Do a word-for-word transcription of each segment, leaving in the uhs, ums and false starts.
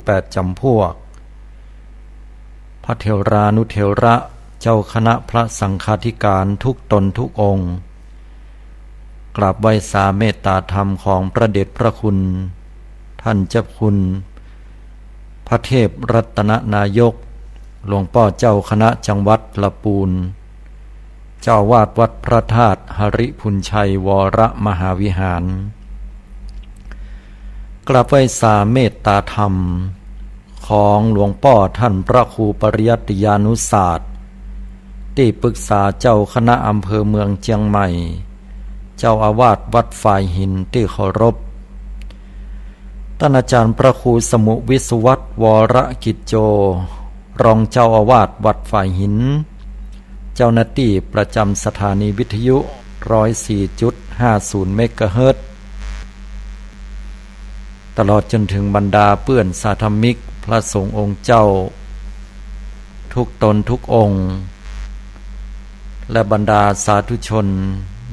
แปดจำพวก พระเถรานุเถระ เจ้าคณะพระสังฆาธิการทุกตนทุกองค์ กราบไหว้สาเมตตาธรรมของพระเดชพระคุณ ท่านเจ้าคุณ พระเทพรัตนนายก หลวงป้อเจ้าคณะจังหวัดละปูน เจ้าอาวาสวัดพระธาตุหริภุญชัยวรมหาวิหาร กราบไหว้สาเมตตาธรรมของหลวงป้อท่านพระครูปริยัติยานุศาสตร์ ตี้ปรึกษาเจ้าคณะอำเภอเมืองเจียงใหม่ เจ้าอาวาสวัดฝายหินตี้เคารพ ต้านอาจ๋ารย์พระครูสมุห์วิศวัตร วรกิจโจ รองเจ้าอาวาสวัดฝายหิน เจ้าหน้าตี้ประจ๋ำสถานีวิทยุ ร้อยสี่จุดห้าศูนย์ เมกะเฮิรตซ์ ตลอดจ๋นเถิงบรรดาเปื้อนสาธมิกพระสงฆ์องค์เจ้า ทุกตนทุกองค์ และบรรดาสาธุชน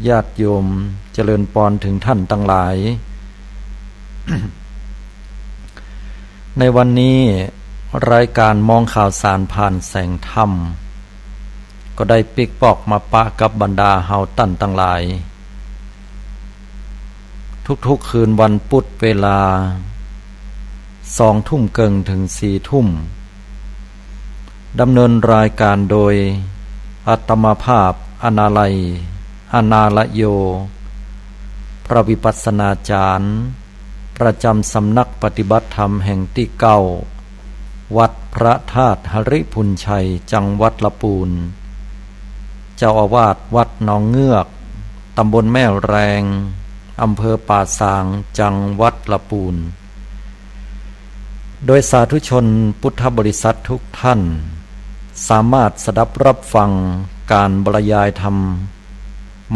ญาติโยม เจริญปอนเถิงท่านตังหลาย ในวันนี้รายก๋านมองข่าวสารผ่านแสงธรรม ก็ได้ปิ๊กป๊อกมาปะกับบรรดาเฮาต้านตังหลาย ทุกๆ คืนวันปุธเวลาสองทุ่มเกิ่งเถิงสี่ทุ่ม ดำเนินรายก๋านโดยอาตมาภาพ อนาลัย อนาละโย พระวิปัสสนาจ๋ารย์ ประจ๋ำสำนักปฏิบัติธรรมแห่งตี้เก้า วัดพระธาตุหริภุญชัย จังหวัดละปูน เจ้าอาวาสวัดหนองเงือก ตำบลแม่แรง อำเภอป่าซาง จังหวัดละปูน โดยสาธุชนพุทธบริษัททุกท่าน สามารถสดับรับฟังก๋านบรรยายธรรม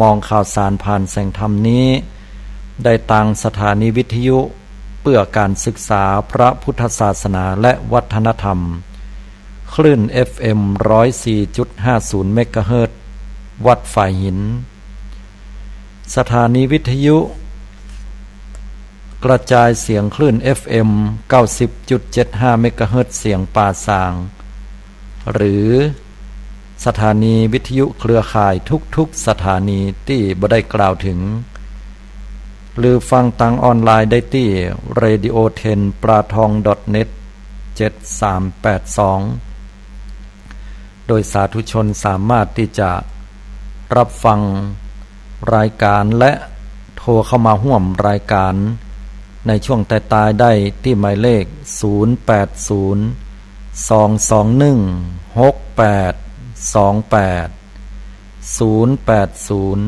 มองข่าวสารผ่านแสงธรรมนี้ ได้ตางสถานีวิทยุเปื้อก๋านศึกษาพระพุทธศาสนาและวัฒนธรรม คลื่น เอฟเอ็ม ร้อยสี่จุดห้าศูนย์ เมกะเฮิรตซ์ วัดฝายหิน สถานีวิทยุกระจายเสียงคลื่น เอฟเอ็ม เก้าสิบจุดเจ็ดห้า เมกะเฮิรตซ์ เสียงป่าซาง หรือสถานีวิทยุเครือข่ายทุกๆ สถานีตี้บ่ได้กล่าวเถิง หรือฟังตางออนไลน์ได้ตี้ เรดิโอเทน ปลาทอง ดอทเน็ต เจ็ดสามแปดสอง โดยสาธุชนสามารถตี้จะรับฟังรายก๋านและโทรเข้ามาฮ่วมรายก๋านในช่วงต้ายๆ ได้ตี้หมายเลข ศูนย์แปดศูนย์ สองสองหนึ่ง หกแปดสองแปด ศูนย์แปดศูนย์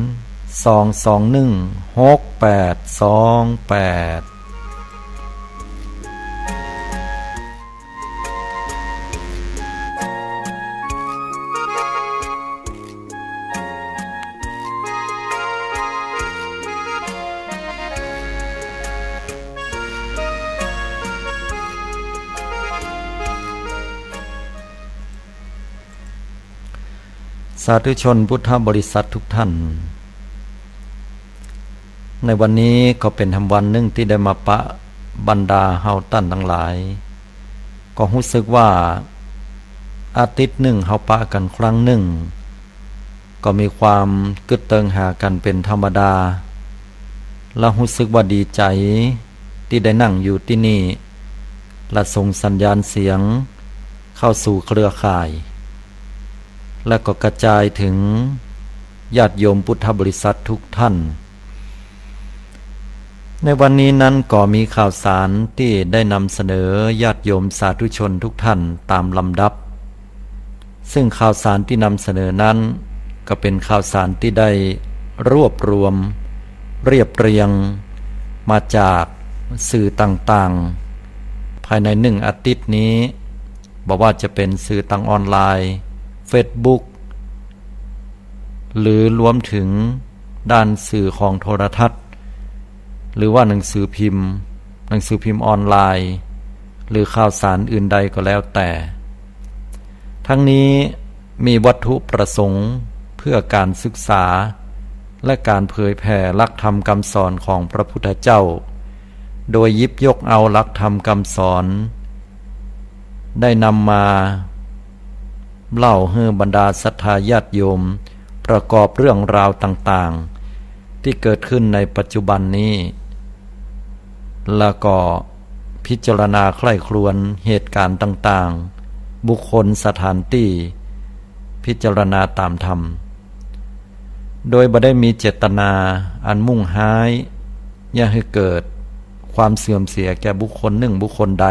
สองสองหนึ่ง หกแปดสองแปด สาธุชนพุทธบริษัททุกท่าน ในวันนี้ก็เป๋นแหมวันนึ่งตี้ได้มาปะบรรดาเฮาต้านตังหลาย ก็ฮู้สึกว่าอาทิตย์นึ่งเฮาปะกั๋นครั้งนึ่ง ก็มีความกึ๊ดเติงหากั๋นเป๋นธรรมดา และฮู้สึกว่าดีใจ๋ตี้ได้นั่งอยู่ตี้นี่ และส่งสัญญาณเสียงเข้าสู่เครือข่าย และก็กระจายเถิงญาติโยมพุทธบริษัททุกท่าน ในวันนี้นั้นก็มีข่าวสารตี้ได้นำเสนอญาติโยมสาธุชนทุกท่านตามลำดับ ซึ่งข่าวสารตี้นำเสนอนั้นก็เป๋นข่าวสารตี้ได้รวบรวม เรียบเรียงมาจากสื่อต่างๆ ภายในนึ่งอาทิตย์นี้ บ่ว่าจะเป๋นสื่อตางออนไลน์ เฟซบุ๊ก หรือรวมเถิงด้านสื่อของโทรทัศน์ หรือว่าหนังสือพิมพ์ หนังสือพิมพ์ออนไลน์ หรือข่าวสารอื่นใดก็แล้วแต่ ทั้งนี้มีวัตถุประสงค์เพื่อการศึกษา และการเผยแผ่หลักธรรมคำสอนของพระพุทธเจ้า โดยหยิบยกเอาหลักธรรมคำสอน ได้นำมาเล่าหื้อบรรดาศรัทธาญาติโยม ประกอบเรื่องราวต่างๆ ตี้เกิดขึ้นในปัจจุบันนี้ แล้วก็พิจารณาใคร่ครวญเหตุการณ์ต่างๆ บุคคล สถานตี้ พิจารณาต๋ามธรรม โดยบ่ได้มีเจตนาอันมุ่งฮ้าย เยียะหื้อเกิดความเสื่อมเสียแก่บุคคลนึ่งบุคคลใด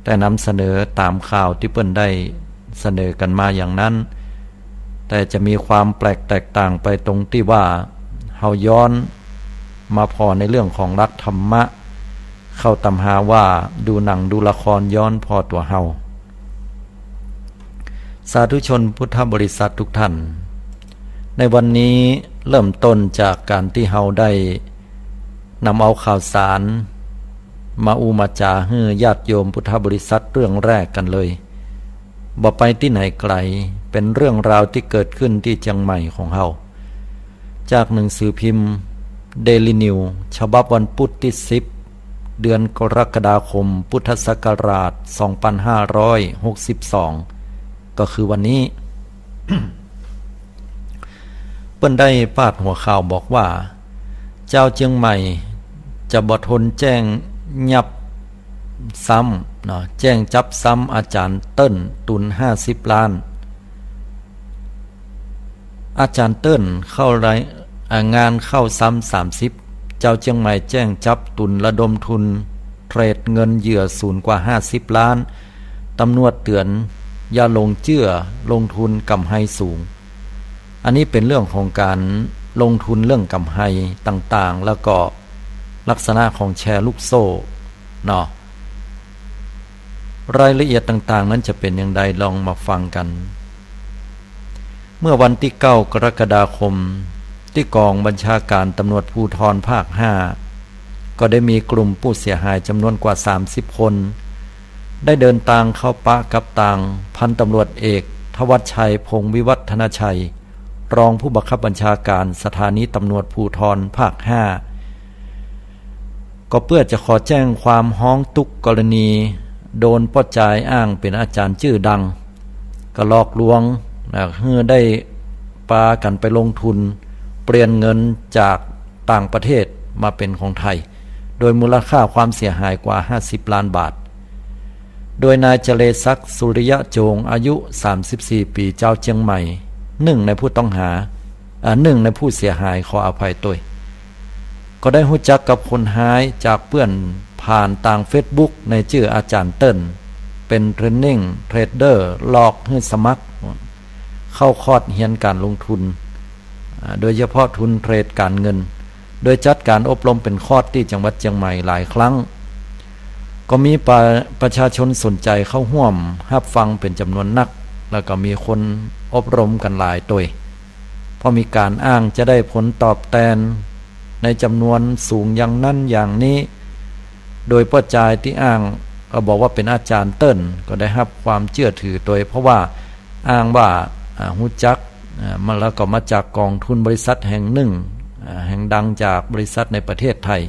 แต่นำเสนอต๋ามข่าวตี้เปิ้นได้เสนอกั๋นมาอย่างนั้น แต่จะมีความแปลกแตกต่างไปตรงตี้ว่า เฮาย้อนมาผ่อในเรื่องของหลักธรรมะ เข้าต๋ามหาว่าดูหนังดูละครย้อนผ่อตั๋วเฮา สาธุชนพุทธบริษัททุกท่าน ในวันนี้เริ่มต้นจากก๋านตี้เฮาได้นำเอาข่าวสารมาอู้มาจ๋าหื้อญาติโยมพุทธบริษัทเรื่องแรกกั๋นเลย บ่ไปตี้ไหนไก๋ เป๋นเรื่องราวตี้เกิดขึ้นตี้เจียงใหม่ของเฮา จากหนังสือพิมพ์เดลินิวส์ ฉบับวันพุธตี้สิบ เดือนกรกฎาคม พุทธศักราชสองปันห้าร้อยหกสิบสอง ก็คือวันนี้ เปิ้นได้ปาดหัวข่าวบอกว่า จาวเจียงใหม่จะบ่ทนแจ้งยับซ้ำเนาะ แจ้งจับซ้ำอาจ๋ารย์เติ้น ตุนห้าสิบล้าน อาจ๋ารย์เติ้นเข้าราย อ่า งานเข้าซ้ำสามสิบ จาวเจียงใหม่แจ้งจับตุนระดมทุนเทรดเงินเหยื่อสูญกว่าห้าสิบล้าน ตำรวจเตื๋อนอย่าหลงเจื้อลงทุนก๋ำไรสูง อันนี้เป๋นเรื่องของก๋านลงทุนเรื่องก๋ำไรต่างๆ แล้วก็ลักษณะของแชร์ลูกโซ่เนาะ รายละเอียดต่างๆ นั้นจะเป๋นอย่างใด ลองมาฟังกั๋น เมื่อวันตี้เก้ากรกฎาคม ตี้ก๋องบัญชาก๋านตำรวจภูธรภาคห้า ก็ได้มีกลุ่มผู้เสียหายจ๋ำนวนกว่าสามสิบคน ได้เดินตางเข้าปะกับตางพันตำรวจเอกธวัชชัย พงษ์วิวัฒนชัย รองผู้บังคับบัญชาก๋านสถานีตำรวจภูธรภาคห้า ก็เปื้อจะขอแจ้งความฮ้องตุ๊กข์กรณีโดนป้อจายอ้างเป๋นอาจ๋ารย์จื้อดัง ก็หลอกลวงนะ หื้อได้ปากั๋นไปลงทุนเปลี่ยนเงินจากต่างประเทศมาเป๋นของไทย โดยมูลค่าความเสียหายกว่าห้าสิบล้านบาท โดยนายเจเลศักดิ์ สุริยะโจง อายุสามสิบสี่ปี๋ จาวเจียงใหม่ นึ่งในผู้ต้องหา อ่า นึ่งในผู้เสียหาย ขออภัยตวย ก็ได้ฮู้จักกับคนฮ้ายจากเปื้อนผ่านตางเฟซบุ๊กในจื้ออาจ๋ารย์เติ้น เป๋นเทรนนิ่งเทรดเดอร์ หลอกหื้อสมัครเข้าคอร์สเฮียนก๋านลงทุน อ่า โดยเฉพาะทุนเทรดก๋านเงิน โดยจัดก๋านอบรมเป๋นคอร์สตี้จังหวัดเจียงใหม่หลายครั้ง ก็มีประ ประชาชนสนใจ๋เข้าฮ่วมฮับฟังเป๋นจ๋ำนวนนัก แล้วก็มีคนอบรมกั๋นหลายตวย เพราะมีก๋านอ้างจะได้ผลตอบแตนในจ๋ำนวนสูงอย่างนั้นอย่างนี้ โดยป้อจายตี้อ้างก็บอกว่าเป๋นอาจ๋ารย์เติ้น ก็ได้ฮับความเจื้อถือตวย เพราะว่าอ้างว่า อ่า ฮู้จัก อ่า มา แล้วก็มาจากก๋องทุนบริษัทแห่งนึ่ง อ่า แห่งดังจากบริษัทในประเทศไทย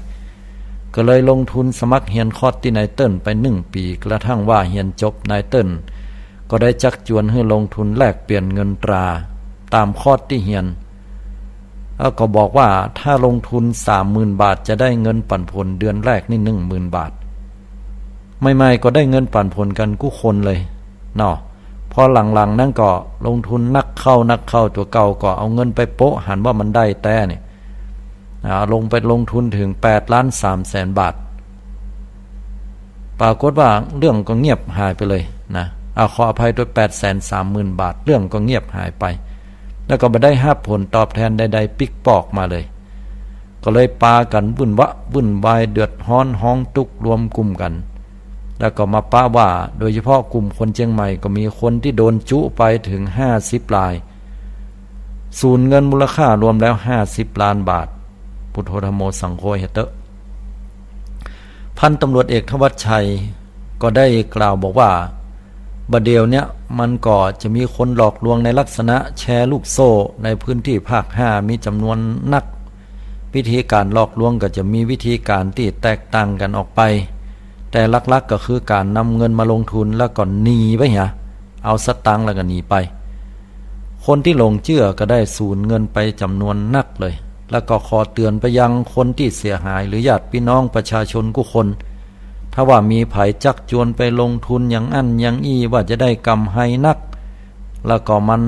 ก็เลยลงทุนสมัครเฮียนคอร์สตี้นายเติ้นไปนึ่งปี๋ กระทั่งว่าเฮียนจบ นายเติ้นก็ได้จักจวนหื้อลงทุนแลกเปลี่ยนเงินตราต๋ามคอร์สตี้เฮียน แล้วก็บอกว่าถ้าลงทุนสามหมื่นบาทจะได้เงินปันผลเดือนแรกนี่หนึ่งหมื่นบาท ใหม่ๆ ก็ได้เงินปันผลกั๋นกู้คนเลยเนาะ พอหลังๆ นั้นก็ลงทุนนักเข้านักเข้า ตั๋วเก่าก็เอาเงินไปโป๊ะ หันว่ามันได้แต๊เนี่ย อ่า ลงไปลงทุนเถิงแปดล้านสามแสนบาท ปรากฏว่าเรื่องก็เงียบหายไปเลยนะ อ่า ขออภัยตวย แปดแสนสามหมื่นบาท เรื่องก็เงียบหายไป แล้วก็บ่ได้ฮับผลตอบแตนใดๆ ปิ๊กปอกมาเลย ก็เลยปากั๋นวุ่นวะวุ่นวาย เดือดฮ้อนฮ้องตุ๊กข์รวมกลุ่มกั๋น แล้วก็มาปะว่า โดยเฉพาะกลุ่มคนเจียงใหม่ก็มีคนตี้โดนจุไปเถิงห้าสิบราย สูญเงินมูลค่ารวมแล้วห้าสิบล้านบาท พุทโธธัมโมสังโฆเฮเต๊อะ พันตำรวจเอกธวัชชัยก็ได้กล่าวบอกว่า บ่าเดี่ยวเนี้ยมันก็จะมีคนหลอกลวงในลักษณะแชร์ลูกโซ่ในพื้นตี้ภาคห้ามีจ๋ำนวนนัก วิธีก๋านหลอกลวงก็จะมีวิธีก๋านตี้แตกต่างกั๋นออกไป แต่หลักๆ ก็คือก๋านนำเงินมาลงทุนแล้วก็หนีไปเหีย เอาสตางค์แล้วก็หนีไป คนตี้หลงเจื้อก็ได้สูญเงินไปจ๋ำนวนนักเลย แล้วก็ขอเตื๋อนไปยังคนตี้เสียหายหรือญาติปี้น้องประชาชนกู้คน ถ้าว่ามีใผจักจวนไปลงทุนอย่างอั้นอย่างอี้ว่าจะได้ก๋ำไรนัก แล้วก็มัน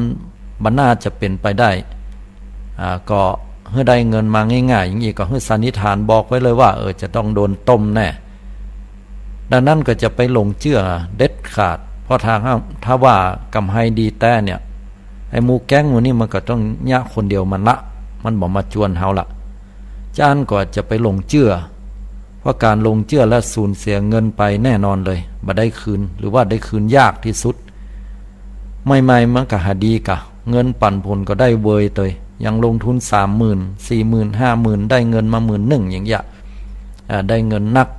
บ่น่าจะเป๋นไปได้ อ่า ก็หื้อได้เงินมาง่ายๆ อย่างอี้ก็หื้อสันนิษฐานบอกไว้เลยว่า เออ จะต้องโดนต้มแน่ ดังนั้นก็จะไปหลงเจื้อเด็ดขาด เพราะถ้า ถ้าว่าก๋ำไรดีแต๊เนี่ย ไอ้หมู่แก๊งหมู่นี้มันก็ต้องเยียะคนเดียวมันละ มันบ่มาจวนเฮาละ จาอั้นก็จะไปหลงเจื้อ เพราะก๋านหลงเจื้อแล้วสูญเสียเงินไปแน่นอนเลย บ่ได้คืน หรือว่าได้คืนยากตี้สุด ใหม่ๆ มันก็หาดีก่ะ เงินปันผลก็ได้เวยเตย อย่างลงทุนสามหมื่น สี่หมื่น ห้าหมื่น ได้เงินมาหมื่นนึ่งอย่างเงี้ย อ่า ได้เงินนัก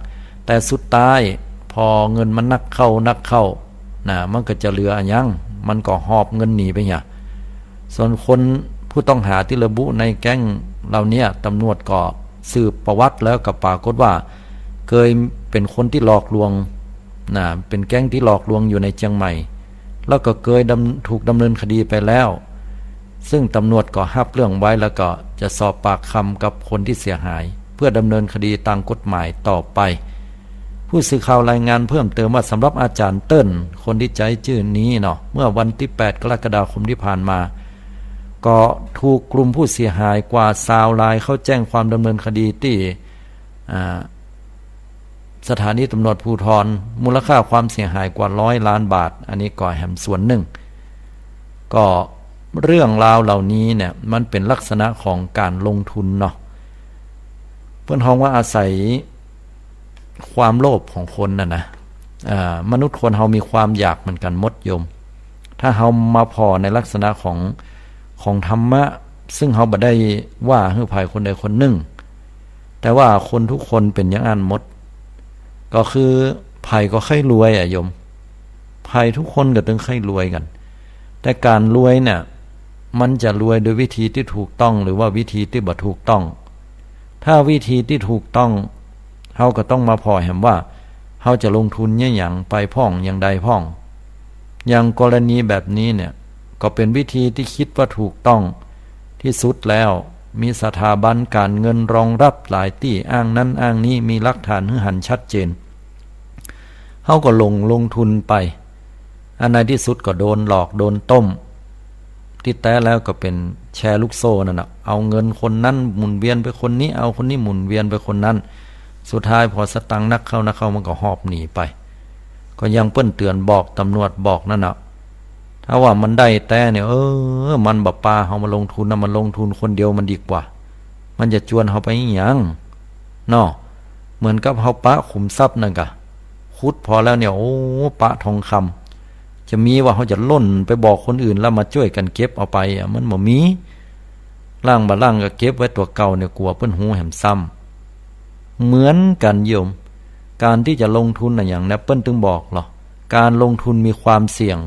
แต่สุดท้าย พอเงินมันนักเข้า นักเข้า นะ มันก็จะเหลืออะหยัง มันก็หอบเงินหนีไปเหีย ส่วนคนผู้ต้องหาตี้ระบุในแก๊งเหล่าเนี้ย ตำรวจก็สืบประวัติแล้วก็ปรากฏว่า เกยเป๋นคนตี้หลอกลวง นะ เป๋นแก๊งตี้หลอกลวงอยู่ในเจียงใหม่ แล้วก็เกยดำ ถูกดำเนินคดีไปแล้ว ซึ่งตำรวจก็ฮับเรื่องไว้ แล้วก็จะสอบปากคำกับคนตี้เสียหาย เพื่อดำเนินคดีตามกฎหมายต่อไป ผู้สื่อข่าวรายงานเพิ่มเติมว่า สำหรับอาจ๋ารย์เติ้น คนตี้ใจ๊จื้อนี้เนาะ เมื่อวันตี้แปด กรกฎาคมตี้ผ่านมา ก็ถูกกลุ่มผู้เสียหายกว่าซาวรายเข้าแจ้งความดำเนินคดีตี้ อ่า สถานีตำรวจภูธร มูลค่าความเสียหายกว่าร้อยล้านบาท อันนี้ก็แหมส่วนนึ่ง ก็เรื่องราวเหล่านี้เนี่ย มันเป๋นลักษณะของก๋านลงทุนเนาะ เปิ้นฮ้องว่าอาศัยความโลภของคนน่ะนะ อ่า มนุษย์คนเฮามีความอยากเหมือนกั๋นหมดโยม ถ้าเฮามาผ่อในลักษณะของ ของธรรมะ ซึ่งเฮาบ่ได้ว่าหื้อใผคนใดคนนึ่ง แต่ว่าคนทุกคนเป๋นอย่างอั้นหมด ก็คือใผก็ใค่รวยอะโยม ใผทุกคนก็ตึงใค่รวยกั๋น แต่ก๋านรวยเนี่ย มันจะรวยโดยวิธีตี้ถูกต้อง หรือว่าวิธีตี้บ่ถูกต้อง ถ้าวิธีตี้ถูกต้อง เฮาก็ต้องมาผ่อแหมว่า เฮาจะลงทุนเยียะหยังไปพ่อง อย่างใดพ่อง อย่างกรณีแบบนี้เนี่ย ก็เป๋นวิธีตี้กึ๊ดว่าถูกต้องตี้สุดแล้ว มีสถาบันก๋านเงินรองรับหลายตี้ อ้างนั้นอ้างนี้ มีหลักฐานหื้อหันชัดเจน เฮาก็ลง ลงทุนไป อันในตี้สุดก็โดนหลอก โดนต้ม ตี้แต๊แล้วก็เป๋นแชร์ลูกโซ่นั่นน่ะ เอาเงินคนนั้นหมุนเวียนไปคนนี้ เอาคนนี้หมุนเวียนไปคนนั้น สุดท้ายพอสตางค์นักเข้า นักเข้า มันก็หอบหนีไป ก็อย่างเปิ้นเตื๋อนบอก ตำรวจบอกนั่นน่ะ ถ้าว่ามันได้แต๊เนี่ย เออ มันบ่ปาเฮามาลงทุนนะ มันลงทุนคนเดียวมันดีกว่า มันจะจวนเฮาไปอิหยัง เนาะ เหมือนกับเฮาปะขุมทรัพย์นั่นก่ะ ขุดผ่อแล้วเนี่ย โอ้ ปะทองคำ จะมีว่าเฮาจะล่นไปบอกคนอื่นแล้วมาจ้วยกั๋นเก็บเอาไปอะ มันบ่มี ล่างบ่ล่างก็เก็บไว้ตั๋วเก่าเนี่ย กั๋วเปิ้นฮู้แหมซ้ำ เหมือนกั๋นโยม ก๋านตี้จะลงทุนอะหยังเนี่ย เปิ้นตึงบอกลอ ก๋านลงทุนมีความเสี่ยง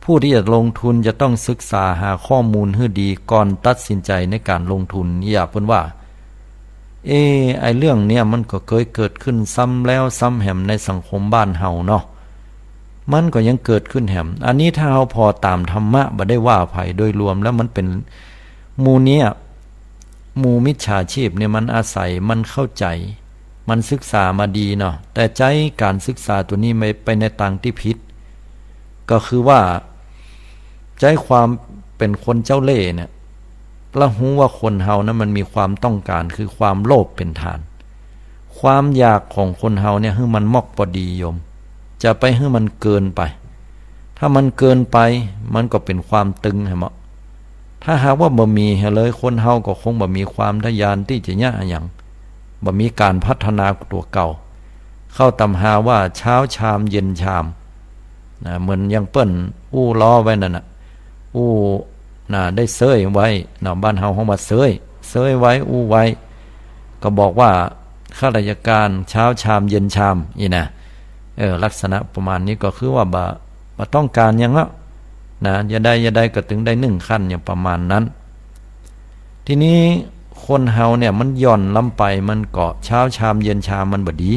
ผู้ตี้จะลงทุนจะต้องศึกษาหาข้อมูลหื้อดีก่อนตัดสินใจ๋ในก๋านลงทุน อย่าเปิ้นว่า เอ๊ะ ไอ้เรื่องเนี่ยมันก็เกยเกิดขึ้นซ้ำแล้วซ้ำแหมในสังคมบ้านเฮาเนาะ มันก็ยังเกิดขึ้นแหม อันนี้ถ้าเฮาผ่อต๋ามธรรมะ บ่ได้ว่าใผ โดยรวมแล้วมันเป๋น หมู่เนี่ย หมู่มิจฉาชีพเนี่ยมันอาศัย มันเข้าใจ๋ มันศึกษามาดีเนาะ แต่ใจ๊ก๋านศึกษาตั๋วนี้ไป ไปในตางตี้ผิด ก็คือว่า ใจ๊ความเป๋นคนเจ้าเล่ห์เนี่ย แล้วฮู้ว่าคนเฮานั้นมันมีความต้องก๋าน คือความโลภเป๋นฐาน ความอยากของคนเฮาเนี่ย หื้อมันมอกปอดีโยม จะไปหื้อมันเกินไป ถ้ามันเกินไป มันก็เป๋นความตึงหั้นเนาะ ถ้าหากว่าบ่มีหั้นเลย คนเฮาก็คงบ่มีความทะยานตี้จะเยียะอะหยัง บ่มีก๋านพัฒนาตั๋วเก่า เข้าต๋ำราว่าเช้าชามเย็นชาม นะ เหมือนอย่างเปิ้นอู้ล้อไว้นั่นน่ะ อู้ นะ ได้เซ้ยไว้ นะ บ้านเฮาฮ้องว่าเซ้ย เซ้ยไว้ อู้ไว้ ก็บอกว่าข้าราชก๋านเช้าชามเย็นชาม อี้นะ เออ ลักษณะประมาณนี้ก็คือว่าบ่ บ่ต้องก๋านหยังละ นะ จะได้ จะได้ก็ตึงได้นึ่งคัน อย่างประมาณนั้น ทีนี้คนเฮาเนี่ยมันหย่อนล้ำไป มันก็เช้าชามเย็นชามมันบ่ดี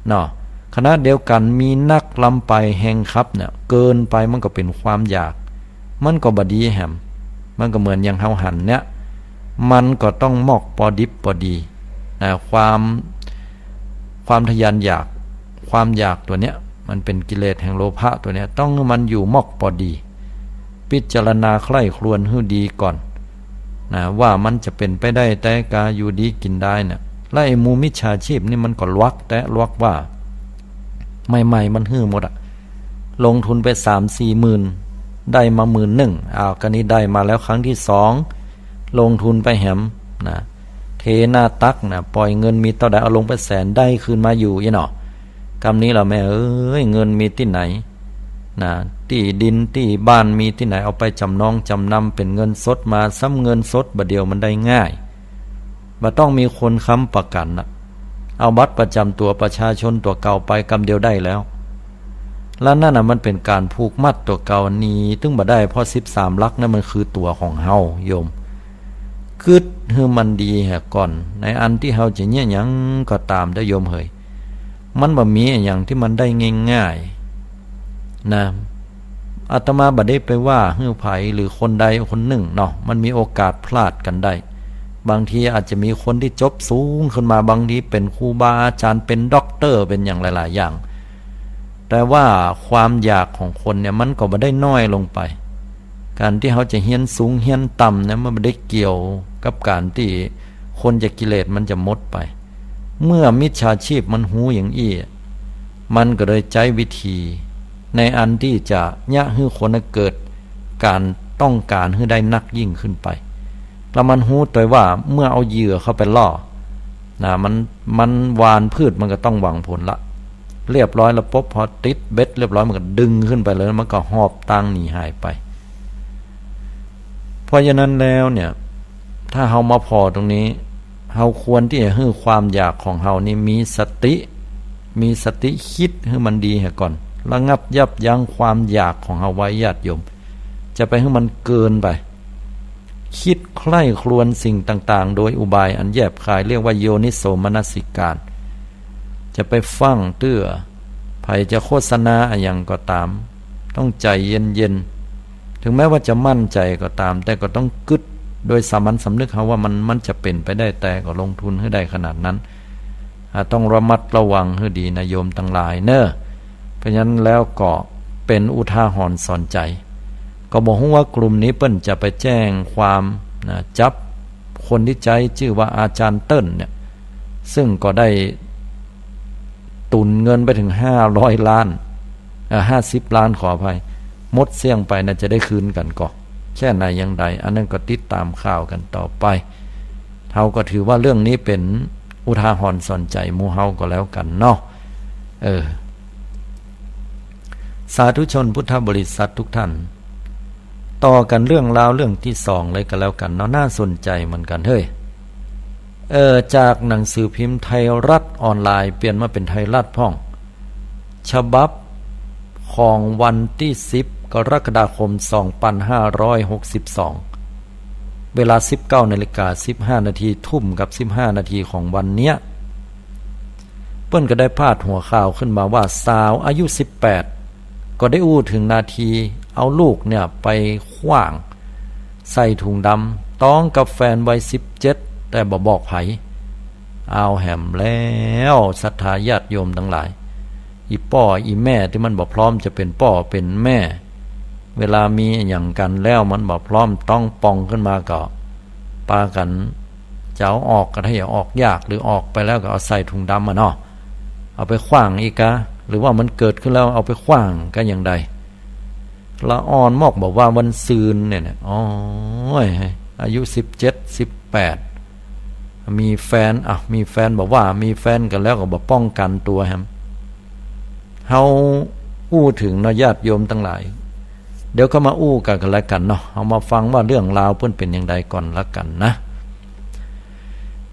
เนาะ ขณะเดียวกั๋นมีนักล้ำไปแฮงคับเนี่ย เกินไปมันก็เป๋นความอยาก มันก็บ่ดีแหม มันก็เหมือนอย่างเฮาหันเนี่ย มันก็ต้องมอกปอดิบปอดี นะ ความ ความทะยานอยาก ความอยากตั๋วเนี้ย มันเป๋นกิเลสแห่งโลภะตั๋วเนี้ย ต้องหื้อมันอยู่มอกปอดี พิจารณาใคร่ครวญหื้อดีก่อน นะ ว่ามันจะเป๋นไปได้แต๊กา อยู่ดีกิ๋นดายเนี่ย และไอ้หมู่มิจฉาชีพนี่มันก็ลวกแต๊ลวกว่า ใหม่ๆ มันหื้อหมดอะ ลงทุนไปสามสี่หมื่น ได้มาหมื่นนึ่ง อ้าว กะนี้ได้มาแล้วครั้งตี้สอง ลงทุนไปแหม นะ เทหน้าตักนะ ป่อยเงินมีเต้าใดเอาลงไปแสน ได้คืนมาอยู่อี้เนาะ กำนี้ละแม่เอ้ย เงินมีตี้ไหน นะ ตี้ดินตี้บ้านมีตี้ไหน เอาไปจ๋ำนองจ๋ำนำเป๋นเงินสดมา ซ้ำเงินสดบ่าเดี่ยวมันได้ง่าย บ่ต้องมีคนค้ำประกั๋นนะ เอาบัตรประจ๋ำตั๋วประชาชนตั๋วเก่าไปกำเดียวได้แล้ว และนั่นน่ะมันเป๋นก๋านผูกมัดตั๋วเก่า หนีตึงบ่ได้ เพราะสิบสามหลักนั่นมันคือตั๋วของเฮาโยม กึ๊ดหื้อมันดีเหียก่อน ในอันตี้เฮาจะเยียะหยังก็ต๋ามเต๊อะโยมเหย มันบ่มีอะหยังตี้มันได้ง่ายๆ นะ อาตมาบ่ได้ไปว่าหื้อใผหรือคนใดคนนึ่งเนาะ มันมีโอกาสพลาดกั๋นได้ บางทีอาจจะมีคนตี้จบสูงขึ้นมา บางทีเป๋นครูบาอาจ๋ารย์ เป๋นด็อกเตอร์ เป๋นอย่างหลายๆ อย่าง แต่ว่าความอยากของคนเนี่ยมันก็บ่ได้น้อยลงไป ก๋านตี้เฮาจะเฮียนสูงเฮียนต่ำเนี่ยมันบ่ได้เกี่ยวกับก๋านตี้คนจะกิเลสมันจะหมดไป เมื่อมิจฉาชีพมันฮู้อย่างอี้ มันก็เลยใจ๊วิธีในอันตี้จะเยียะหื้อคนน่ะเกิดก๋านต้องก๋านหื้อได้นักยิ่งขึ้นไป แล้วมันฮู้ตวยว่าเมื่อเอาเหยื่อเข้าไปล่อ นะ มัน มันหว่านพืชมันก็ต้องหวังผลละ เรียบร้อยแล้วปุ๊บ พอติดเบ็ดเรียบร้อยมันก็ดึงขึ้นไปเลย มันก็หอบตางหนีหายไป เพราะฉะนั้นแล้วเนี่ย ถ้าเฮามาผ่อตรงนี้ เฮาควรตี้จะหื้อความอยากของเฮานี่มีสติ มีสติกึ๊ดหื้อมันดีเหียก่อน ระงับยับยั้งความอยากของเฮาไว้ญาติโยม จะไปหื้อมันเกินไป กึ๊ดใคร่ครวญสิ่งต่างๆ โดยอุบายอันแยบคาย เรียกว่าโยนิโสมนสิการ จะไปฟั่งเตื้อ ใผจะโฆษณาอะหยังก็ต๋าม ต้องใจ๋เย็นๆ ถึงแม้ว่าจะมั่นใจ๋ก็ต๋าม แต่ก็ต้องกึ๊ดโดยสามัญสำนึกเฮาว่ามัน มันจะเป๋นไปได้แต๊ก็ลงทุนหื้อได้ขนาดนั้น อ่า ต้องระมัดระวังหื้อดีนะโยมตังหลายเน่อ เพราะฉะนั้นแล้วก็เป๋นอุทาหรณ์สอนใจ๋ ก็บ่ฮู้ว่ากลุ่มนี้เปิ้นจะไปแจ้งความนะ จับคนตี้ใจ๊จื้อว่าอาจ๋ารย์เติ้นเนี่ย ซึ่งก็ได้ตุนเงินไปเถิงห้าร้อยล้าน เอ่อ ห้าสิบล้าน ขออภัย หมดเสี้ยงไปนะ จะได้คืนกั๋นก่อ แค่ไหนอย่างใด อันนั้นก็ติดต๋ามข่าวกั๋นต่อไป เฮาก็ถือว่าเรื่องนี้เป๋นอุทาหรณ์สอนใจ๋หมู่เฮาก็แล้วกั๋นเนาะ เออ สาธุชนพุทธบริษัททุกท่าน ต่อกั๋นเรื่องราวเรื่องตี้สองเลยก็แล้วกั๋นเนาะ น่าสนใจ๋เหมือนกั๋นเฮ้ย เออ จากหนังสือพิมพ์ไทยรัฐออนไลน์ เปลี่ยนมาเป๋นไทยรัฐพ่อง ฉบับของวันตี้สิบ กรกฎาคม สองปันห้าร้อยหกสิบสอง เวลาสิบเก้านาฬิกาสิบห้านาที ทุ่มกับสิบห้านาทีของวันเนี้ย เปิ้นก็ได้พาดหัวข่าวขึ้นมาว่า สาวอายุสิบแปด ก็ได้อู้เถิงนาทีเอาลูกเนี่ยไปขว้างใส่ถุงดำ ต๊องกับแฟนวัยสิบเจ็ด แต่บ่บอกใผ เอาแหมแล้ว ศรัทธาญาติโยมตังหลาย อี่ป้ออี่แม่ตี้มันบ่พร้อมจะเป๋นป้อเป๋นแม่ เวลามีอะหยังกั๋นแล้วมันบ่พร้อมต๊องป่องขึ้นมาก็ปากั๋น จะเอาออกก็ถ้าอยากออกยาก หรือออกไปแล้วก็เอาใส่ถุงดำอะเนาะ เอาไปขว้างอีกกา หรือว่ามันเกิดขึ้นแล้วเอาไปขว้างกาอย่างใด ละอ่อนมอกบอกว่าวันซืนเนี่ยนะ โอ๊ย อายุสิบเจ็ด สิบแปด มีแฟน อ่ะ มีแฟนบอกว่ามีแฟนกั๋นแล้วก็บ่ป้องกั๋นตั๋วแหม เฮาอู้เถิงเนาะญาติโยมตังหลาย เดี๋ยวก็มาอู้กั๋นก็แล้วกั๋นเนาะ เฮามาฟังว่าเรื่องราวเปิ้นเป๋นอย่างใดก่อนละกั๋นนะ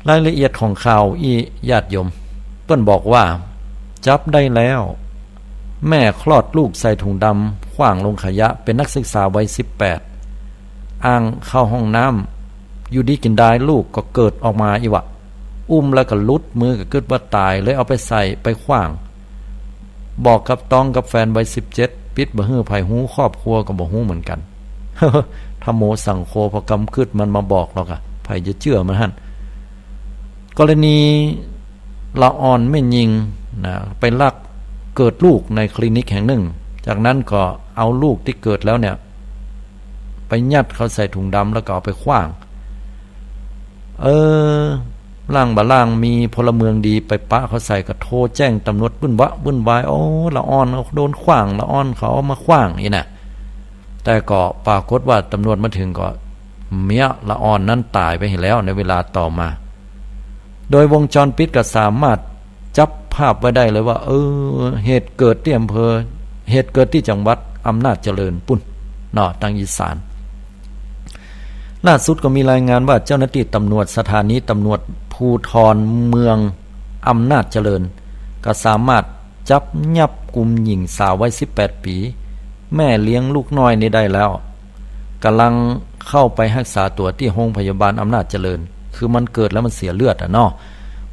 รายละเอียดของข่าวอี้ญาติโยม เปิ้นบอกว่า จับได้แล้ว แม่คลอดลูกใส่ถุงดำขว้างลงขยะ เป๋นนักศึกษาวัยสิบแปด อ้างเข้าห้องน้ำ อยู่ดีกิ๋นดายลูกก็เกิดออกมาอี้วะ อุ้มแล้วก็หลุดมือ ก็กึ๊ดว่าต๋าย เลยเอาไปใส่ไปขว้าง บอกกับต๊องกับแฟนวัยสิบเจ็ด ปิดบ่หื้อใผฮู้ ครอบครัวก็บ่ฮู้เหมือนกั๋น ธรรมโมสังโฆ พอกำกึ๊ดมันมาบอกแล้วก็ ใผจะเจื้อมันหั้น กรณีละอ่อนแม่ญิงนะ ไปลักเกิดลูกในคลินิกแห่งนึ่ง จากนั้นก็เอาลูกตี้เกิดแล้วเนี่ย ไปยัดเข้าใส่ถุงดำแล้วก็เอาไปขว้าง เออ ล่างบ่าล่างมีพลเมืองดีไปปะเข้าใส่ ก็โทรแจ้งตำรวจ วุ่นวะวุ่นวาย โอ้ ละอ่อนเขาโดนขว้าง ละอ่อนเขาเอามาขว้างอี้นะ แต่ก็ปรากฏว่าตำรวจมาเถิงก็เมียละอ่อนนั้นต๋ายไปเหียแล้วในเวลาต่อมา โดยวงจรปิดก็สามารถจับภาพไว้ได้เลยว่า เออ เหตุเกิดตี้อำเภอ เหตุเกิดตี้จังหวัดอำนาจเจริญปู้นเนาะ ตางอีสาน ล่าสุดก็มีรายงานว่าเจ้าหน้าตี้ตำรวจสถานีตำรวจภูธรเมืองอำนาจเจริญ ก็สามารถจับยับกุมหญิงสาววัยสิบแปดปี๋ แม่เลี้ยงลูกน้อยนี้ได้แล้ว ก่ำลังเข้าไปฮักษาตั๋วตี้โฮงพยาบาลอำนาจเจริญ คือมันเกิดแล้วมันเสียเลือดอะเนาะ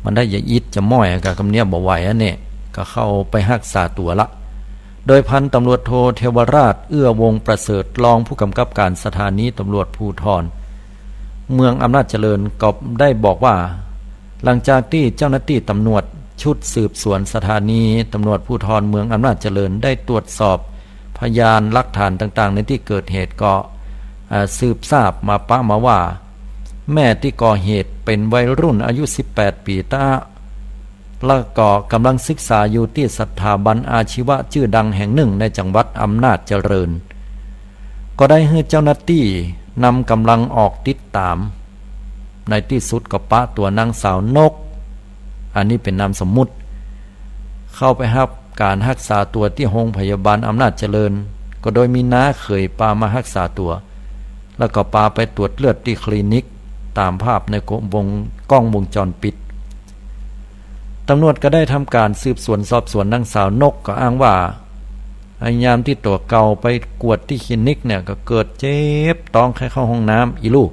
มันได้จะอิดจะม้อยอะ กำเนียบบ่ไหวอะเนี่ย ก็เข้าไปฮักษาตั๋วละ โดยพันตำรวจโทเทวราช เอื้อวงศ์ประเสริฐ รองผู้กำกับการสถานีตำรวจภูธรเมืองอำนาจเจริญ ก็ได้บอกว่า หลังจากตี้เจ้าหน้าตี้ตำรวจชุดสืบสวนสถานีตำรวจภูธรเมืองอำนาจเจริญได้ตรวจสอบพยานหลักฐานต่างๆ ในตี้เกิดเหตุก็ อ่า สืบทราบมาปะมาว่า แม่ตี้ก่อเหตุเป๋นวัยรุ่นอายุสิบแปดปี๋ตะ แล้วก็ก่ำลังศึกษาอยู่ตี้สถาบันอาชีวะจื้อดังแห่งนึ่งในจังหวัดอำนาจเจริญ ก็ได้หื้อเจ้าหน้าตี้นำก่ำลังออกติดต๋าม ในตี้สุดก็ปะตั๋วนางสาวนก อันนี้เป๋นนามสมมุติ เข้าไปฮับก๋านฮักษาตั๋วตี้โฮงพยาบาลอำนาจเจริญ ก็โดยมีน้าเขยปามาฮักษาตั๋ว แล้วก็ปาไปตรวจเลือดตี้คลินิก ต๋ามภาพในกล้องวง กล้องวงจรปิด ตำรวจก็ได้ทำก๋านสืบสวนสอบสวนนางสาวนก ก็อ้างว่า ในยามตี้ตั๋วเก่าไปกวดตี้คลินิกเนี่ย ก็เกิดเจ็บต๊องใค่เข้าห้องน้ำ อีลูก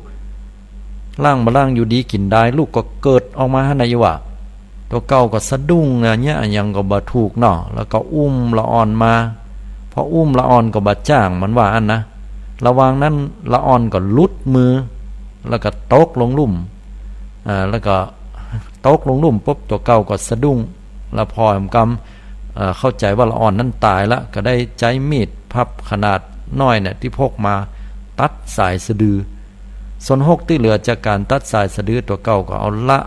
ล่างบ่าล่างอยู่ดีกิ๋นดาย ลูกก็เกิดออกมาหั้นนะ อีหว่า ตั๋วเก่าก็สะดุ้งนะ เยียะอะหยังก็บ่ถูกเนาะ แล้วก็อุ้มละอ่อนมา พออุ้มละอ่อนก็บ่จ้าง มันว่าอั้นนะ ระหว่างนั้นละอ่อนก็หลุดมือ แล้วก็ตกลงลุ่ม อ่า แล้วก็ตกลงลุ่มปุ๊บ ตั๋วเก่าก็สะดุ้ง แล้วผ่อแหมกำ เอ่อ เข้าใจ๋ว่าละอ่อนนั้นต๋ายละ ก็ได้ใจ๊มีดพับขนาดน้อยเนี่ยตี้พกมาตัดสายสะดือ ส่วนฮกตี้เหลือจากก๋านตัดสายสะดือ ตั๋วเก่าก็เอาละ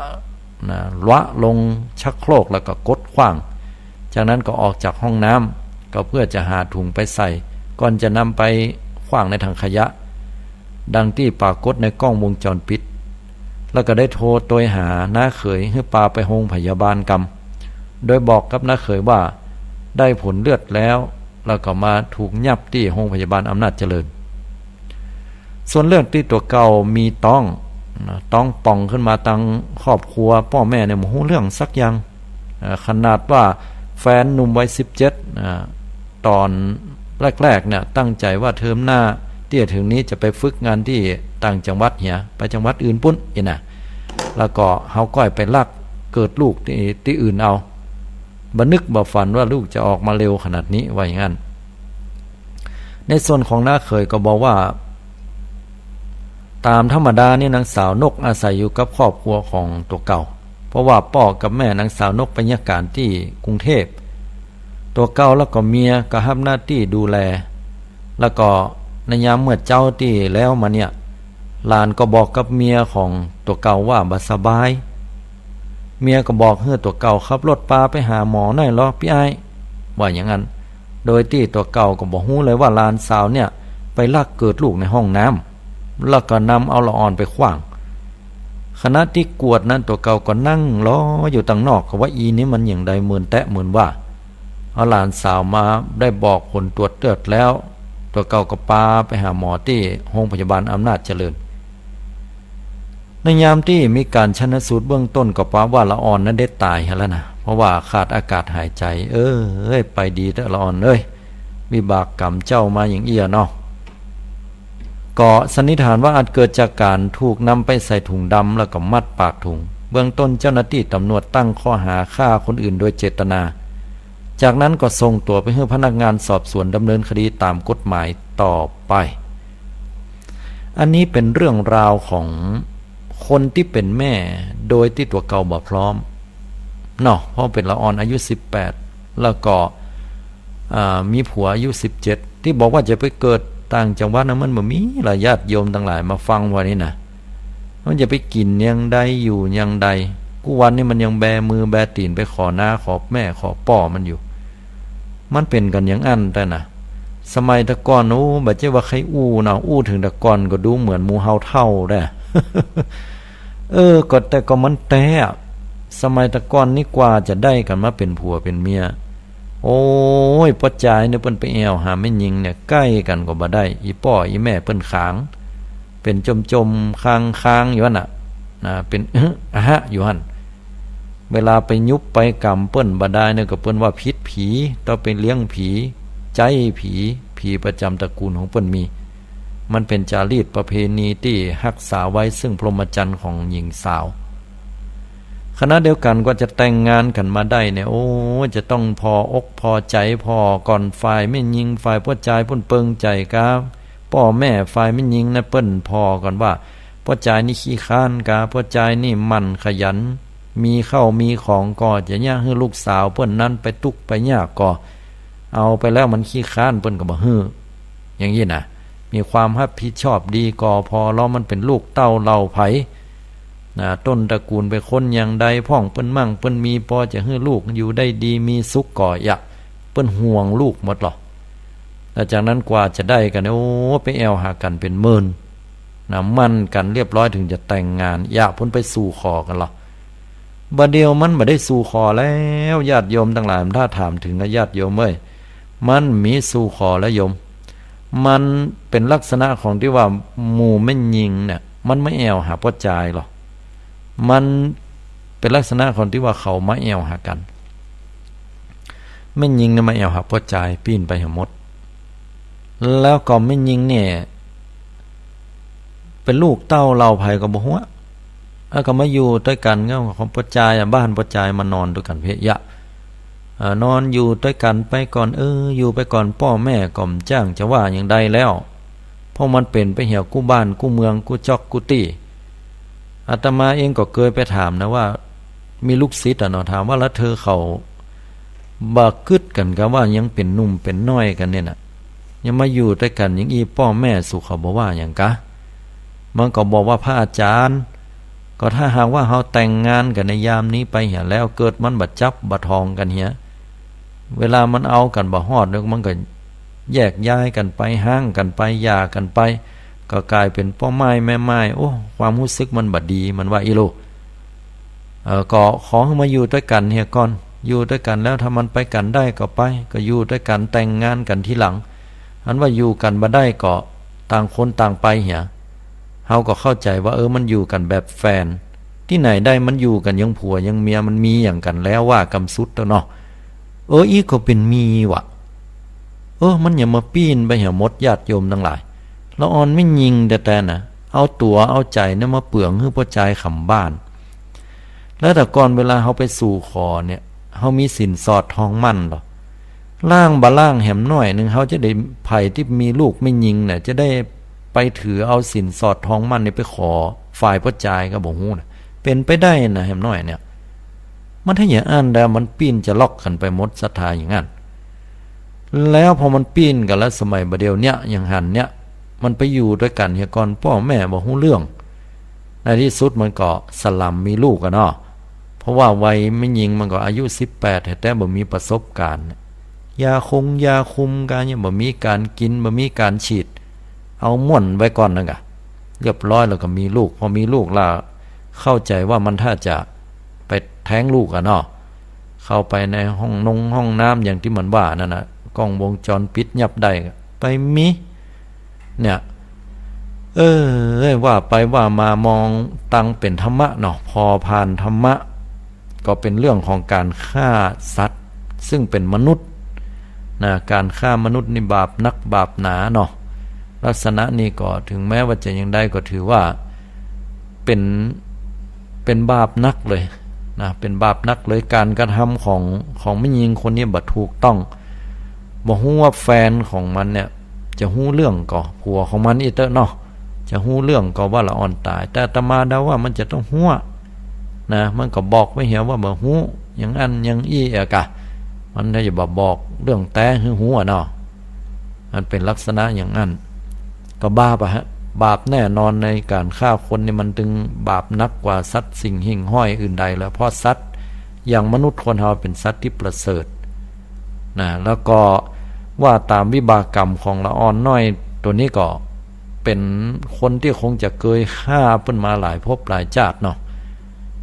นะ ละลงชักโครกแล้วก็กดขว้าง จากนั้นก็ออกจากห้องน้ำ ก็เพื่อจะหาถุงไปใส่ ก่อนจะนำไปขว้างในถังขยะ ดังตี้ปรากฏในกล้องวงจรปิด แล้วก็ได้โทรโตยหาน้าเขยหื้อปาไปโฮงพยาบาลกำ โดยบอกกับน้าเขยว่าได้ผลเลือดแล้ว แล้วก็มาถูกยับตี้โฮงพยาบาลอำนาจเจริญ ส่วนเรื่องตี้ตั๋วเก่ามีต๊อง นะ ต๊องป่องขึ้นมาตังครอบครัว ป้อแม่เนี่ยบ่ฮู้เรื่องสักอย่าง เอ่อ ขนาดว่าแฟนหนุ่มวัยสิบเจ็ด อ่า ต๋อนแรกๆ เนี่ย ตั้งใจ๋ว่าเทอมหน้าตี้จะเถิงนี้จะไปฝึกงานตี้ต่างจังหวัดเหีย ไปจังหวัดอื่นปู้นอี้นะ แล้วก็เฮาก้อยไปลักเกิดลูกตี้ ตี้อื่นเอา บ่นึกบ่ฝันว่าลูกจะออกมาเร็วขนาดนี้ ว่าอย่างนั้น ในส่วนของน้าเขยก็บอกว่า ต๋ามธรรมดานี่นางสาวนกอาศัยอยู่กับครอบครัวของตั๋วเก่า เพราะว่าป้อกับแม่นางสาวนกไปเยียะก๋านตี้กรุงเทพฯ ตั๋วเก่าแล้วก็เมียก็ฮับหน้าตี้ดูแล แล้วก็ในยามเมื่อเจ๊าตี้แล้วมาเนี่ย หลานก็บอกกับเมียของตั๋วเก่าว่าบ่สบาย เมียก็บอกหื้อตั๋วเก่าขับรถปาไปหาหมอหน้อยลอปี้อ้าย ว่าอย่างนั้น โดยตี้ตั๋วเก่าก็บ่ฮู้เลยว่าหลานสาวเนี่ยไปลักเกิดลูกในห้องน้ำ แล้วก็นำเอาละอ่อนไปขว้าง ขณะตี้กวดนั้นตั๋วเก่าก็นั่งรออยู่ตังนอก ก็ว่าอีนี่มันอย่างใด เหมือนแต๊เหมือนว่า เอาหลานสาวมาได้บอกผลตรวจเลือดแล้ว ตั๋วเก่าก็ปาไปหาหมอตี้โฮงพยาบาลอำนาจเจริญ ในยามตี้มีก๋านชันสูตรเบื้องต้นก็ปะว่าละอ่อนนั้นได้ต๋ายหั้นแล้วนะ เพราะว่าขาดอากาศหายใจ๋ เอ้ย ไปดีเต๊อะละอ่อนเอ้ย วิบากกรรมเจ้ามาอย่างอี้อะเนาะ ก็สันนิษฐานว่าอาจเกิดจากก๋านถูกนำไปใส่ถุงดำแล้วก็มัดปากถุง เบื้องต้นเจ้าหน้าตี้ต๋ำรวจตั้งข้อหาฆ่าคนอื่นโดยเจตนา จากนั้นก็ส่งตั๋วไปหื้อพนักงานสอบสวนดำเนินคดีต๋ามกฎหมายต่อไป อันนี้เป๋นเรื่องราวของคนตี้เป๋นแม่โดยตี้ตั๋วเก่าบ่พร้อมเนาะ เพราะเป๋นละอ่อนอายุสิบแปด แล้วก็ อ่า มีผัวอายุสิบเจ็ด ตี้บอกว่าจะไปเกิดต่างจังหวัดนะ มันบ่มีละ ญาติโยมตังหลายมาฟังวันนี้นะ มันจะไปกิ๋นอย่างใดอยู่อย่างใด กู้วันนี้มันยังแบมือแบตี๋นไปขอน้าขอแม่ขอป้อมันอยู่ มันเป๋นกั๋นอย่างอั้นแต๊นะ สมัยแต่ก่อน โอ้ บ่ใจ้ว่าใค่อู้นะ อู้เถิงแต่ก่อนก็ดูเหมือนหมู่เฮาเฒ่าแต๊ เออ ก็แต่ก็มันแต๊อะ สมัยแต่ก่อนนี่กว่าจะได้กั๋นมาเป๋นผัวเป๋นเมีย โอ้ย ป้อจายเนี่ยเปิ้นไปแอ่วหาแม่ญิงเนี่ย ใก้กั๋นก็บ่ได้ อี่ป้ออี่แม่เปิ้นขาง เป๋นจมๆ คางๆ อยู่หั้นน่ะ นะ เป๋น อึ อะฮะ อยู่หั้น เวลาไปยุบไปก๋ำเปิ้นบ่ดายเนี่ย ก็เปิ้นว่าผิดผี ต้องไปเลี้ยงผี ใจ๊ผี ผีประจ๋ำตระกูลของเปิ้นมี มันเป๋นจารีตประเพณีตี้ฮักษาไว้ซึ่งพรหมจรรย์ของหญิงสาว ขณะเดียวกั๋นกว่าจะแต่งงานกั๋นมาได้เนี่ย โอ้ จะต้องพออกพอใจ๋ผ่อก่อน ฝ่ายแม่ญิง ฝ่ายป้อจายเปิ้นเปิงใจ๋กา ป้อแม่ฝ่ายแม่ญิงนะเปิ้นผ่อก่อนว่า ป้อจายนี่ขี้คร้านกา ป้อจายนี่หมั่นขยัน มีข้าวมีของก็จะเยียะหื้อลูกสาวเปิ้นนั้นไปตุ๊กข์ไปยากก็ เอาไปแล้วมันขี้คร้านเปิ้นก็บ่หื้อ อย่างนี้นะ มีความฮับผิดชอบดีก็พอ แล้วมันเป๋นลูกเต้าเหล่าใผ นะ ต้นตระกูลเป๋นคนอย่างใดพ่อง เปิ้นมั่งเปิ้นมี ปอจะหื้อลูกอยู่ได้ดีมีสุขก็เยียะ เปิ้นห่วงลูกหมดลอ แล้วจากนั้นกว่าจะได้กั๋นเนี่ย โอ้ ไปแอ่วหากั๋นเป๋นหมื่น นะ หมั้นกั๋นเรียบร้อยเถิงจะแต่งงาน เยียะ เปิ้นไปสู่ขอกั๋นลอ บ่าเดี่ยวมันบ่ได้สู่ขอแล้ว ญาติโยมตังหลาย ถ้าถามเถิงอะ ญาติโยมเอ้ย มันมีสู่ขอแล้วโยม มันเป๋นลักษณะของตี้ว่าหมู่แม่ญิงเนี่ย มันมาแอ่วหาป้อจายลอ มันเป๋นลักษณะของตี้ว่าเขามาแอ่วหากั๋น แม่ญิงเนี่ยมาแอ่วหาป้อจาย ปี้นไปหาหมด แล้วก็แม่ญิงเนี่ย เป๋นลูกเต้าเหล่าใผก็บ่ฮู้ แล้วก็มาอยู่ตวยกั๋น ก็ของป้อจายอะ บ้านป้อจายมานอนตวยกั๋นเปียะ เอ่อ นอนอยู่ตวยกั๋นไปก่อน เออ อยู่ไปก่อน ป้อแม่ก็บ่จ้างจะว่าอย่างใดแล้ว เพราะมันเป๋นไปเหียกู้บ้านกู้เมืองกู้จ๊อกกู้ตี้ อาตมาเองก็เกยไปถามนะว่า มีลูกศิษย์อะเนาะ ถามว่า แล้วเธอเขาบ่กึ๊ดกั๋นกาว่ายังเป๋นหนุ่มเป๋นน้อยกั๋นเนี่ยนะ ยังมาอยู่ตวยกั๋นอย่างอี้ ป้อแม่สูเขาบ่ว่าหยังกา มันก็บอกว่า พระอาจารย์ ก็ถ้าหากว่าเฮาแต่งงานกั๋นในยามนี้ไปเหียแล้ว เกิดมันบ่จับบ่ทองกั๋นเหีย เวลามันเอากั๋นบ่ฮอด มันก็แยกย้ายกั๋นไป ฮ้างกั๋นไป หย่ากั๋นไป ก็ก๋ายเป๋นป้อม่ายแม่ม่าย โอ้ ความฮู้สึกมันบ่ดี มันว่าอี้ลูก เอ่อ ก็ขอหื้อมาอยู่ตวยกั๋นเหียก่อน อยู่ตวยกั๋นแล้วถ้ามันไปกั๋นได้ก็ไป ก็อยู่ตวยกั๋น แต่งงานกั๋นทีหลัง อันว่าอยู่กั๋นบ่ได้ก็ต่างคนต่างไปเหีย เฮาก็เข้าใจ๋ว่า เออ มันอยู่กั๋นแบบแฟน ตี้ไหนได้ มันอยู่กั๋นยังผัวยังเมีย มันมีอย่างกั๋นแล้ว ว่ากำสุดแล้วเนาะ เออ อี้ก็เป๋นมีวะ เออ มันอย่ามาปี้นไปเหียหมด ญาติโยมตังหลาย ละอ่อนแม่ญิงแต๊ๆ นะ เอาตั๋วเอาใจ๋เนี่ยมาเปืองหื้อป้อจายขำบ้าน แล้วแต่ก่อนเวลาเฮาไปสู่ขอเนี่ย เฮามีสินสอดทองหมั้นลอ ล่างบ่ล่างแหมหน้อยนึ่ง เฮาจะได้ ใผตี้มีลูกแม่ญิงน่ะ จะได้ไปถือเอาสินสอดทองหมั้นนี่ไปขอฝ่ายป้อจายก็บ่ฮู้นะ เป๋นไปได้นะ แหมหน้อยเนี่ย มันถ้าอย่างอั้นแล้วมันปี้นจะลอกกั๋นไปหมดศรัทธาอย่างอั้น แล้วพอมันปี้นกั๋นแล้ว สมัยบ่าเดี่ยวเนี่ย อย่างหันเนี่ย มันไปอยู่ตวยกั๋นเหียก่อน ป้อแม่บ่ฮู้เรื่อง ในตี้สุดมันก็สลำมีลูกอะเนาะ เพราะว่าวัยแม่ญิงมันก็อายุสิบแปด แต๊ๆ บ่มีประสบก๋ารณ์ ยาคงยาคุมก๋านเนี่ย บ่มีก๋านกิ๋น บ่มีก๋านฉีด เอาม่วนไว้ก่อนนั่นกะ เรียบร้อยแล้วก็มีลูก พอมีลูกแล้วเข้าใจ๋ว่ามันถ้าจะไปแท้งลูกอะเนาะ เข้าไปในห้องนงห้องน้ำอย่างตี้มันว่านั่นน่ะ กล้องวงจรปิดยับได้ ไปมี เนี่ย เออ ว่าไปว่ามามองตังเป๋นธรรมะเนาะ พอผ่านธรรมะ ก็เป๋นเรื่องของก๋านฆ่าสัตว์ ซึ่งเป๋นมนุษย์นะ ก๋านฆ่ามนุษย์นี่บาปนักบาปหนาเนาะ ลักษณะนี้ก็เถิงแม้ว่าจะอย่างใดก็ถือว่าเป๋น เป๋นบาปนักเลยนะ เป๋นบาปนักเลย ก๋านกระทำของ ของแม่ญิงคนนี้บ่ถูกต้อง บ่ฮู้ว่าแฟนของมันเนี่ย จะฮู้เรื่องก่อ ผัวของมันอี้เต๊อะเนาะ จะฮู้เรื่องก่อว่าละอ่อนต๋าย แต่อาตมาเดาว่ามันจะต้องฮู้อะนะ มันก็บอกไว้เหียว่าบ่ฮู้ อย่างอั้นอย่างอี้อะกะ มันน่าจะบ่บอกเรื่องแต๊หื้อฮู้อะเนาะ มันเป๋นลักษณะอย่างอั้น ก็บาปอะฮะ บาปแน่นอน ในก๋านฆ่าคนนี่มันตึงบาปนักกว่าสัตว์สิ่งหิ่งห้อยอื่นใดแล้ว เพราะสัตว์อย่างมนุษย์คนเฮาเป๋นสัตว์ตี้ประเสริฐนะ แล้วก็ว่าต๋ามวิบากกรรมของละอ่อนน้อยตั๋วนี้ก็เป๋นคนตี้คงจะเกยฆ่าเปิ้นมาหลายภพหลายจาติเนาะ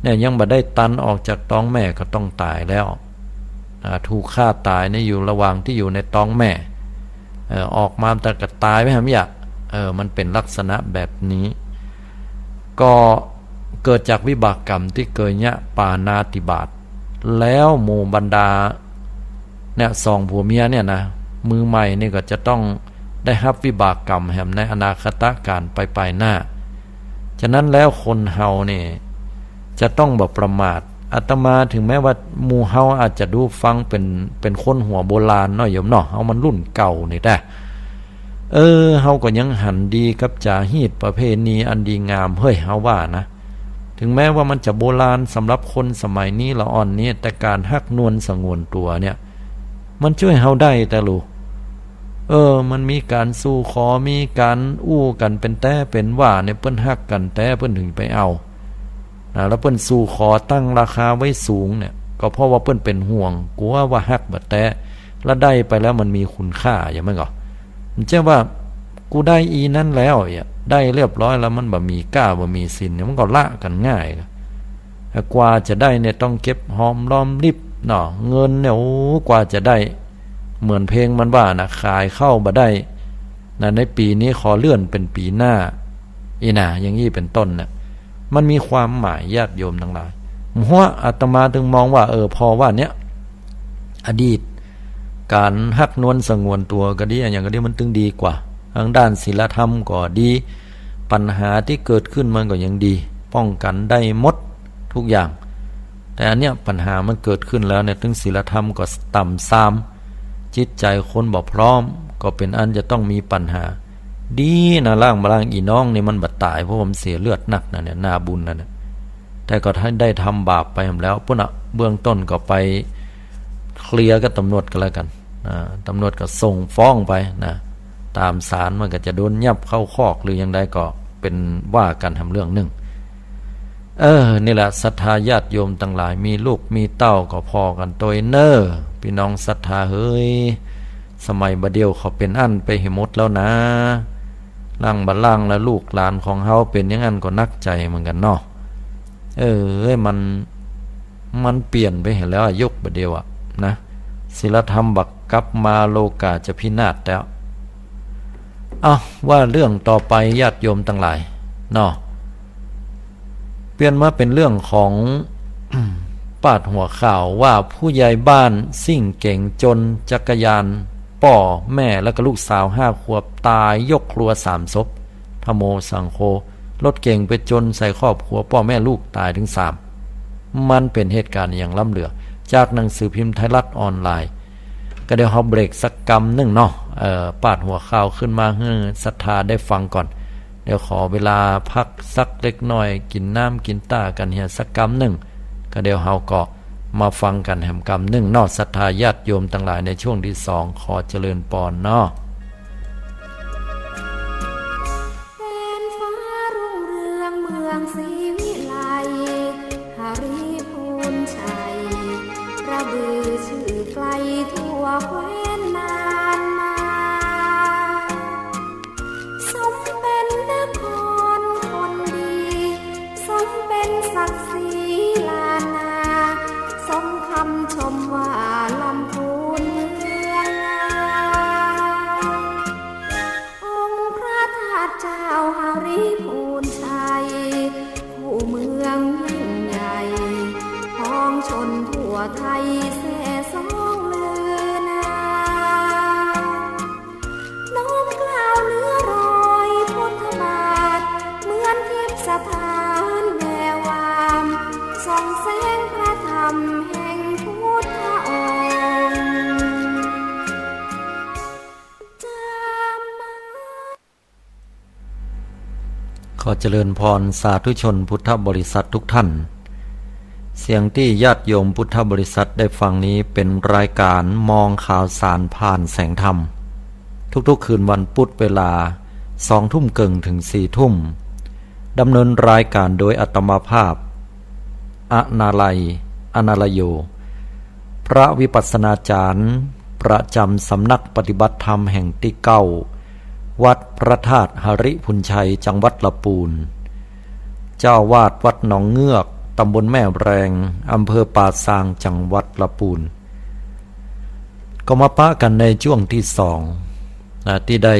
เนี่ยยังบ่ได้ตันออกจากต๊องแม่ก็ต้องต๋ายแล้ว อ่า ถูกฆ่าต๋ายเนี่ยอยู่ระหว่างตี้อยู่ในต๊องแม่ เอ่อ ออกมาแต่ก็ต๋ายไปหำยะ เออ มันเป๋นลักษณะแบบนี้ ก็เกิดจากวิบากกรรมตี้เกยเยียะปาณาติบาต แล้วหมู่บรรดาเนี่ยสองผัวเมียเนี่ยนะ มือใหม่นี่ก็จะต้องได้ฮับวิบากกรรมแหมในอนาคตกาลไปๆ หน้า ฉะนั้นแล้วคนเฮานี่จะต้องบ่ประมาท อาตมาถึงแม้ว่าหมู่เฮาอาจจะดูฟังเป๋น เป๋นคนหัวโบราณเนาะโยมเนาะ เฮามันรุ่นเก่านี่แต๊ เออ เฮาก็ยังหันดีกับจ๋าฮีตประเพณีอันดีงาม เฮ้ย เฮาว่านะ ถึงแม้ว่ามันจะโบราณสำหรับคนสมัยนี้ละอ่อนนี้ แต่ก๋านฮักนวลสงวนตั๋วเนี่ย มันจ้วยเฮาได้แต๊ลูก เออ มันมีก๋านสู่ขอ มีก๋านอู้กั๋นเป๋นแต๊เป๋นว่าเนี่ย เปิ้นฮักกั๋นแต๊เปิ้นถึงไปเอา นะ แล้วเปิ้นสู่ขอตั้งราคาไว้สูงเนี่ย ก็เพราะว่าเปิ้นเป๋นห่วง กั๋วว่าฮักบ่แต๊ แล้วได้ไปแล้วมันมีคุณค่า อย่างนั้นก่อ มันใจ้ว่า กูได้อีนั้นแล้ว เนี่ย ได้เรียบร้อยแล้วมันบ่มีก้าบ่มีสินเนี่ย มันก็ละกั๋นง่าย แต่กว่าจะได้เนี่ยต้องเก็บหอมรอมริบเนาะ เงินเนี่ย โอ้ กว่าจะได้ เหมือนเพลงมันว่านะ ขายข้าวบ่ได้นะ ในปี๋นี้ขอเลื่อนเป๋นปี๋หน้า อี้นะ อย่างอี้เป๋นต้นเนี่ย มันมีความหมายญาติโยมตังหลาย หัวอาตมาถึงมองว่า เออ พอว่าเนี่ย อดีต ก๋านฮักนวลสงวนตั๋วก็ดี อะหยังก็ดี มันตึงดีกว่า ตางด้านศีลธรรมก็ดี ปัญหาตี้เกิดขึ้นมันก็ยังดี ป้องกั๋นได้หมดทุกอย่าง แต่อันเนี้ยปัญหามันเกิดขึ้นแล้วเนี่ย ตึงศีลธรรมก็ต่ำทราม จิตใจ๋คนบ่พร้อม ก็เป๋นอันจะต้องมีปัญหา ดีนะ ล่างบ่ล่าง อี่น้องนี่มันบ่ต๋าย เพราะว่ามันเสียเลือดนักนะเนี่ย นาบุญนะเนี่ย แต่ก็ได้ทำบาปไปหำแล้ว ปุ้นน่ะ เบื้องต้นก็ไปเคลียร์กับตำรวจก็แล้วกั๋น อ่า ตำรวจก็ส่งฟ้องไปนะ ต๋ามศาลมันก็จะโดนยับเข้าคอกหรืออย่างใดก็เป๋นว่ากั๋นหำเรื่องนึ่ง เออ นี่แหละ ศรัทธาญาติโยมตังหลาย มีลูกมีเต้าก็ผ่อกั๋นตวยเน่อ ปี้น้องศรัทธาเฮย สมัยบ่าเดี่ยวเขาเป๋นอั้นไปหื้อหมดแล้วนะ ล่างบ่าล่างแล้ว ลูกหลานของเฮาเป๋นอย่างอั้นก็หนักใจ๋เหมือนกั๋นเนาะ เออ เอ้ย มัน มันเปลี่ยนไปหื้อแล้วอะ ยุคบ่าเดี่ยวอะนะ ศีลธรรมบ่กลับมา โลก๋าจะพินาศแล้ว เอ้า ว่าเรื่องต่อไปญาติโยมตังหลายเนาะ เปลี่ยนมาเป๋นเรื่องของ ปาดหัวข่าวว่าผู้ใหญ่บ้านซิ่งเก๋งจนจักรยานป้อแม่แล้วก็ลูกสาวห้าขวบต๋ายยกครัวสามศพ ทโมสังโฆ รถเก๋งไปจนใส่ครอบครัวป้อแม่ลูกต๋ายถึงสาม มันเป๋นเหตุก๋ารณ์อะหยังล้ำเหลือ จากหนังสือพิมพ์ไทยรัฐออนไลน์ ก็เดี๋ยวเฮาเบรกสักกำนึ่งเนาะ เอ่อ ปาดหัวข่าวขึ้นมาหื้อศรัทธาได้ฟังก่อน เดี๋ยวขอเวลาพักสักเล็กน้อย กิ๋นน้ำกิ๋นต้ากั๋นเหียสักกำนึ่ง ก็เดี๋ยวเฮาก็มาฟังกั๋นแหมกำนึ่งเนาะ ศรัทธาญาติโยมตังหลาย ในช่วงตี้สอง ขอเจริญปอนเนาะ แสงฟ้ารุ่งเรืองเมืองศรีวิไล หฤภูรย์ชัย กระบือชื่อไกลทั่วแคว้นนานมา สมเป็นนครคนดี สมเป็นศักดิ์ศรีล้านนา สมคำชมว่าลำพูนเมืองงาม ขอเจริญพรสาธุชนพุทธบริษัททุกท่าน เสียงตี้ญาติโยมพุทธบริษัทได้ฟังนี้เป๋นรายก๋านมองข่าวสารผ่านแสงธรรม ทุกๆ คืนวันพุธเวลาสองทุ่มเกิ่งเถิงสี่ทุ่ม ดำเนินรายก๋านโดยอาตมาภาพ อนาลัย อนาลโย พระวิปัสสนาจารย์ประจำสำนักปฏิบัติธรรมแห่งตี้เก้า วัดพระธาตุหริภุญชัย จังหวัดละปูน เจ้าอาวาสวัดหนองเงือก ตำบลแม่แรง อำเภอป่าซาง จังหวัดละปูน ก็มาปะกั๋นในจ้วงตี้สอง นะ ตี้ได้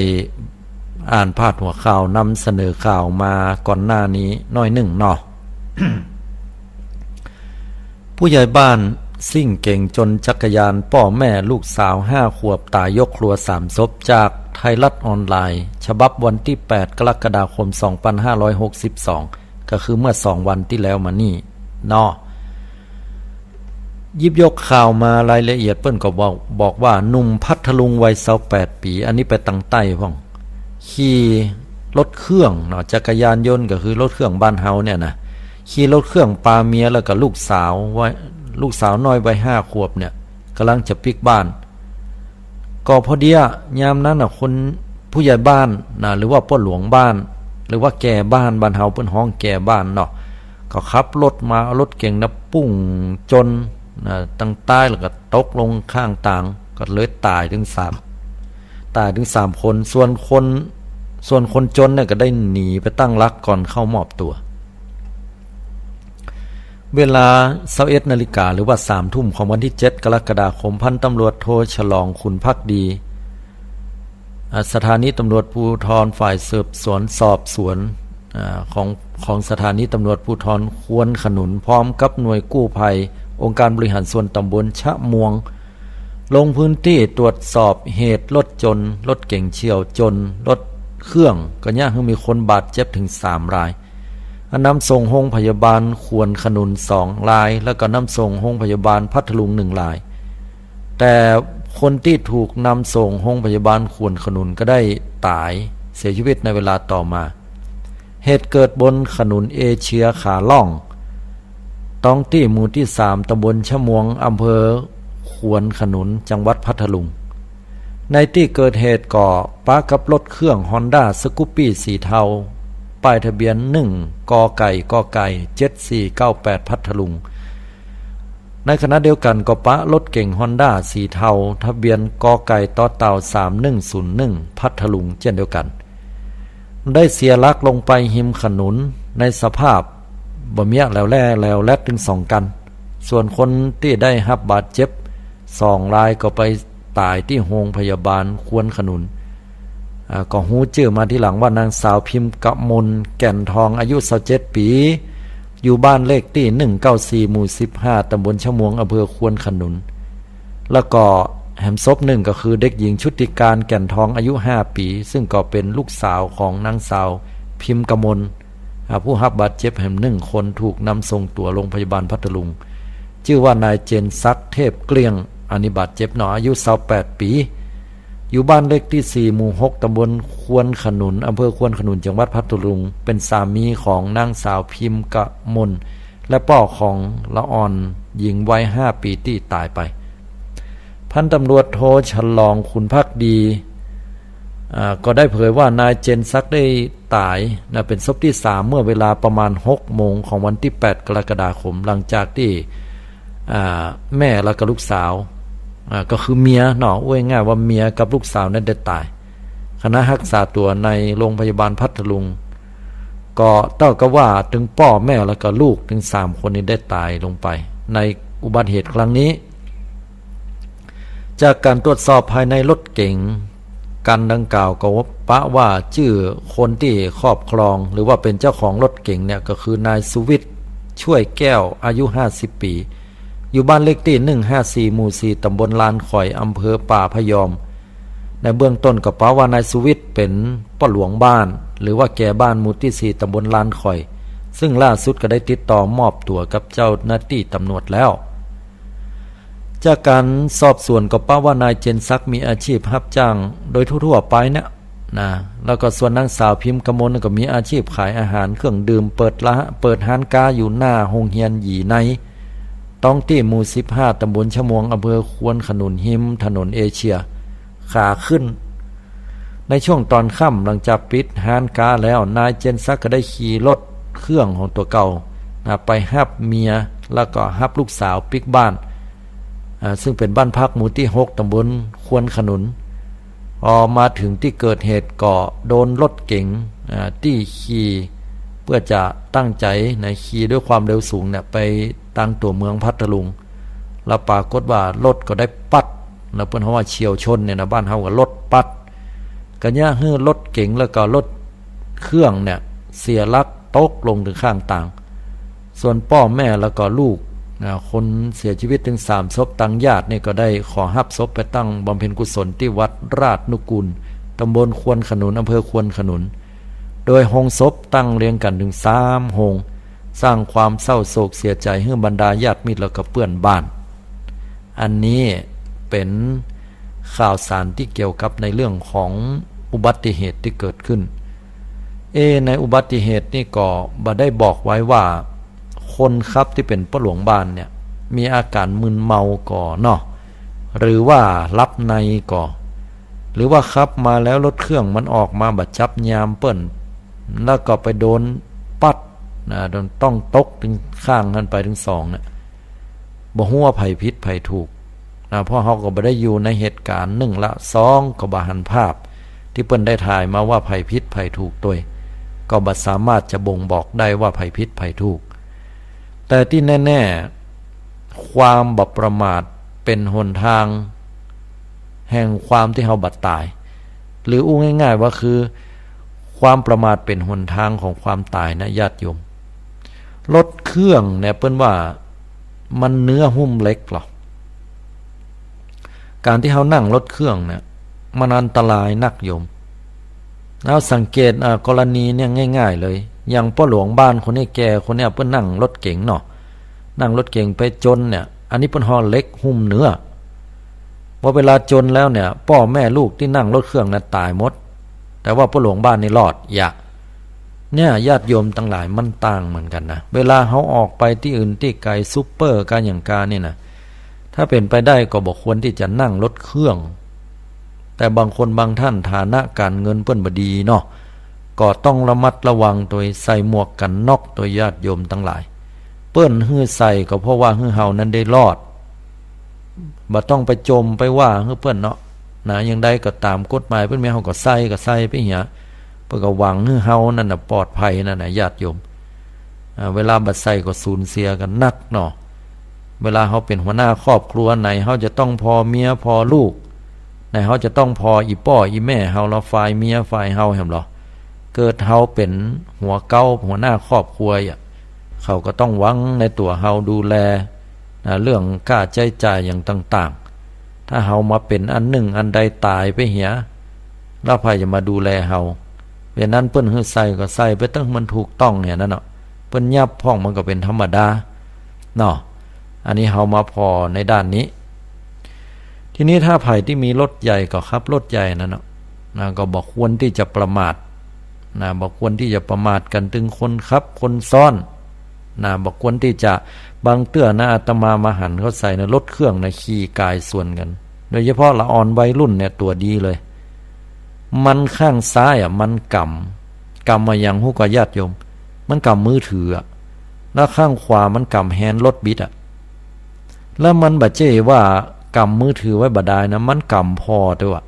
อ่านพาดหัวข่าวนำเสนอข่าวมาก่อนหน้านี้หน้อยนึ่งเนาะ ผู้ใหญ่บ้านซิ่งเก๋งจนจักรยานป้อแม่ลูกสาวห้าขวบต๋ายยกครัวสามศพ จากไทยรัฐออนไลน์ ฉบับวันตี้แปด กรกฎาคม สองพันห้าร้อยหกสิบสอง ก็คือเมื่อสองวันตี้แล้วมานี่เนาะ หยิบยกข่าวมารายละเอียดเปิ้นก็บอก บอกว่าหนุ่มพัทลุงวัยซาวแปดปี๋ อันนี้ไปตางใต้พ่อง ขี่รถเครื่องเนาะ จักรยานยนต์ก็คือรถเครื่องบ้านเฮาเนี่ยนะ ขี่รถเครื่องปาเมียแล้วก็ลูกสาววัย ลูกสาวน้อยวัยห้าขวบเนี่ย ก่ำลังจะปิ๊กบ้าน ก็พอดีอะ ยามนั้นน่ะ คนผู้ใหญ่บ้านนะ หรือว่าป้อหลวงบ้าน หรือว่าแก่บ้าน บ้านเฮาเปิ้นฮ้องแก่บ้านเนาะ ก็ขับรถมา เอารถเก๋งน่ะปุ้งจนนะ ตางใต้แล้วก็ตกลงข้างตาง ก็เลยต๋ายเถิงสาม ต๋ายเถิงสามคน ส่วนคน ส่วนคนจนเนี่ยก็ได้หนีไปตั้งหลักก่อนเข้ามอบตั๋ว เวลาซาวเอ็ดนาฬิกา หรือว่าสามทุ่มของวันตี้เจ็ด กรกฎาคม พันตำรวจโทฉลอง ขุนภักดี อ่า สถานีตำรวจภูธรฝ่ายสืบสวนสอบสวน อ่า ของ ของสถานีตำรวจภูธรควนขนุน พร้อมกับหน่วยกู้ภัยองค์การบริหารส่วนตำบลชะมวง ลงพื้นตี้ตรวจสอบเหตุรถจน รถเก๋งเฉี่ยวจนรถเครื่อง ก็เยียะหื้อมีคนบาดเจ็บเถิงสามราย อันนำส่งโฮงพยาบาลควนขนุนสองราย แล้วก็นำส่งโฮงพยาบาลพัทลุงหนึ่งราย แต่คนตี้ถูกนำส่งโฮงพยาบาลควนขนุนก็ได้ต๋ายเสียชีวิตในเวลาต่อมา เหตุเกิดบนถนนเอเชียขาล่อง ต๊องตี้หมู่ตี้สาม ตำบลชะมวง อำเภอควนขนุน จังหวัดพัทลุง ในตี้เกิดเหตุก็ปะกับรถเครื่องฮอนด้าสกูปปี้สีเทา ป้ายทะเบียน หนึ่ง ก.ไก่ ก.ไก่ เจ็ดสี่เก้าแปด พัทลุง ในขณะเดียวกั๋นก็ปะรถเก๋งฮอนด้าสีเทา ทะเบียน ก.ไก่ ต่อเต่า สามหนึ่งศูนย์หนึ่ง พัทลุง เจ้นเดียวกั๋น ได้เสียหลักลงไปฮิมถนนในสภาพบ่เมียแหลวแหล่แหลวแหลดตึงสองคัน ส่วนคนตี้ได้ฮับบาดเจ็บสองรายก็ไปต๋ายตี้โฮงพยาบาลควนขนุน อ่า ก็ฮู้จื้อมาทีหลังว่านางสาวพิมพ์กมล แก่นทอง อายุซาวเจ็ดปี๋ อยู่บ้านเลขตี้หนึ่งเก้าสี่ หมู่สิบห้า ตำบลชะมวง อำเภอควนขนุน แล้วก็แหมศพนึ่งก็คือเด็กหญิงชุติการ แก่นทอง อายุห้าปี๋ ซึ่งก็เป๋นลูกสาวของนางสาวพิมพ์กมล อ่า ผู้ฮับบาดเจ็บแหมนึ่งคนถูกนำส่งตั๋วโฮงพยาบาลพัทลุง จื้อว่านายเจนศักดิ์ เทพเกลี้ยง อันนี้บาดเจ็บเนาะ อายุซาวแปดปี๋ อยู่บ้านเลขตี้สี่ หมู่หก ตำบลควนขนุน อำเภอควนขนุน จังหวัดพัทลุง เป๋นสามีของนางสาวพิมพ์กมล และป้อของละอ่อนหญิงวัยห้าปี๋ตี้ต๋ายไป พันตำรวจโทฉลอง ขุนภักดี อ่า ก็ได้เผยว่านายเจนศักดิ์ได้ต๋ายนะ เป๋นศพตี้สาม เมื่อเวลาประมาณหกโมงของวันตี้แปด กรกฎาคม หลังจากตี้ อ่า แม่แล้วก็ลูกสาว อ่า ก็คือเมียเนาะ ว่าง่ายๆว่าเมียกับลูกสาวนั้นได้ต๋าย ขณะฮักษาตั๋วในโฮงพยาบาลพัทลุง ก็เต้ากับว่าตึงป้อแม่แล้วก็ลูกตึงสามคนนี้ได้ต๋ายลงไปในอุบัติเหตุครั้งนี้ จากก๋านตรวจสอบภายในรถเก๋งคันดังกล่าวก็ปะว่าจื้อคนตี้ครอบครอง หรือว่าเป๋นเจ้าของรถเก๋งเนี่ยก็คือนายสุวิทย์ ช่วยแก้ว อายุห้าสิบปี๋ อยู่บ้านเลขตี้หนึ่งห้าสี่ หมู่สี่ ตำบลลานข่อย อำเภอป่าพยอม ในเบื้องต้นก็ปะว่านายสุวิทย์เป๋นป้อหลวงบ้าน หรือว่าแก่บ้านหมู่ตี้สี่ ตำบลลานข่อย ซึ่งล่าสุดก็ได้ติดต่อมอบตั๋วกับเจ้าหน้าตี้ตำรวจแล้ว จากก๋านสอบสวนก็ปะว่านายเจนศักดิ์มีอาชีพฮับจ้างโดยทั่วๆไปเนี่ย นะ แล้วก็ส่วนนางสาวพิมพ์กมลก็มีอาชีพขายอาหารเครื่องดื่ม เปิดละ เปิดฮ้านก๊าอยู่หน้าโฮงเฮียนหยีใน ต๊องตี้หมู่สิบห้า ต๋ำบลชะมวง อำเภอควนขนุน ฮิมถนนเอเชีย ขาขึ้น ในช่วงต๋อนค่ำหลังจากปิดฮ้านก๊าแล้ว นายเจนศักดิ์ก็ได้ขี่รถเครื่องของตั๋วเก่านะ ไปฮับเมีย แล้วก็ฮับลูกสาวปิ๊กบ้าน อ่า ซึ่งเป๋นบ้านพักหมู่ตี้หก ต๋ำบลควนขนุน พอมาเถิงตี้เกิดเหตุก็โดนรถเก๋ง อ่า ตี้ขี่ เปื้อจะตั้งใจ๋นะ ขี่ด้วยความเร็วสูงเนี่ย ไปตางตั๋วเมืองพัทลุง แล้วปรากฏว่ารถก็ได้ปัดนะ เปิ้นฮ้องว่าเฉี่ยวชนเนี่ยนะ บ้านเฮาก็รถปัด ก็เยียะหื้อรถเก๋งแล้วก็รถเครื่องเนี่ยเสียหลักตกลงตึงข้างตาง ส่วนป้อแม่แล้วก็ลูกนะ คนเสียชีวิตตึงสามศพ ตางญาตินี่ก็ได้ขอฮับศพไปตั้งบำเพ็ญกุศลตี้วัดราชนุกูล ต๋ำบลควนขนุน อำเภอควนขนุน โดยโฮงศพตั้งเรียงกั๋นตึงสามโฮง สร้างความเศร้าโศกเสียใจ๋หื้อบรรดาญาติมิตรแล้วก็เปื้อนบ้าน อันนี้เป๋นข่าวสารตี้เกี่ยวกับในเรื่องของอุบัติเหตุตี้เกิดขึ้น เอ ในอุบัติเหตุนี่ก็บ่ได้บอกไว้ว่าคนขับตี้เป๋นป้อหลวงบ้านเนี่ย มีอาก๋านมึนเมาก่อเนาะ หรือว่าหลับในก่อ หรือว่าขับมาแล้วรถเครื่องมันออกมาบ่จับยามเปิ้น แล้วก็ไปโดนปัดนะ โดนต้องตกตึงข้างหั้นไปตึงสองเนี่ย บ่ฮู้ว่าใผผิดใผถูกนะ เพราะเฮาก็บ่ได้อยู่ในเหตุก๋ารณ์ นึ่งละ สองก็บ่หันภาพตี้เปิ้นได้ถ่ายมาว่าใผผิดใผถูกตวย ก็บ่สามารถจะบ่งบอกได้ว่าใผผิดใผถูก แต่ตี้แน่ๆ ความบ่ประมาทเป๋นหนตางแห่งความตี้เฮาบ่ต๋าย หรืออู้ง่ายๆ ว่าคือ ความประมาทเป๋นหนตางของความต๋ายนะญาติโยม รถเครื่องเนี่ยเปิ้นว่ามันเนื้อหุ้มเหล็กเหรอ ก๋านตี้เฮานั่งรถเครื่องเนี่ย มันอันตรายนักโยม เฮาสังเกต อ่า กรณีเนี่ยง่ายๆ เลย อย่างป้อหลวงบ้านคนนี้ แกคนเนี้ยเปิ้นนั่งรถเก๋งเนาะ นั่งรถเก๋งไปจนเนี่ย อันนี้เปิ้นฮ้องเหล็กหุ้มเนื้อ พอเวลาจนแล้วเนี่ย ป้อแม่ลูกตี้นั่งรถเครื่องน่ะต๋ายหมด แต่ว่าป้อหลวงบ้านนี่รอด เยียะ เนี่ยญาติโยมตังหลาย มันต่างเหมือนกั๋นนะ เวลาเฮาออกไปตี้อื่นตี้ไก๋ ซูเปอร์กาหยังกานี่นะ ถ้าเป๋นไปได้ก็บ่ควรตี้จะนั่งรถเครื่อง แต่บางคนบางท่านฐานะก๋านเงินเปิ้นบ่ดีเนาะ ก็ต้องระมัดระวังตวย ใส่หมวกกั๋นน็อกตวยญาติโยมตังหลาย เปิ้นหื้อใส่ก็เพราะว่าหื้อเฮานั้นได้รอด บ่ต้องไปจ่มไปว่าหื้อเปิ้นเนาะ นะ อย่างใดก็ต๋ามกฎหมายเปิ้นมี เฮาก็ใส่ก็ใส่ไปเหีย เปิ้นก็หวังหื้อเฮานั้นน่ะปลอดภัยนั่นน่ะญาติโยม อ่า เวลาบ่ใส่ก็สูญเสียกั๋นนักเนาะ เวลาเฮาเป๋นหัวหน้าครอบครัว ไหนเฮาจะต้องผ่อเมียผ่อลูก ไหนเฮาจะต้องผ่ออี่ป้ออี่แม่เฮา แล้วฝ่ายเมียฝ่ายเฮาแหมลอ เกิดเฮาเป๋นหัวเก๊าหัวหน้าครอบครัวอะ เขาก็ต้องหวังในตั๋วเฮาดูแล นะ เรื่องค่าใจ๊จ่ายอย่างต่างๆ ถ้าเฮามาเป๋นอันนึ่งอันใดต๋ายไปเหีย แล้วใผจะมาดูแลเฮา เพราะฉะนั้นเปิ้นหื้อใส่ก็ใส่ไปเต๊อะ มันถูกต้องเนี่ยนั่นเนาะ เปิ้นยับพ่องมันก็เป๋นธรรมดาเนาะ อันนี้เฮามาผ่อในด้านนี้ ทีนี้ถ้าใผตี้มีรถใหญ่ก็ขับรถใหญ่นั่นเนาะ นะ ก็บ่ควรตี้จะประมาท นะ บ่ควรตี้จะประมาทกั๋นตึงคนขับคนซ้อน นะ บ่ควรตี้จะ บางเตื้อนะ อาตมามาหันเข้าใส่นะ รถเครื่องนะ ขี่ก๋ายสวนกั๋น โดยเฉพาะละอ่อนวัยรุ่นเนี่ยตั๋วดีเลย มันข้างซ้ายอะ มันก๋ำ ก๋ำอะหยังฮู้ก่อญาติโยม มันก๋ำมือถืออะ แล้วข้างขวามันก๋ำแฮนด์รถบิดอะ แล้วมันบ่ใจ้ว่ากำมือถือไว้บ่ดายนะ มันกำผ่อตวย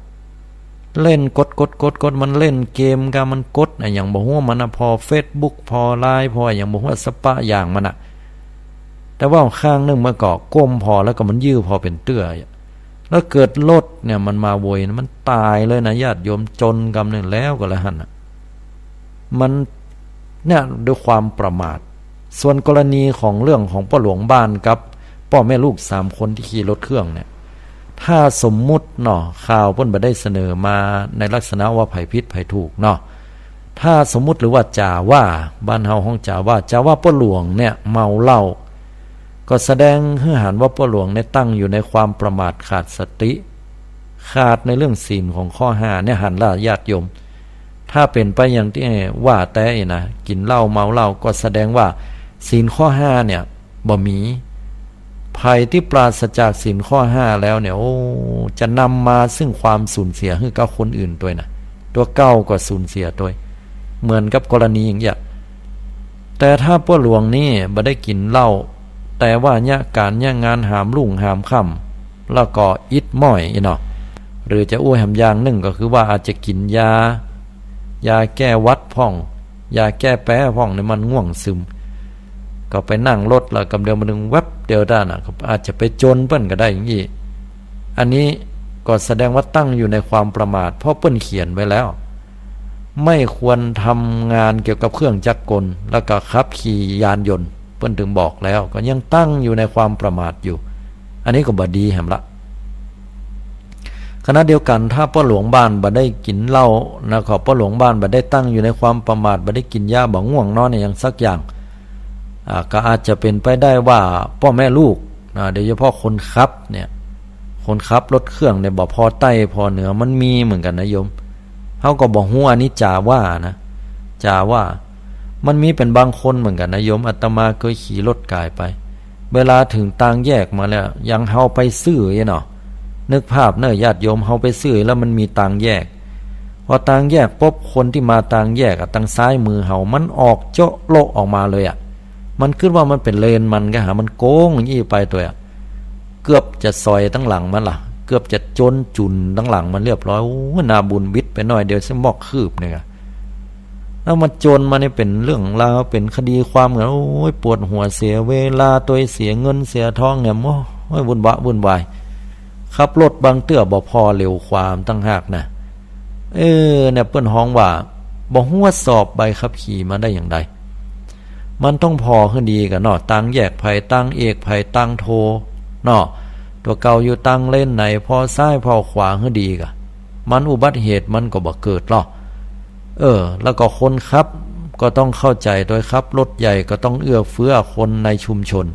เล่นกดกดกดกด มันเล่นเกมกา มันกดอะหยังบ่ฮู้มันนะ ผ่อเฟซบุ๊ก ผ่อไลน์ ผ่ออะหยังบ่ฮู้สะปะอย่างมันอะ แต่ว่าข้างนึ่งมันก็ก้มผ่อ แล้วก็มันยื้อผ่อเป๋นเตื้อ แล้วเกิดรถเนี่ยมันมาโวยนะ มันต๋ายเลยนะญาติโยม จนกำนึ่งแล้วก็แล้วหั้นน่ะ มันเนี่ยด้วยความประมาท ส่วนกรณีของเรื่องของป้อหลวงบ้านกับป้อแม่ลูกสามคนตี้ขี่รถเครื่องเนี่ย ถ้าสมมุติเนาะ ข่าวเปิ้นบ่ได้เสนอมาในลักษณะว่าใผผิดใผถูกเนาะ ถ้าสมมุติหรือว่าจ๋าว่า บ้านเฮาฮ้องจ๋าว่า จ๋าว่าป้อหลวงเนี่ยเมาเหล้า ก็แสดงหื้อหันว่าป้อหลวงเนี่ยตั้งอยู่ในความประมาทขาดสติ ขาดในเรื่องศีลของข้อห้าเนี่ยหันละญาติโยม ถ้าเป๋นไปอย่างตี้ว่าแต๊นะ กิ๋นเหล้าเมาเหล้า ก็แสดงว่าศีลข้อห้าเนี่ยบ่มี ใผตี้ปราศจากศีลข้อห้าแล้วเนี่ย โอ้ จะนำมาซึ่งความสูญเสียหื้อกับคนอื่นตวยนะ ตั๋วเก่าก็สูญเสียตวย เหมือนกับกรณีอย่างเงี้ย แต่ถ้าป้อหลวงนี่บ่ได้กิ๋นเหล้า แต่ว่าเยียะก๋านเยียะงานหามรุ่งหามค่ำ แล้วก็อิดม้อยอี้เนาะ หรือจะอู้แหมอย่างนึ่งก็คือว่าอาจจะกิ๋นยา ยาแก้หวัดพ่อง ยาแก้แป๊พ่อง นี่มันง่วงซึม ก็ไปนั่งรถแล้วกำเดียวมานึ่งแว็บเดียวได้นะ ก็อาจจะไปจนเปิ้นก็ได้อย่างอี้ อันนี้ก็แสดงว่าตั้งอยู่ในความประมาท เพราะเปิ้นเขียนไว้แล้ว ไม่ควรทำงานเกี่ยวกับเครื่องจักรกล แล้วก็ขับขี่ยานยนต์ เปิ้นถึงบอกแล้ว ก็ยังตั้งอยู่ในความประมาทอยู่ อันนี้ก็บ่ดีแหมละ ขณะเดียวกั๋น ถ้าป้อหลวงบ้านบ่ได้กิ๋นเหล้านะ ขอป้อหลวงบ้านบ่ได้ตั้งอยู่ในความประมาท บ่ได้กิ๋นยา บ่ง่วงนอนอะหยังสักอย่าง อ่า ก็อาจจะเป๋นไปได้ว่าป้อแม่ลูกนะ โดยเฉพาะคนขับเนี่ย คนขับรถเครื่องเนี่ย บ่ผ่อใต้ผ่อเหนือ มันมีเหมือนกั๋นนะโยม เฮาก็บ่ฮู้อันนี้จ๋าว่านะ จ๋าว่า มันมีเป๋นบางคนเหมือนกั๋นนะโยม อาตมาเกยขี่รถก๋ายไป เวลาเถิงตางแยกมาแล้ว อย่างเฮาไปซื้ออี้เนาะ นึกภาพเน่อญาติโยม เฮาไปซื้อแล้วมันมีตางแยก พอตางแยกปุ๊บ คนตี้มาตางแยกอะ ตางซ้ายมือเฮา มันออกโจ๊ะโละออกมาเลยอะ มันกึ๊ดว่ามันเป๋นเลนมัน ก็หามันโก๊งอี้ไปตวยอะ เกือบจะสอยตังหลังมันละ เกือบจะจนจุ่นตังหลังมันเรียบร้อย โอ้ย หน้าบุญบิดไปหน้อยเดียว เสี้ยมอกคืบเนี่ยอะ แล้วมาจนมาเนี่ยเป๋นเรื่องราว เป๋นคดีความกั๋น โอ้ย ปวดหัว เสียเวลาตวย เสียเงินเสียทองเนี่ย โอ้ย วุ่นวะวุ่นวาย ขับรถบางเตื้อบ่ผ่อเหลียวขวาตังหากนะ เออ เนี่ยเปิ้นฮ้องว่าบ่ฮู้ว่าสอบใบขับขี่มาได้อย่างใด มันต้องผ่อหื้อดีก่อเนาะ ตางแยกไผตางเอก ไผตางโทเนาะ ตั๋วเก่าอยู่ตางเลนไหน ผ่อซ้ายผ่อขวาหื้อดีก่อ มันอุบัติเหตุมันก็บ่เกิดหรอก เออ แล้วก็คนขับก็ต้องเข้าใจ๋ตวย ขับรถใหญ่ก็ต้องเอื้อเฟื้อคนในชุมชน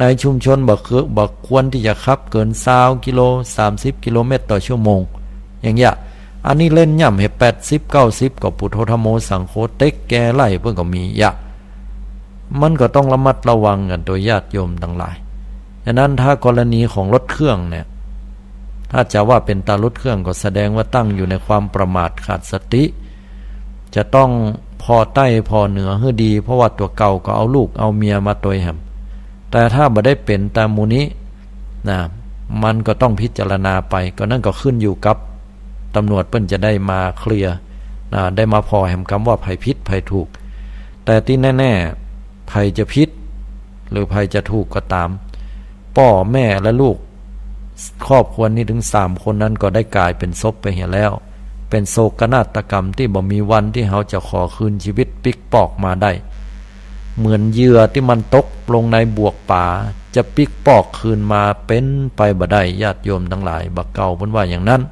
ในชุมชนบ่คือ บ่ควรตี้จะขับเกินซาวกิโล สามสิบกิโลเมตรต่อชั่วโมง อย่างเงี้ย อันนี้เล่นย่ำหื้อแปดสิบ เก้าสิบ ก็ปุโธธัมโมสังโฆ เต๊กแกไล่เปิ้นก็มียะ มันก็ต้องระมัดระวังกั๋นตวยญาติโยมตังหลาย ฉะนั้นถ้ากรณีของรถเครื่องเนี่ย ถ้าจะว่าเป๋นตารถเครื่องก็แสดงว่าตั้งอยู่ในความประมาทขาดสติ จะต้องผ่อใต้ผ่อเหนือหื้อดี เพราะว่าตั๋วเก่าก็เอาลูกเอาเมียมาตวยแหม แต่ถ้าบ่ได้เป๋นตามหมู่นี้นะ มันก็ต้องพิจารณาไป ก็นั่นก็ขึ้นอยู่กับตำรวจเปิ้นจะได้มาเคลียร์นะ ได้มาผ่อแหมกำว่าใผผิดใผถูก แต่ตี้แน่ๆ ใผจะผิดหรือใผจะถูกก็ต๋าม ป้อแม่และลูก ครอบครัวนี้ถึงสามคนนั้นก็ได้ก๋ายเป๋นศพไปเหียแล้ว เป๋นโศกนาฏกรรมตี้บ่มีวันตี้เฮาจะขอคืนชีวิตปิ๊กปอกมาได้ เหมือนเหยื่อตี้มันตกลงในบวกป๋า จะปิ๊กปอกคืนมาเป๋นไปบ่ได้ ญาติโยมตังหลาย บ่าเก่าเปิ้นว่าอย่างนั้น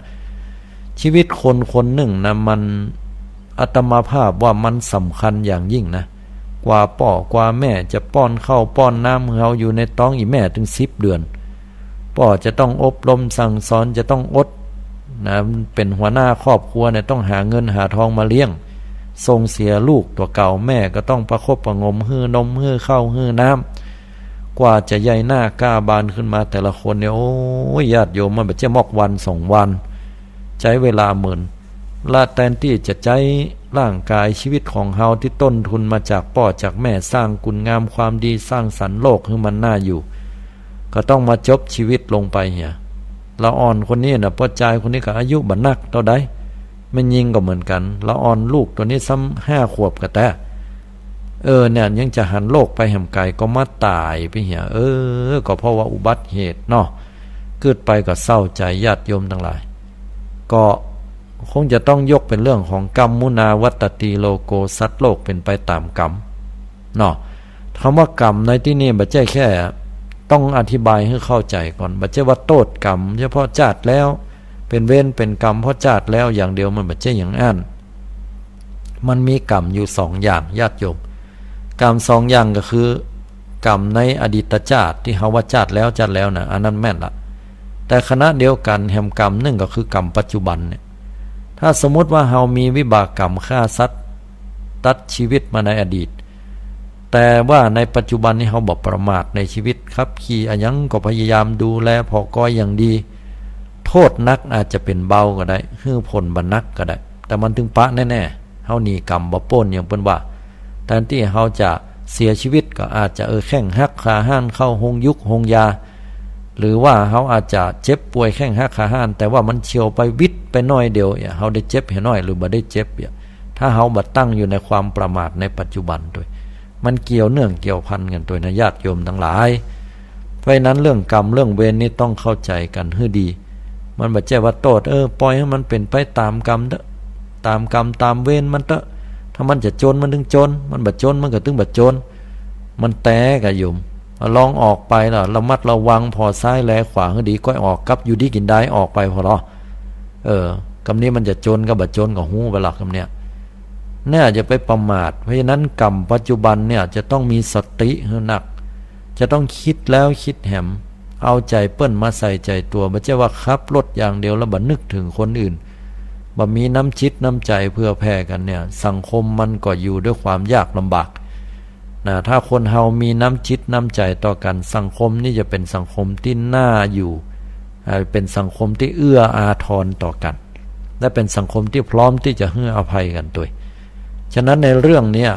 ชีวิตคนคนนึ่งนะ มัน อาตมาภาพว่ามันสำคัญอย่างยิ่งนะ กว่าป้อกว่าแม่จะป้อนข้าวป้อนน้ำหื้อเฮาอยู่ในต๊องอี่แม่ตึงสิบเดือน ป้อจะต้องอบรมสั่งสอน จะต้องอดนะ เป๋นหัวหน้าครอบครัวเนี่ย ต้องหาเงินหาทองมาเลี้ยง ส่งเสียลูกตั๋วเก่า แม่ก็ต้องประคบประหงม หื้อนม หื้อข้าว หื้อน้ำ กว่าจะใหญ่หน้าก้าบานขึ้นมาแต่ละคนเนี่ย โอ้ย ญาติโยม มันบ่ใจ้มอกวันสองวัน ใจ๊เวลาเมิน ละแตนตี้จะใจ๊ร่างก๋ายชีวิตของเฮาตี้ต้นทุนมาจากป้อจากแม่ สร้างคุณงามความดี สร้างสรรค์โลกหื้อมันน่าอยู่ ก็ต้องมาจบชีวิตลงไปเหีย ละอ่อนคนนี้นะ ป้อจายคนนี้ก็อายุบ่นักเต้าใด แม่ญิงก็เหมือนกั๋น ละอ่อนลูกตั๋วนี้ซ้ำห้าขวบกะแต๊ เออ เนี่ย ยังจะหันโลกไปแหมไก๋ก็มาต๋ายไปเหีย เออ ก็เพราะว่าอุบัติเหตุเนาะ กึ๊ดไปก็เศร้าใจ๋ญาติโยมตังหลาย ก็คงจะต้องยกเป๋นเรื่องของกัมมุนาวัตตีโลโก สัตว์โลกเป๋นไปต๋ามกรรมเนาะ กำว่ากรรมในตี้นี่บ่ใจ้แค่ ต้องอธิบายหื้อเข้าใจ๋ก่อน บ่ใจ้ว่าโต้ษกรรมเฉพาะจาติแล้ว เป๋นเวรเป๋นกรรมเพราะจาติแล้วอย่างเดียว มันบ่ใจ้อย่างอั้น มันมีกรรมอยู่สองอย่างญาติโยม กรรมสองอย่างก็คือ กรรมในอดีตจาติตี้เฮาว่าจาติแล้วจาติแล้วนะ อันนั้นแม่นละ แต่ขณะเดียวกั๋นแหมกรรมนึ่งก็คือกรรมปัจจุบันเนี่ย ถ้าสมมุติว่าเฮามีวิบากกรรมฆ่าสัตว์ ตัดชีวิตมาในอดีต แต่ว่าในปัจจุบันนี้เฮาบ่ประมาทในชีวิต ขับขี่อะหยังก็พยายามดูแลผ่อกอยอย่างดี โทษหนักอาจจะเป๋นเบาก็ได้ หื้อผลบ่หนักก็ได้ แต่มันตึงปะแน่ๆ เฮาหนีกรรมบ่ป๊น อย่างเปิ้นว่า แทนตี้เฮาจะเสียชีวิตก็อาจจะ เออ แข้งหักขาหัน เข้าโฮงยุกโฮงยา หรือว่าเฮาอาจจะเจ็บป่วยแข้งหักขาหัน แต่ว่ามันเฉี่ยวไปวิดไปหน้อยเดียวเนี่ย เฮาได้เจ็บเหียน้อยหรือบ่ได้เจ็บเนี่ย ถ้าเฮาบ่ตั้งอยู่ในความประมาทในปัจจุบันตวย มันเกี่ยวเนื่องเกี่ยวพันกั๋นตวยนะญาติโยมตังหลาย เพราะฉะนั้นเรื่องกรรมเรื่องเวรนี่ต้องเข้าใจ๋กั๋นหื้อดี มันบ่ใจ้ว่าโต้ษ เออ ป่อยหื้อมันเป๋นไปต๋ามกรรมเต๊อะ ต๋ามกรรมต๋ามเวรมันเต๊อะ ถ้ามันจะจนมันตึงจน มันบ่จนมันก็ตึงบ่จน มันแต๊ก่ะโยม ลองออกไปล่ะ ระมัดระวังผ่อซ้ายแลขวาหื้อดี ก้อยออกกลับอยู่ดีกิ๋นดายออกไปผ่อลอ เออ กำนี้มันจะจนกับบ่จนก็ฮู้ไปละกำเนี่ย เนี่ยอย่าไปประมาท เพราะฉะนั้นกรรมปัจจุบันเนี่ยจะต้องมีสติหื้อนัก จะต้องกึ๊ดแล้วกึ๊ดแหม เอาใจ๋เปิ้นมาใส่ใจ๋ตั๋ว บ่ใจ้ว่าขับรถอย่างเดียวแล้วบ่นึกเถิงคนอื่น บ่มีน้ำจิตน้ำใจ๋เผื่อแผ่กั๋นเนี่ย สังคมมันก็อยู่ด้วยความยากลำบาก นะ ถ้าคนเฮามีน้ำจิตน้ำใจ๋ต่อกั๋น สังคมนี่จะเป๋นสังคมตี้น่าอยู่ เอ่อ เป๋นสังคมตี้เอื้ออาทรต่อกั๋น และเป๋นสังคมตี้พร้อมตี้จะหื้ออภัยกั๋นตวย ฉะนั้นในเรื่องเนี้ย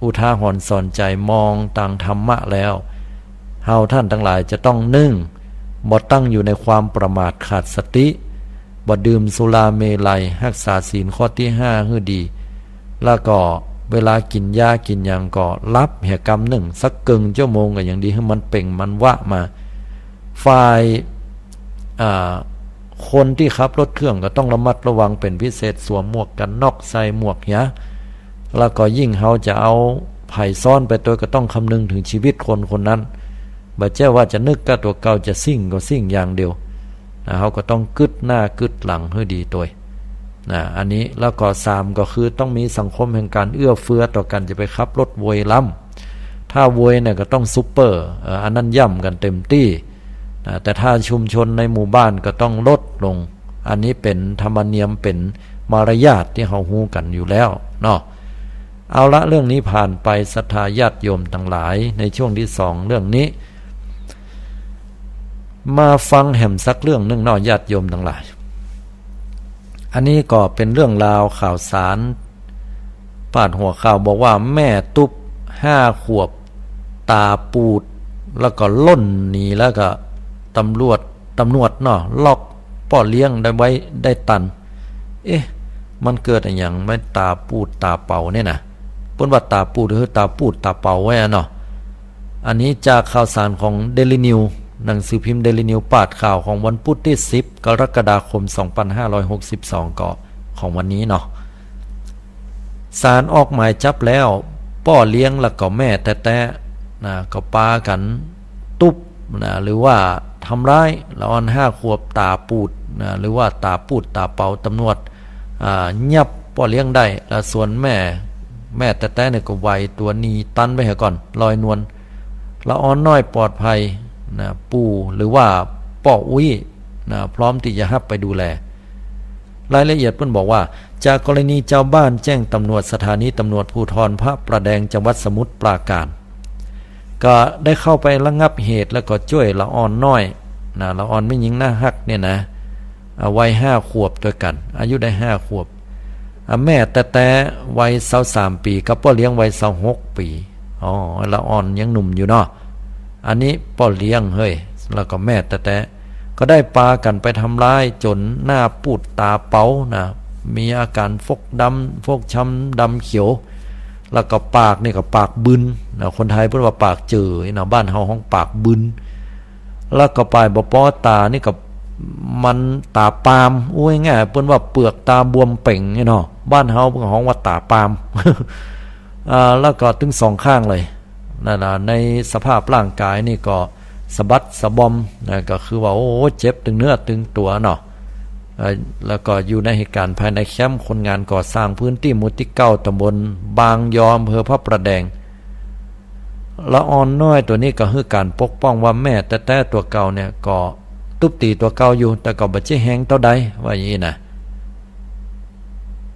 อุทาหรณ์สอนใจ๋มองตางธรรมะแล้ว เฮาท่านตังหลายจะต้อง นึ่ง บ่ตั้งอยู่ในความประมาทขาดสติ บ่ดื่มสุราเมรัย ฮักษาศีลข้อตี้ห้าหื้อดี แล้วก็เวลากิ๋นยากิ๋นหยังก็หลับเหียกำนึ่ง สักเกิ่งชั่วโมงก็ยังดี หื้อมันเปล่งมันวาบมา ฝ่าย อ่า คนตี้ขับรถเครื่องก็ต้องระมัดระวังเป๋นพิเศษ สวมหมวกกั๋นน็อก ใส่หมวกเหีย แล้วก็ยิ่งเฮาจะเอาใผซ้อนไปตวยก็ต้องคำนึงเถิงชีวิตคนคนนั้น บ่ใจ้ว่าจะนึกก้าตั๋วเก่าจะซิ่งก็ซิ่งอย่างเดียว นะ เฮาก็ต้องกึ๊ดหน้ากึ๊ดหลังหื้อดีตวย นะ อันนี้ แล้วก็สามก็คือต้องมีสังคมแห่งก๋านเอื้อเฟื้อต่อกั๋น จะไปขับรถโวยล้ำ ถ้าโวยเนี่ยก็ต้องซูเปอร์ เอ่อ อันนั้นย่ำกั๋นเต็มตี้ นะ แต่ถ้าชุมชนในหมู่บ้านก็ต้องลดลง อันนี้เป๋นธรรมเนียม เป๋นมารยาทตี้เฮาฮู้กั๋นอยู่แล้วเนาะ เอาละ เรื่องนี้ผ่านไป ศรัทธาญาติโยมตังหลาย ในช่วงตี้สองเรื่องนี้ มาฟังแหมสักเรื่องนึ่งเนาะ ญาติโยมตังหลาย อันนี้ก็เป๋นเรื่องราวข่าวสาร ปาดหัวข่าวบอกว่าแม่ตุ๊บห้าขวบต๋าปูด แล้วก็ล่นหนี แล้วก็ตำรวจ ตำรวจเนาะ ล็อกป้อเลี้ยงได้ไว้ได้ตัน เอ๊ะ มันเกิดอะหยัง แม่ต๋าปูดต๋าเป๋าเนี่ยนะ เปิ้นว่าต๋าปูดคือต๋าปูดต๋าเป๋าไว้อะเนาะ อันนี้จากข่าวสารของเดลินิว หนังสือพิมพ์เดลินิว ปาดข่าวของวันพุธตี้สิบ กรกฎาคม สองพันห้าร้อยหกสิบสอง ก็ของวันนี้เนาะ ศาลออกหมายจับแล้ว ป้อเลี้ยงแล้วก็แม่แต๊ๆ นะ ก็ปากั๋นตุ๊บ นะ หรือว่าทำร้ายละอ่อนห้าขวบต๋าปูด นะ หรือว่าต๋าปูดต๋าเป๋า ตำรวจ อ่า ยับป้อเลี้ยงได้ แล้วส่วนแม่ แม่แต๊ๆ เนี่ยก็ไหวตั๋วหนีตันไปเหียก่อน ลอยนวล ละอ่อนน้อยปลอดภัย นะ ปู่หรือว่าป้ออุ๊ย นะ พร้อมตี้จะฮับไปดูแล รายละเอียดเปิ้นบอกว่า จากกรณีจาวบ้านแจ้งตำรวจสถานีตำรวจภูธรพระประแดงจังหวัดสมุทรปราการ ก็ได้เข้าไประงับเหตุแล้วก็จ้วยละอ่อนน้อย นะ ละอ่อนแม่ญิงน่าฮักเนี่ยนะ อ่า วัยห้าขวบตวยกั๋น อายุได้ห้าขวบ อ่า แม่แต๊ๆ วัยซาวสามปี๋ กับป้อเลี้ยงวัยซาวหกปี๋ อ๋อ ละอ่อนยังหนุ่มอยู่เนาะ อันนี้ป้อเลี้ยงเฮ้ย แล้วก็แม่แต๊ๆ ก็ได้ปากั๋นไปทำร้ายจ๋นหน้าปูดต๋าเป๋านะ มีอาก๋านฟกดำ ฟกช้ำดำเขียว แล้วก็ปากนี่ก็ปากบึนนะ คนไทยเปิ้นว่าปากเจ๋อนะ บ้านเฮาฮ้องปากบึน แล้วก็ปายบ่ปอต๋านี่ก็มันต๋าปาม อู้ง่ายๆ เปิ้นว่าเปลือกต๋าบวมเป่งเนี่ยเนาะ บ้านเฮาเปิ้นฮ้องว่าต๋าปาม อ่า แล้วก็ตึงสองข้างเลย นั่นน่ะ ในสภาพร่างกายนี่ก็สะบักสะบอมนะ ก็คือว่า โอ้ เจ็บตึงเนื้อตึงตั๋วเนาะ เอ่อ แล้วก็อยู่ในเหตุก๋ารณ์ภายในแคมป์คนงานก่อสร้างพื้นตี้หมู่ตี้เก้า ตำบลบางยอ อำเภอพระประแดง ละอ่อนน้อยตั๋วนี้ก็หื้อก๋านปกป้องว่าแม่แต๊ๆ ตั๋วเก่าเนี่ยก็ตุ๊บตี๋ตั๋วเก่าอยู่ แต่ก็บ่ใจ้แฮงเต้าใด ว่าอย่างนี้นะ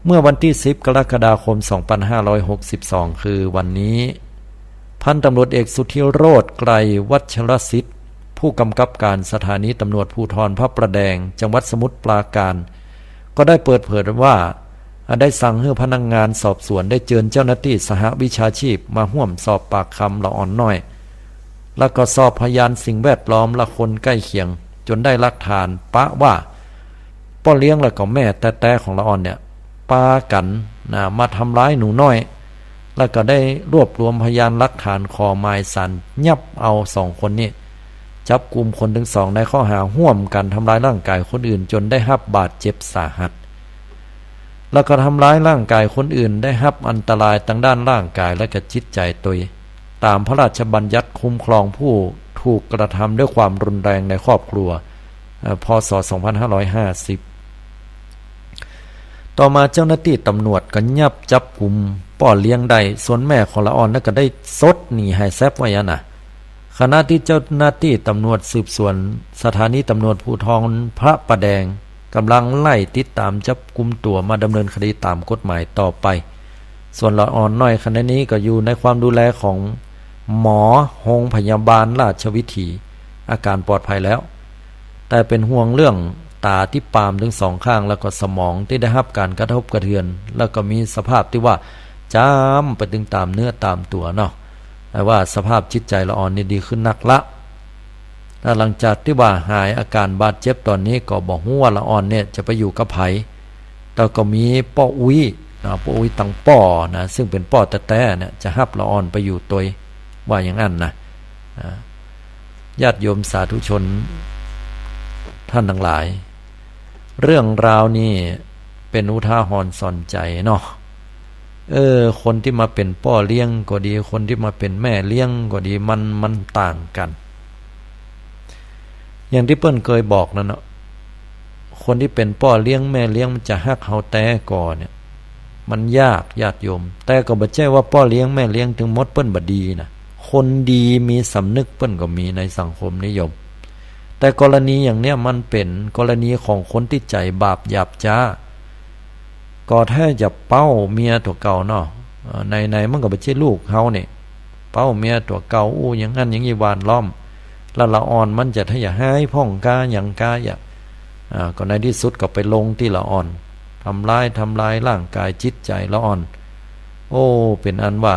เมื่อวันตี้สิบ กรกฎาคม สองปันห้าร้อยหกสิบสอง คือวันนี้ พันตำรวจเอกสุทธิโรจน์ ไกรวัชรสิทธิ์ ผู้กำกับการสถานีตำรวจภูธรพระประแดง จังหวัดสมุทรปราการ ก็ได้เปิดเผยว่า ได้สั่งหื้อพนักงานสอบสวนได้เจิญเจ้าหน้าตี้สหวิชาชีพมาฮ่วมสอบปากคำละอ่อนน้อย แล้วก็สอบพยานสิ่งแวดล้อมและคนใก้เคียง จ๋นได้หลักฐานปะว่า ป้อเลี้ยงแล้วก็แม่แต๊ๆ ของละอ่อนเนี่ย ปากั๋นนะ มาทำร้ายหนูน้อย แล้วก็ได้รวบรวมพยานหลักฐานขอหมายศาลยับเอาสองคนนี้ จับกุมคนตึงสองในข้อหาฮ่วมกั๋นทำร้ายร่างกายคนอื่นจ๋นได้ฮับบาดเจ็บสาหัส แล้วก็ทำร้ายร่างกายคนอื่นได้ฮับอันตรายตางด้านร่างกายและก็จิตใจ๋ตวย ต๋ามพระราชบัญญัติคุ้มครองผู้ถูกกระทำด้วยความรุนแรงในครอบครัว เอ่อ พ.ศ. สองพันห้าร้อยห้าสิบ ต่อมาเจ้าหน้าตี้ตำรวจก็ยับจับกุมป้อเลี้ยงได้ ส่วนแม่ของละอ่อนนั้นก็ได้ซดหนีหายแซบว่าอย่างนั้นนะ ขณะตี้เจ้าหน้าตี้ตำรวจสืบสวนสถานีตำรวจภูธรพระประแดง ก่ำลังไล่ติดต๋ามจับกุมตั๋วมาดำเนินคดีต๋ามกฎหมายต่อไป ส่วนละอ่อนน้อยขณะนี้ก็อยู่ในความดูแลของหมอโฮงพยาบาลราชวิถี อาก๋านปลอดภัยแล้ว แต่เป๋นห่วงเรื่องต๋าตี้ปามตึงสองข้าง แล้วก็สมองตี้ได้ฮับก๋านกระทบกระเทือน แล้วก็มีสภาพตี้ว่าจามไปตึงต๋ามเนื้อต๋ามตั๋วเนาะ แต่ว่าสภาพจิตใจ๋ละอ่อนนี่ดีขึ้นนักละ และหลังจากตี้ว่าหายอาก๋านบาดเจ็บต๋อนนี้ก็บ่ฮู้ว่าละอ่อนเนี่ยจะไปอยู่กับใผ แต่ก็มีป้ออุ๊ยนะ ป้ออุ๊ยตังป้อนะ ซึ่งเป๋นป้อแต๊ๆ เนี่ย จะฮับละอ่อนไปอยู่ตวย ว่าอย่างนั้นนะ อ่า ญาติโยมสาธุชนท่านทั้งหลาย เรื่องราวนี่เป๋นอุทาหรณ์สอนใจ๋เนาะ เออ คนตี้มาเป๋นป้อเลี้ยงก็ดี คนตี้มาเป๋นแม่เลี้ยงก็ดี มัน มันต่างกั๋น อย่างตี้เปิ้นเกยบอกนั่นเนาะ คนตี้เป๋นป้อเลี้ยงแม่เลี้ยงมันจะฮักเฮาแต๊ก่อเนี่ย มันยาก ญาติโยม แต่ก็บ่ใจ้ว่าป้อเลี้ยงแม่เลี้ยงตึงหมดเปิ้นบ่ดีนะ คนดีมีสำนึกเปิ้นก็มีในสังคมนิยม แต่กรณีอย่างเนี้ยมันเป๋นกรณีของคนตี้ใจ๋บาปหยาบจ๊า ก็ถ้าจะเป้าเมียตั๋วเก่าเนาะ เอ่อ ไหนๆ มันก็บ่ใจ้ลูกเฮาเนี่ย เป้าเมียตั๋วเก่า อู้อย่างนั้นอย่างนี้หว่านล้อม แล้วละอ่อนมันจะถ้าจะฮ้ายพ่องก๊าหยังก๊าอะ อ่า ก็ในตี้สุดก็ไปลงตี้ละอ่อน ทำร้าย ทำลายร่างกายจิตใจ๋ละอ่อน โอ้ เป๋นอันว่า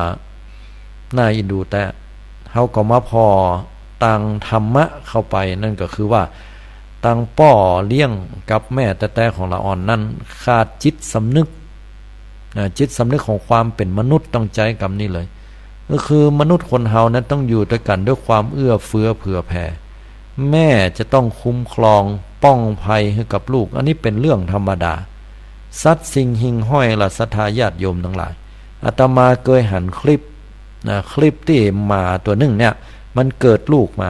น่าเอ็นดูแต๊ เฮาก็มาผ่อตางธรรมะเข้าไป นั่นก็คือว่า ตางป้อเลี้ยงกับแม่แต๊ๆ ของละอ่อนนั้นขาดจิตสำนึก นะ จิตสำนึกของความเป๋นมนุษย์ ต้องใจ๊กำนี้เลย ก็คือมนุษย์คนเฮานั้นต้องอยู่ตวยกั๋นด้วยความเอื้อเฟื้อเผื่อแผ่ แม่จะต้องคุ้มครองป้องภัยหื้อกับลูก อันนี้เป๋นเรื่องธรรมดา สัตว์สิ่งหิ่งห้อยล่ะ ศรัทธาญาติโยมทั้งหลาย อาตมาเกยหันคลิปนะ คลิปตี้หมาตั๋วนึ่งเนี่ย มันเกิดลูกมา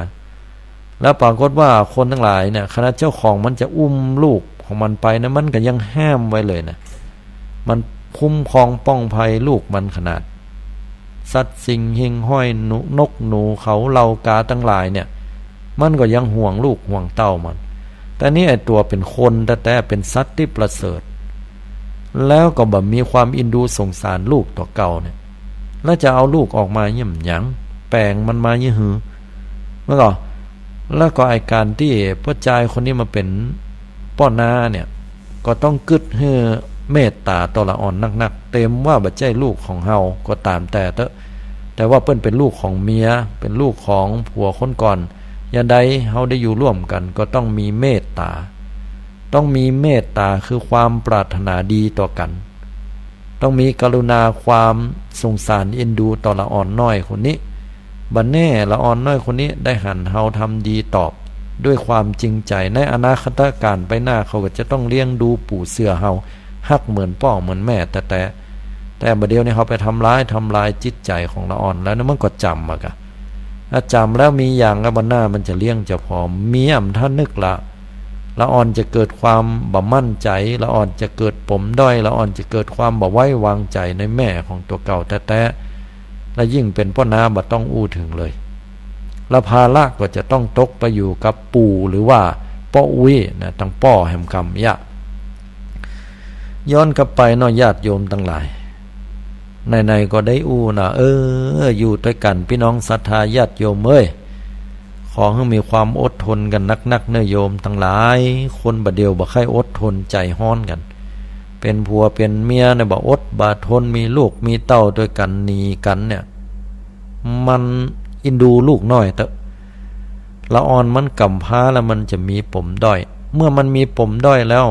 แล้วปรากฏว่าคนทั้งหลายเนี่ย ขนาดเจ้าของมันจะอุ้มลูกของมันไปนะ มันก็ยังห้ามไว้เลยนะ มันคุ้มครองป้องภัยลูกมันขนาด สัตว์สิ่งหิ่งห้อย หนู นกหนูเขาเหล่ากาตังหลายเนี่ย มันก็ยังห่วงลูกห่วงเต้ามัน แต่นี่ไอ้ตั๋วเป๋นคนแต๊ๆ เป๋นสัตว์ตี้ประเสริฐ แล้วก็บ่มีความเอ็นดูสงสารลูกตั๋วเก่าเนี่ย แล้วจะเอาลูกออกมาเยียะหยัง แป๋งมันมาเยียะหื้อ มันก็ แล้วก็ไอ้ก๋านตี้ป้อจายคนนี้มาเป๋นป้อน้าเนี่ย ก็ต้องกึ๊ดหื้อเมตต๋าต่อละอ่อนนักๆ เต็มว่าบ่ใจ้ลูกของเฮาก็ต๋ามแต่เต๊อะ แต่ว่าเปิ้นเป๋นลูกของเมีย เป๋นลูกของผัวคนก่อน ยามใดเฮาได้อยู่ร่วมกั๋นก็ต้องมีเมตต๋า ต้องมีเมตต๋าคือความปรารถนาดีต่อกั๋น ต้องมีกรุณาความสงสารเอ็นดูต่อละอ่อนน้อยคนนี้ บ่แน่ละอ่อนน้อยคนนี้ได้หันเฮาทำดีตอบด้วยความจริงใจ๋ ในอนาคตกาลไปหน้าเขาก็จะต้องเลี้ยงดูปู๋เสือเฮา ฮักเหมือนป้อเหมือนแม่แต๊ๆ แต่บ่าเดี่ยวนี้เฮาไปทำร้าย ทำลายจิตใจ๋ของละอ่อนแล้วนะ มันก็จ๋ำอะกะ ถ้าจ๋ำแล้วมีอย่างก็บ่าหน้ามันจะเลี้ยงจะผอม เมียมันถ้านึกละ ละอ่อนจะเกิดความบ่มั่นใจ๋ ละอ่อนจะเกิดปมด้อย ละอ่อนจะเกิดความบ่ไว้วางใจ๋ในแม่ของตั๋วเก่าแต๊ๆ และยิ่งเป๋นป้อน้าบ่ต้องอู้เถิงเลย และภาระก็จะต้องตกไปอยู่กับปู่หรือว่าป้ออุ๊ยนะ ตังป้อแหมกำเยียะ ย้อนกลับไปเนาะ ญาติโยมตังหลาย ไหนๆ ก็ได้อู้นะ เออ อยู่ตวยกั๋น ปี้น้องศรัทธาญาติโยมเอ้ย ขอหื้อมีความอดทนกั๋นนักๆ เน่อโยมตังหลาย คนบ่าเดี่ยวบ่ใค่อดทน ใจ๋ฮ้อนกั๋น เป๋นผัวเป๋นเมียเนี่ยบ่อดบ่ทน มีลูกมีเต้าตวยกั๋น หนีกั๋นเนี่ย มันอินดูลูกน้อยเต๊อะ ละอ่อนมันก๋ำพร้าแล้วมันจะมีปมด้อย เมื่อมันมีปมด้อยแล้ว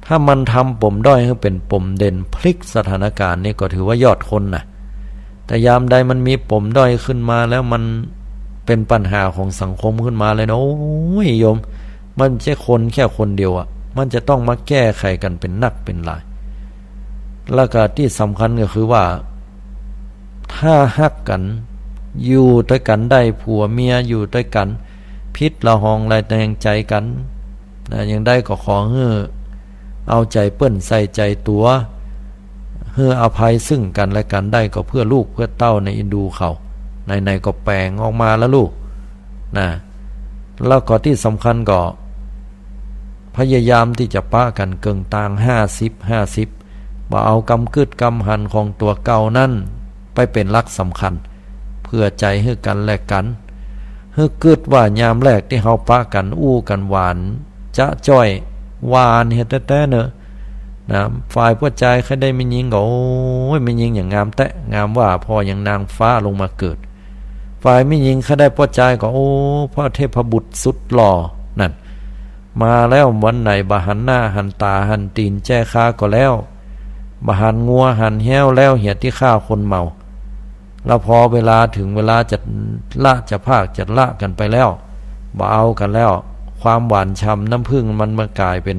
ถ้ามันทำปมด้อยหื้อเป๋นปมเด่น พลิกสถานการณ์นี่ก็ถือว่ายอดคนนะ แต่ยามใดมันมีปมด้อยขึ้นมาแล้ว มันเป๋นปัญหาของสังคมขึ้นมาเลยนะ โอ้ยโยม มันบ่ใจ้คนแค่คนเดียวอะ มันจะต้องมาแก้ไขกั๋นเป๋นนักเป๋นหลาย แล้วก็ตี้สำคัญก็คือว่า ถ้าฮักกั๋น อยู่ตวยกั๋นได้ ผัวเมียอยู่ตวยกั๋น ผิดละหองระแนงใจ๋กั๋นนะ อย่างใดก็ขอหื้อเอาใจ๋เปิ้นใส่ใจ๋ตั๋ว หื้ออภัยซึ่งกั๋นและกั๋นได้ ก็เปื้อลูกเปื้อเต้าในอินดูเขา ไหนๆ ก็แป๋งออกมาแล้วลูกนะ แล้วก็ตี้สำคัญก็ พยายามตี้จะปะกั๋นเกิ่งตาง ห้าสิบห้าสิบ บ่เอากำกึ๊ดกำหันของตั๋วเก่านั้นไปเป๋นหลักสำคัญ เผื่อใจ๋หื้อกั๋นและกั๋น หื้อกึ๊ดว่ายามแรกตี้เฮาปะกั๋น อู้กั๋นหวานจ๊ะจ้อย หวานเหียแต๊ๆ เน่อนะ ฝ่ายป้อจายใค่ได้แม่ญิงก็ โอ้ย แม่ญิงหยังงามแต๊ งามว่าผ่อหยังนางฟ้าลงมาเกิด ฝ่ายแม่ญิงใค่ได้ป้อจายก็ โอ้ พระเทพบุตรสุดหล่อ นั่น มาแล้ววันไหนบ่หันหน้าหันต๋าหันตี๋นแจ้ข้าก็แล้ว บ่หันงัวหันแฮ้วแล้ว เหียตี้ฆ่าคนเมา แล้วพอเวลาเถิงเวลาจะละจะพรากจะละกั๋นไปแล้ว บ่เอากั๋นแล้ว ความหวานฉ่ำน้ำผึ้งมันมาก๋ายเป๋น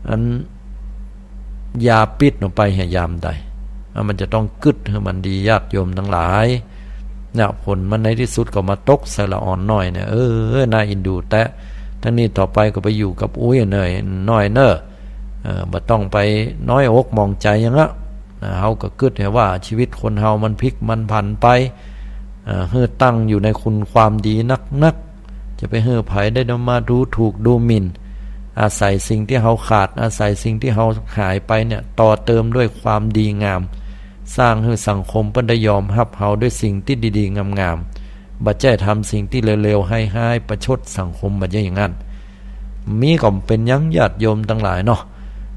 อันยาพิษออกไปเหียยามใด อ่ะ มันจะต้องกึ๊ดหื้อมันดี ญาติโยมตังหลาย เนี่ย ผลมันในตี้สุดก็มาตกใส่ละอ่อนน้อยเนี่ย เออ น่าอินดูแต๊ ตังนี้ต่อไปก็ไปอยู่กับอุ๊ยเน่อ น้อยเน่อ เออ บ่ต้องไปน้อยอกหมองใจ๋หยังอะ นะ เฮาก็กึ๊ดหื้อว่าชีวิตคนเฮามันพลิกมันผันไป เอ่อ หื้อตั้งอยู่ในคุณความดีนักๆ จะไปหื้อใผได้มาดูถูกดูหมิ่น อาศัยสิ่งตี้เฮาขาด อาศัยสิ่งตี้เฮาหายไปเนี่ย ต่อเติมด้วยความดีงาม สร้างหื้อสังคมเปิ้นได้ยอมฮับเฮาด้วยสิ่งตี้ดีๆ งามๆ บ่ใจ้ทำสิ่งตี้เลวๆ ฮ้ายๆ ประชดสังคม บ่ใจ้อย่างนั้น มีก็บ่เป๋นหยัง ญาติโยมตังหลายเนาะ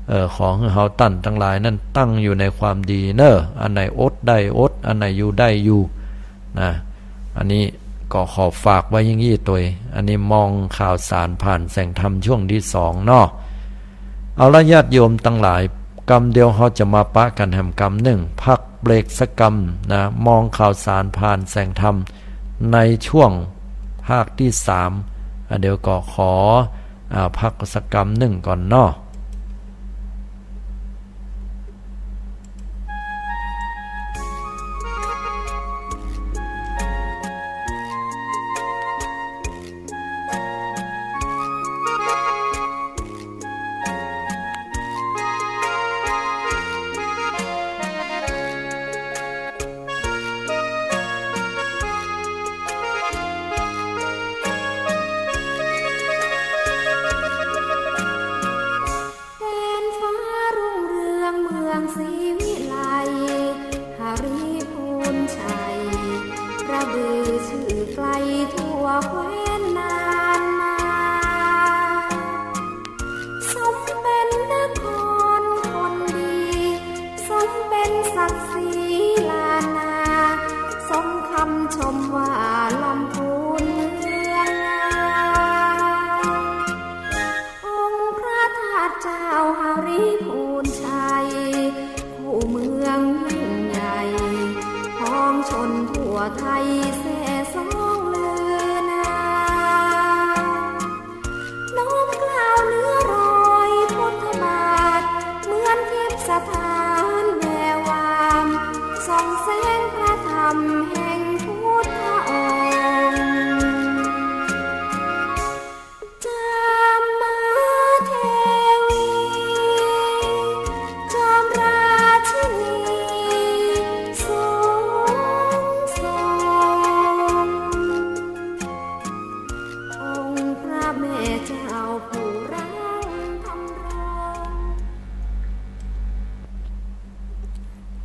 เออ ขอหื้อเฮาต้านตังหลายนั้นตั้งอยู่ในความดีเน่อ อันไหนอดได้อด อันไหนอยู่ได้อยู่ นะ อันนี้ก็ขอฝากไว้อย่างอี้ตวย อันนี้มองข่าวสารผ่านแสงธรรมช่วงตี้สองเนาะ เอาละญาติโยมตังหลาย กำเดียวเฮาจะมาปะกั๋นแหมกำนึ่ง พักเบรกสักกำนะ มองข่าวสารผ่านแสงธรรมในช่วงภาคตี้สาม อ่ะ เดี๋ยวก็ขอ อ่า พักสักกำนึ่งก่อนเนาะ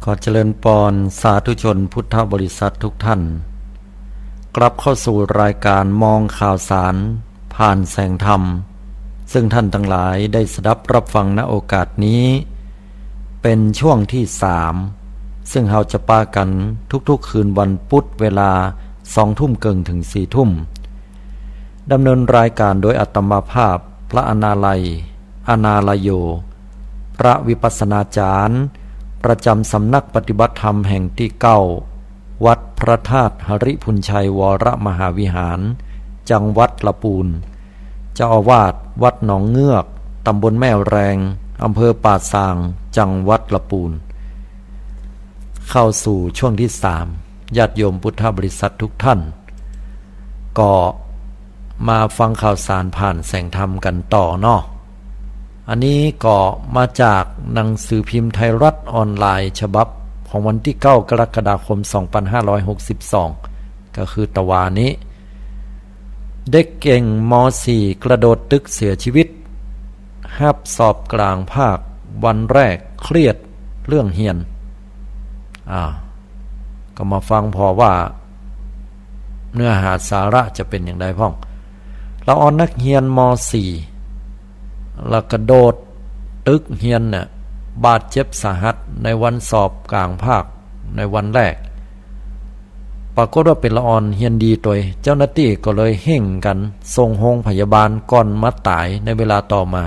ขอเจริญปอนสาธุชนพุทธบริษัททุกท่าน กลับเข้าสู่รายการมองข่าวสารผ่านแสงธรรม ซึ่งท่านตังหลายได้สดับรับฟัง ณ โอกาสนี้ เป๋นช่วงตี้สาม ซึ่งเฮาจะปะกั๋นทุกๆ คืนวันปุธเวลาสองทุ่มเกิ่งเถิงสี่ทุ่ม ดำเนินรายการโดยอาตมาภาพพระอนาลัย อนาลโย พระวิปัสสนาจารย์ ประจำสำนักปฏิบัติธรรมแห่งตี้เก้า วัดพระธาตุหริภุญชัยวรมหาวิหาร จังหวัดละปูน เจ้าอาวาสวัดหนองเงือก ตำบลแม่แรง อำเภอป่าซาง จังหวัดละปูน เข้าสู่ช่วงตี้สาม ญาติโยมพุทธบริษัททุกท่าน ก็มาฟังข่าวสารผ่านแสงธรรมกั๋นต่อเนาะ อันนี้ก็มาจากหนังสือพิมพ์ไทยรัฐออนไลน์ฉบับของวันตี้เก้า กรกฎาคม สองปันห้าร้อยหกสิบสอง ก็คือตะวานี้ เด็กเก่ง ม.สี่ กระโดดตึกเสียชีวิต ฮับสอบกลางภาควันแรกเครียดเรื่องเฮียน อ่า ก็มาฟังผ่อว่าเนื้อหาสาระจะเป๋นอย่างใดพ่อง ละอ่อนนักเฮียน ม.สี่ ละกระโดดตึกเฮียนเนี่ย บาดเจ็บสาหัสในวันสอบกลางภาคในวันแรก ปรากฏว่าเป๋นละอ่อนเฮียนดีตวย เจ้าหน้าตี้ก็เลยเฮ่งกั๋นส่งโฮงพยาบาลก่อนมาต๋ายในเวลาต่อมา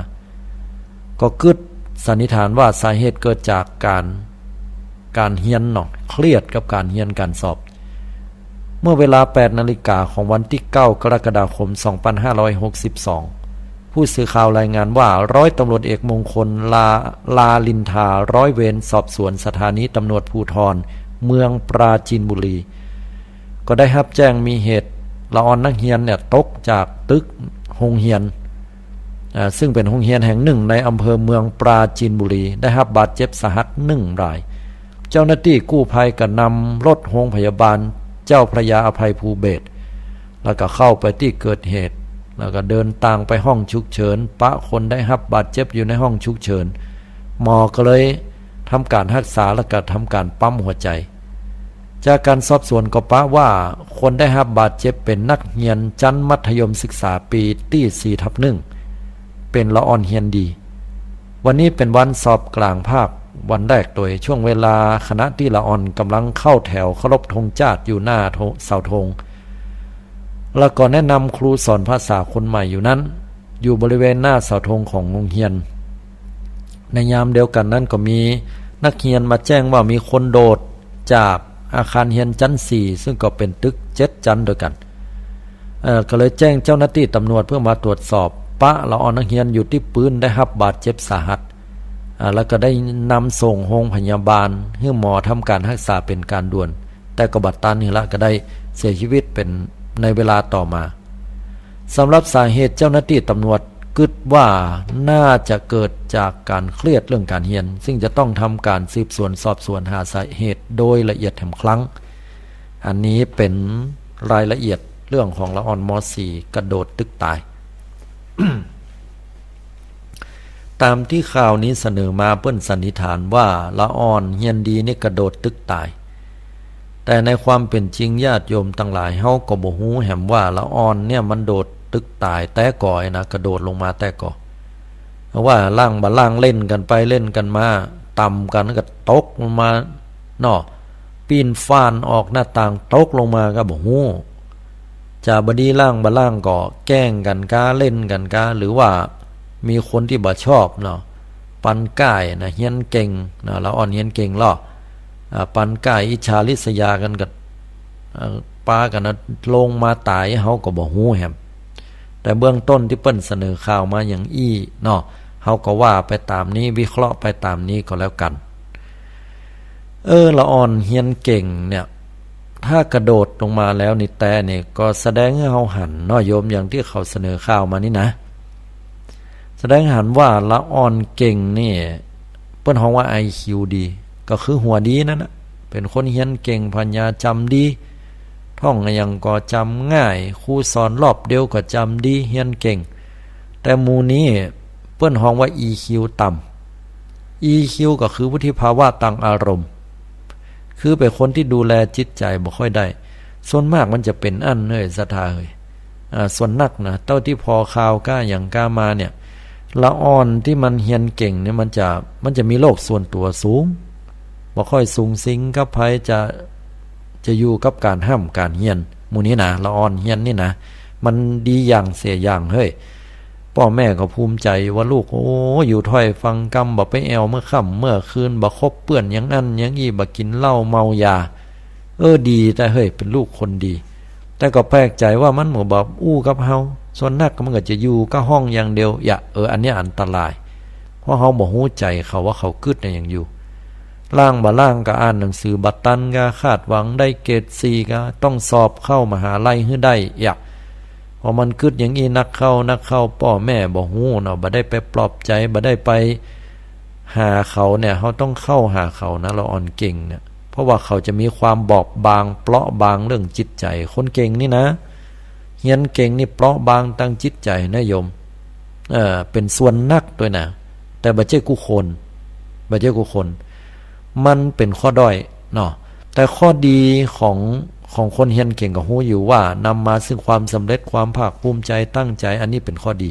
ก็กึ๊ดสันนิษฐานว่าสาเหตุเกิดจากก๋าน ก๋านเฮียนเนาะ เครียดกับก๋านเฮียนก๋านสอบ เมื่อเวลาแปดนาฬิกาของวันตี้เก้า กรกฎาคม สองปันห้าร้อยหกสิบสอง ผู้สื่อข่าวรายงานว่า ร้อยตำรวจเอกมงคล ลา ลาลินทา ร้อยเวรสอบสวนสถานีตำรวจภูธรเมืองปราจีนบุรี ก็ได้ฮับแจ้งมีเหตุละอ่อนนักเฮียนเนี่ยตกจากตึกโฮงเฮียน อ่า ซึ่งเป๋นโฮงเฮียนแห่งหนึ่งในอำเภอเมืองปราจีนบุรี ได้ฮับบาดเจ็บสาหัสหนึ่งราย เจ้าหน้าตี้กู้ภัยก็นำรถโฮงพยาบาลเจ้าพระยาอภัยภูเบศร แล้วก็เข้าไปตี้เกิดเหตุ แล้วก็เดินตางไปห้องฉุกเฉิน ปะคนได้ฮับบาดเจ็บอยู่ในห้องฉุกเฉิน หมอก็เลยทำก๋านฮักษา แล้วก็ทำก๋านปั๊มหัวใจ๋ จากก๋านสอบสวนก็ปะว่าคนได้ฮับบาดเจ็บเป๋นนักเฮียนชั้นมัธยมศึกษาปีตี้สี่ทับหนึ่ง เป๋นละอ่อนเฮียนดี วันนี้เป๋นวันสอบกลางภาควันแรกตวย ช่วงเวลาขณะตี้ละอ่อนก่ำลังเข้าแถวเคารพธงจาติอยู่หน้าธง เสาธง แล้วก็แนะนำครูสอนภาษาคนใหม่อยู่นั้น อยู่บริเวณหน้าเสาธงของโฮงเฮียน ในยามเดียวกั๋นนั้นก็มีนักเฮียนมาแจ้งว่ามีคนโดดจากอาคารเฮียนชั้นสี่ ซึ่งก็เป๋นตึกเจ็ดชั้นตวยกั๋น เอ่อ ก็เลยแจ้งเจ้าหน้าตี้ตำรวจเพื่อมาตรวจสอบ ปะละอ่อนนักเฮียนอยู่ตี้ปื๊นได้ฮับบาดเจ็บสาหัส อ่า แล้วก็ได้นำส่งโฮงพยาบาลหื้อหมอทำก๋านฮักษาเป๋นก๋านด่วน แต่ก็บ่ตันหื้อละ ก็ได้เสียชีวิตเป๋นในเวลาต่อมา สำหรับสาเหตุเจ้าหน้าตี้ตำรวจกึ๊ดว่าน่าจะเกิดจากก๋านเครียดเรื่องก๋านเฮียน ซึ่งจะต้องทำก๋านสืบสวนสอบสวนหาสาเหตุโดยละเอียดแหมครั้ง อันนี้เป๋นรายละเอียดเรื่องของละอ่อน ม.สี่ กระโดดตึกต๋าย ต๋ามตี้ข่าวนี้เสนอมาเปิ้นสันนิษฐานว่าละอ่อนเฮียนดีนี่กระโดดตึกต๋าย แต่ในความเป๋นจริงญาติโยมตังหลายเฮาก็บ่ฮู้แหมว่าละอ่อนเนี่ยมันโดดตึกต๋ายแต๊ก่อนะ กระโดดลงมาแต๊ก่อ เพราะว่าล่างบ่าล่างเล่นกั๋นไปเล่นกั๋นมา ต่ำกั๋นก็ตกลงมาเนาะ ปีนฝ้านออกหน้าต่างตกลงมาก็บ่ฮู้ จะบ่ดีล่างบ่าล่างก็แกล้งกั๋นก้า เล่นกั๋นก้า หรือว่ามีคนตี้บ่ชอบเนาะ ปันก้ายนะ เฮียนเก่งนะ ละอ่อนเฮียนเก่งลอ อ่า ปันก้ายอิจฉาริษยากั๋นก็ เอ่อ ปากั๋นนะ ลงมาต๋ายเฮาก็บ่ฮู้แหม แต่เบื้องต้นตี้เปิ้นเสนอข่าวมาอย่างอี้เนาะ เฮาก็ว่าไปต๋ามนี้ วิเคราะห์ไปต๋ามนี้ก็แล้วกั๋น เออ ละอ่อนเฮียนเก่งเนี่ย ถ้ากระโดดลงมาแล้วนี่แต๊นี่ก็แสดงหื้อเฮาหันเนาะโยม อย่างตี้เขาเสนอข่าวมานี่นะ แสดงหันว่าละอ่อนเก่งนี่ เปิ้นฮ้องว่า ไอคิว ดี ก็คือหัวดีนั่นนะ เป๋นคนเฮียนเก่ง ปัญญาจ๋ำดี ท่องอะหยังก็จ๋ำง่าย ครูสอนรอบเดียวก็จ๋ำดี เฮียนเก่ง แต่หมู่นี้เปิ้นฮ้องว่า อีคิว ต่ำ อีคิว ก็คือวุฒิภาวะตางอารมณ์ คือเป๋นคนตี้ดูแลจิตใจ๋บ่ค่อยได้ ส่วนมากมันจะเป๋นอั้นเฮ้ย ศรัทธาเฮ้ย อ่า ส่วนนักนะ เต้าตี้ผ่อข่าวก้าหยังก้ามาเนี่ย ละอ่อนตี้มันเฮียนเก่งเนี่ย มันจะ มันจะมีโลกส่วนตั๋วสูง บ่ค่อยสุงสิงกับใผ จะ จะอยู่กับก๋านฮ่ำก๋านเฮียน หมู่นี้นะ ละอ่อนเฮียนนี่นะ มันดีอย่างเสียอย่างเฮ้ย ป้อแม่ก็ภูมิใจ๋ว่าลูก โอ้ อยู่ถ้อยฟังกำ บ่ไปแอ่วเมื่อค่ำเมื่อคืน บ่คบเปื้อนอย่างอั้นอย่างอี้ บ่กิ๋นเหล้าเมายา เออ ดีแต๊เฮ้ย เป๋นลูกคนดี แต่ก็แปลกใจ๋ว่ามันบ่ บ่อู้กับเฮา ส่วนนักมันก็จะอยู่ก้าห้องอย่างเดียว อย่า เออ อันเนี้ยอันตราย เพราะเฮาบ่ฮู้ใจ๋เขาว่าเขากึ๊ดอะหยังอยู่ ล่างบ่ล่างก็อ่านหนังสือบ่ตัน ก็คาดหวังได้เกรดสี่ ก็ต้องสอบเข้ามหาลัยหื้อได้ อย่า พอมันกึ๊ดอย่างอี้นักเข้า นักเข้า ป้อแม่บ่ฮู้เนาะ บ่ได้ไปปลอบใจ๋ บ่ได้ไปหาเขาเนี่ย เฮาต้องเข้าหาเขานะ ละอ่อนเก่งเนี่ย เพราะว่าเขาจะมีความบอบบาง เปราะบางเรื่องจิตใจ๋ คนเก่งนี่นะ เฮียนเก่งนี่เปราะบางตางจิตใจ๋นะโยม เอ่อ เป๋นส่วนนักด้วยนะ แต่บ่ใจ้กู้คน บ่ใจ้กู้คน มันเป๋นข้อด้อยเนาะ แต่ข้อดีของ ของคนเฮียนเก่งก็ฮู้อยู่ว่านำมาซึ่งความสำเร็จ ความภาคภูมิใจ๋ ตั้งใจ๋ อันนี้เป๋นข้อดี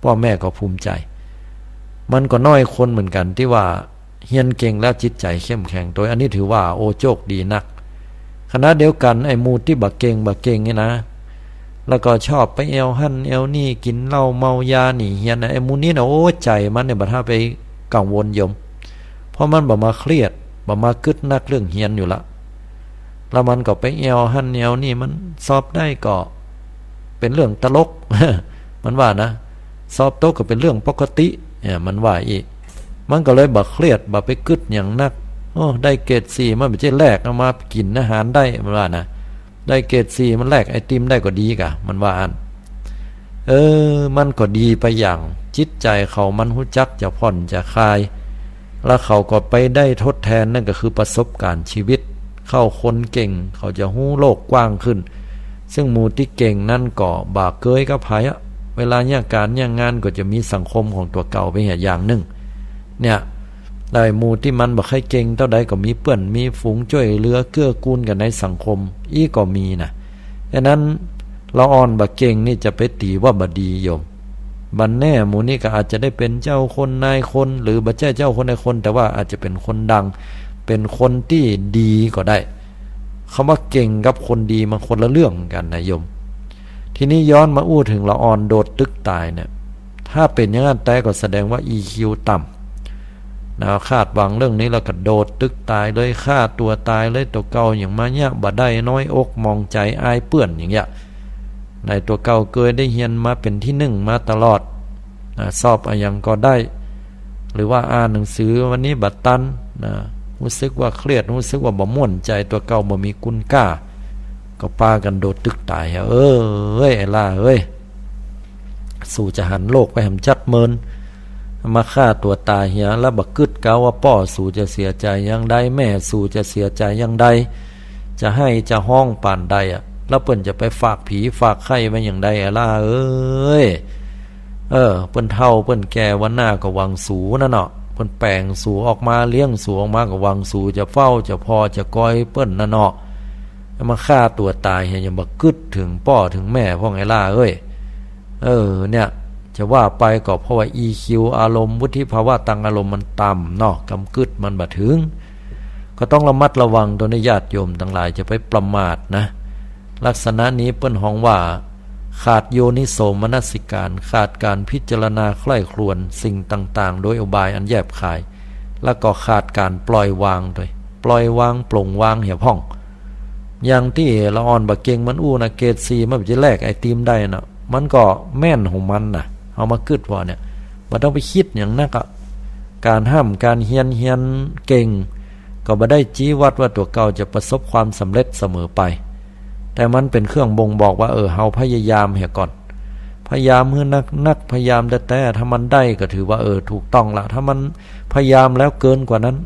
ป้อแม่ก็ภูมิใจ๋ มันก็น้อยคนเหมือนกั๋นตี้ว่าเฮียนเก่งแล้วจิตใจ๋เข้มแข็ง โตยอันนี้ถือว่า โอ้ โจคดีนัก ขณะเดียวกั๋น ไอ้หมู่ตี้บ่เก่ง บ่เก่งนี่นะ แล้วก็ชอบไปแอ่วหั้นแอ่วนี่ กิ๋นเหล้าเมายา หนีเฮียนนะ ไอ้หมู่นี้นะ โอ้ ใจ๋มันเนี่ยบ่ถ้าไปกังวลโยม เพราะมันบ่มาเครียด บ่มากึ๊ดนักเรื่องเฮียนอยู่ละ แล้วมันก็ไปแอ่วหั้นแอ่วนี่ มันสอบได้ก็เป๋นเรื่องตลก มันว่านะ สอบตกก็เป๋นเรื่องปกติ เนี่ย มันว่าอี้ มันก็เลยบ่เครียด บ่ไปกึ๊ดหยังนัก โอ้ ได้เกรดสี่ มันบ่ใจ้แลกเอามากิ๋นอาหารได้ มันว่านะ ได้เกรดสี่ มันแลกไอติมได้ก็ดีก่ะ มันว่าอั้น เออ มันก็ดีไปอย่าง จิตใจ๋เขามันฮู้จักจะผ่อนจะคลาย แล้วเขาก็ไปได้ทดแทน นั่นก็คือประสบการณ์ชีวิต เข้าคนเก่ง เขาจะฮู้โลกกว้างขึ้น ซึ่งหมู่ตี้เก่งนั้นก็บ่าเกยกับใผอะ เวลาเยียะก๋านเยียะงานก็จะมีสังคมของตั๋วเก่าไปเหียอย่างนึ่ง เนี่ย ได้หมู่ตี้มันบ่ใค่เก่งเต้าใดก็มีเปื้อนมีฝูงจ้วยเหลือเกื้อกูลกั๋นในสังคม อี้ก็มีนะ ฉะนั้นละอ่อนบ่เก่งนี่จะไปตี๋ว่าบ่ดีโยม บ่แน่หมู่นี้ก็อาจจะได้เป๋นเจ้าคนนายคน หรือบ่ใจ้เจ้าคนนายคน แต่ว่าอาจจะเป๋นคนดัง เป๋นคนตี้ดีก็ได้ คำว่าเก่งกับคนดีมันคนละเรื่องกั๋นนะโยม ทีนี้ย้อนมาอู้เถิงละอ่อนโดดตึกต๋ายเนี่ย ถ้าเป๋นอย่างนั้นแต๊ก็แสดงว่า อี คิว ต่ำ นะ คาดหวังเรื่องนี้แล้วก็โดดตึกต๋ายเลย ฆ่าตั๋วต๋ายเลย ตั๋วเก่าหยังมาเยียะบ่ได้ น้อยอกหมองใจ๋ อายเปื้อนอย่างเงี้ย ในตั๋วเก่าเกยได้เฮียนมาเป๋นตี้นึ่งมาตลอด นะ สอบอะหยังก็ได้ หรือว่าอ่านหนังสือวันนี้บ่ตัน นะ ฮู้สึกว่าเครียด ฮู้สึกว่าบ่ม่วนใจ๋ ตั๋วเก่าบ่มีคุณก้า ก็ปากั๋นโดดตึกต๋าย เออ เอ้ย ไอ้หล้าเอ้ย สูจะหันโลกไปหำจัดเมิน มาฆ่าตั๋วต๋ายเหีย แล้วบ่กึ๊ดเกาว่าป้อสูจะเสียใจ๋อย่างใด แม่สูจะเสียใจ๋อย่างใด จะไห้จะฮ้องป่านใดอะ แล้วเปิ้นจะไปฝากผีฝากไข้ไว้อย่างใดอะล่ะเอ้ย เออ เปิ้นเฒ่าเปิ้นแก่วันหน้าก็หวังสูนั่นเนาะ เปิ้นแป๋งสูออกมา เลี้ยงสูออกมาก็หวังสูจะเฝ้าจะผ่อจะกอยเปิ้นนั่นเนาะ มาฆ่าตั๋วต๋ายเหีย อย่าบ่กึ๊ดเถิงป้อเถิงแม่พ่องไอ้หล้าเอ้ย เออ เนี่ย จะว่าไปก็เพราะว่า อี คิว อารมณ์ วุฒิภาวะตางอารมณ์มันต่ำเนาะ กำกึ๊ดมันบ่เถิง ก็ต้องระมัดระวังโตยนะญาติโยมตังหลาย จะไปประมาทนะ ลักษณะนี้เปิ้นฮ้องว่า ขาดโยนิโสมนสิการ ขาดก๋านพิจารณาใคร่ครวญสิ่งต่างๆ โดยอุบายอันแยบคาย แล้วก็ขาดก๋านปล่อยวางโตย ปล่อยวางปลงวางเหียพ่อง อย่างตี้ละอ่อนบ่าเก่งมันอู้นะ เกรดสี่มันบ่ใจ้แลกไอติมได้นะ มันก็แม่นของมันนะ เอามากึ๊ดว่าเนี่ย บ่ต้องไปกึ๊ดหยังนักอะ ก๋านฮ่ำก๋านเฮียน เฮียนเก่ง ก็บ่ได้จี๊วัดว่าตั๋วเก่าจะประสบความสำเร็จเสมอไป แต่มันเป๋นเครื่องบ่งบอกว่า เออ เฮาพยายามเหียก่อน พยายามหื้อนักๆ พยายามแต๊ๆ ถ้ามันได้ก็ถือว่า เออ ถูกต้องละ ถ้ามันพยายามแล้วเกินกว่านั้น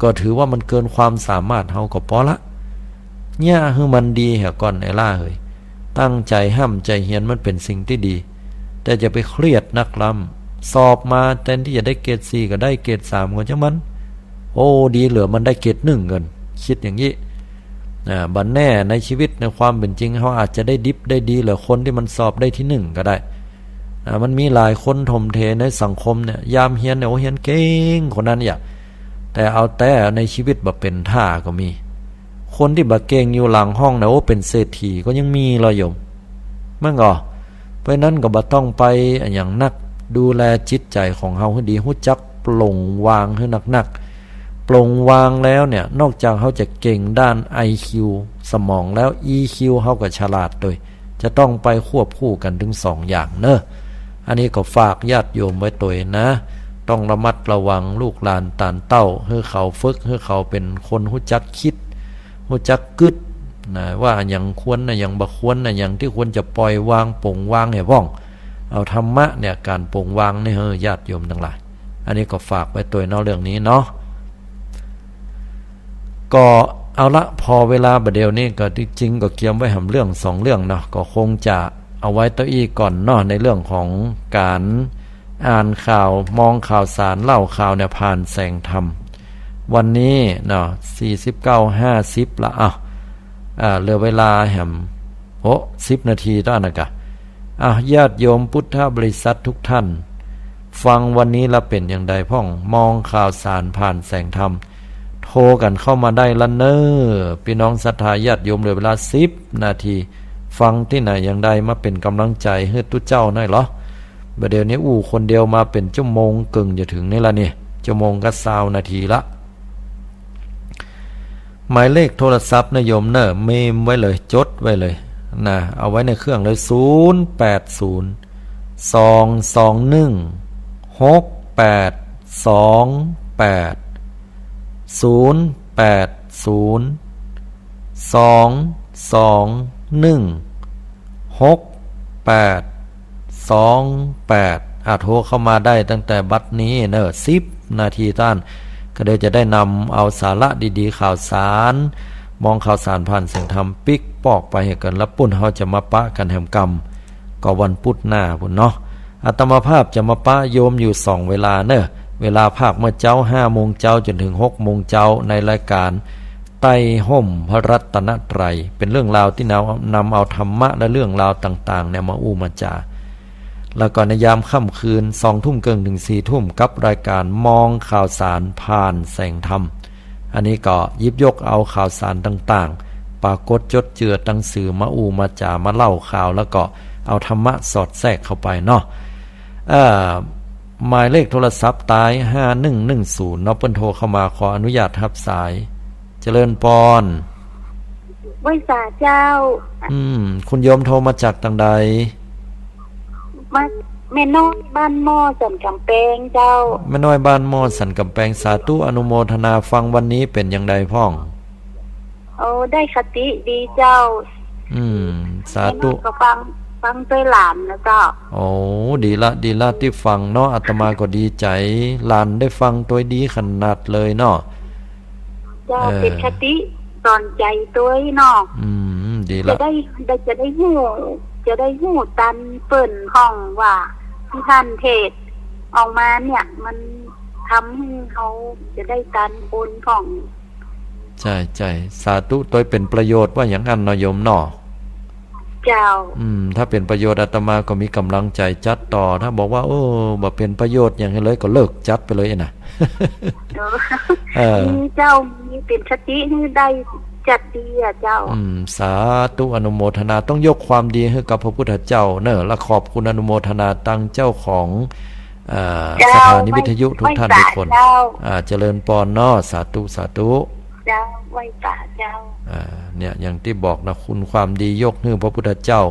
ก็ถือว่ามันเกินความสามารถเฮาก็ปอละ เยียะหื้อมันดีเหียก่อนไอ้หล้าเอ้ย ตั้งใจ๋ฮ่ำใจ๋เฮียนมันเป๋นสิ่งตี้ดี แต่จะไปเครียดนักล้ำ สอบมาแตนตี้จะได้เกรดสี่ก็ได้เกรดสามก็จ้างมัน โอ้ ดีเหลือมันได้เกรดหนึ่งเกิน กึ๊ดอย่างอี้ อ่า บ่แน่ในชีวิตในความเป๋นจริงเฮาอาจจะได้ดิบได้ดีเหลือคนตี้มันสอบได้ตี้หนึ่งก็ได้ อ่า มันมีหลายคนถ่มเทในสังคมเนี่ย ยามเฮียนเนี่ย โอ้ เฮียนเก่งคนนั้นเนี่ย แต่เอาแต๊ในชีวิตบ่เป๋นท่าก็มี คนตี้บ่เก่งอยู่หลังห้องเนี่ย โอ้ เป๋นเศรษฐีก็ยังมีลอโยม มันก็ เพราะฉะนั้นก็บ่ต้องไปอะหยังนัก ดูแลจิตใจ๋ของเฮาหื้อดี ฮู้จักปลงวางหื้อนักๆ ปลงวางแล้วเนี่ย นอกจากเฮาจะเก่งด้าน ไอคิว สมองแล้ว อีคิว เฮาก็ฉลาดตวย จะต้องไปควบคู่กั๋นตึงสองอย่างเนาะ อันนี้ก็ฝากญาติโยมไว้ตวยนะ ต้องระมัดระวังลูกหลานตานเต้า หื้อเขาฝึก หื้อเขาเป๋นคนฮู้จักกึ๊ด ฮู้จักกึ๊ดนะ ว่าอะหยังควรนะ อะหยังบ่ควรนะ อะหยังตี้ควรจะปล่อยวาง ปลงวางหื้อว่อง เอาธรรมะเนี่ย ก๋านปลงวางนี่หื้อญาติโยมตังหลาย อันนี้ก็ฝากไว้ตวยเนาะ เรื่องนี้เนาะ ก็เอาละ ผ่อเวลาบ่าเดี่ยวนี้ก็จริงๆ ก็เกียมไว้แหมเรื่องสองเรื่องเนาะ ก็คงจะเอาไว้เต้าอี้ก่อนเนาะ ในเรื่องของก๋านอ่านข่าว มองข่าวสาร เล่าข่าวเนี่ย ผ่านแสงธรรม วันนี้เนาะ สี่สิบเก้า ห้าสิบ ละ อ้าว อ่า เหลือเวลาแหม โอ้ สิบนาทีเต้าอั้นนะกะ อ่ะ ญาติโยมพุทธบริษัททุกท่าน ฟังวันนี้แล้วเป๋นอย่างใดพ่อง มองข่าวสารผ่านแสงธรรม โทรกั๋นเข้ามาได้ละเน่อ ปี้น้องศรัทธาญาติโยม เหลือเวลาสิบนาที ฟังตี้ไหนอย่างใดมาเป๋นก๋ำลังใจ๋หื้อตุ๊เจ้าหน่อยเหรอ บ่าเดี่ยวนี้อู้คนเดียวมาเป๋นชั่วโมงเกิ่งจะเถิงนี่ละนี่ ชั่วโมงกับซาวนาทีละ หมายเลขโทรศัพท์นะโยมเน่อ เมมไว้เลย จดไว้เลยนะ เอาไว้ในเครื่องเลย ศูนย์ แปด ศูนย์ สอง สอง หนึ่ง หก แปด สอง แปด ศูนย์ แปด ศูนย์ สอง สอง หนึ่ง หก แปด สอง แปด อ่ะ โทรเข้ามาได้ตั้งแต่บัดนี้เน่อ สิบนาทีเต้าอั้น ก็เดี๋ยวจะได้นำเอาสาระดีๆ ข่าวสาร มองข่าวสารผ่านแสงธรรมปิ๊กปอกไปหื้อกั๋น แล้วปุ้นเฮาจะมาปะกั๋นแหมกำ ก็วันพุธหน้าปุ้นเนาะ อาตมาภาพจะมาปะโยมอยู่สองเวลาเน่อ เวลาภาคเมื่อเจ๊า ห้าโมงเจ๊าจ๋นเถิง หกโมงเจ๊า ในรายก๋าน ใต้ฮ่มพระรัตนตรัย เป๋นเรื่องราวตี้นำ นำเอาธรรมะและเรื่องราวต่างๆ เนี่ยมาอู้มาจ๋า แล้วก็ในยามค่ำคืน สองทุ่มเกิ่งเถิง สี่ทุ่ม กับรายก๋านมองข่าวสารผ่านแสงธรรม อันนี้ก็หยิบยกเอาข่าวสารต่างๆ ปรากฏจดเจือตางสื่อมาอู้มาจ๋า มาเล่าข่าว แล้วก็เอาธรรมะสอดแทรกเข้าไปเนาะ เอ่อ หมายเลขโทรศัพท์ตาย ห้าหนึ่งหนึ่งศูนย์ เนาะ เปิ้นโทรเข้ามา ขออนุญาตฮับสาย เจริญปอน ไหว้สาเจ้า อืม คุณโยมโทรมาจากตางใด มา แม่น้อยบ้านหม้อสันก๋ำแปงเจ้า แม่น้อยบ้านหม้อสันก๋ำแปง สาธุอนุโมทนา ฟังวันนี้เป๋นอย่างใดพ่อง โอ้ ได้คติดีเจ้า อืม สาธุ แม่น้อยก็ฟัง ฟังตวยหลานนะเจ้า โอ้ ดีละ ดีละตี้ฟังเนาะ อาตมาก็ดีใจ๋ หลานได้ฟังตวยดีขนาดเลยเนาะ เจ้า เออ เป๋นคติสอนใจ๋ตวยเนาะ อืม ดีละ จะได้ ได้ จะได้ฮู้ จะได้ฮู้ตันเปิ้นพ่องว่า ตี้ต้านเทศน์ออกมาเนี่ย มันทำหื้อเฮาจะได้ตันคนพ่อง ใจ้ ใจ้ สาธุ ตวยเป๋นประโยชน์ว่าอย่างอั้นเนาะโยมเนาะ เจ้า อืม ถ้าเป๋นประโยชน์อาตมาก็มีก๋ำลังใจ๋จัดต่อ ถ้าบอกว่า โอ้ บ่เป๋นประโยชน์หยังหื้อเลย ก็เลิกจัดไปเลยนะ เออ เออ มีเจ้า มีเป๋นคติหื้อได้จัดดีอะเจ้า อืม สาธุอนุโมทนา ต้องยกความดีหื้อกับพระพุทธเจ้าเน่อ และขอบคุณอนุโมทนาตางเจ้าของ เอ่อ เจ้า สถานีวิทยุทุกท่านทุกคน ไหว้สาเจ้า อ่า เจริญปอนเนาะ สาธุ สาธุ เจ้า ไหว้สาเจ้า อ่า เนี่ย อย่างตี้บอกนะ คุณความดียกหื้อพระพุทธเจ้า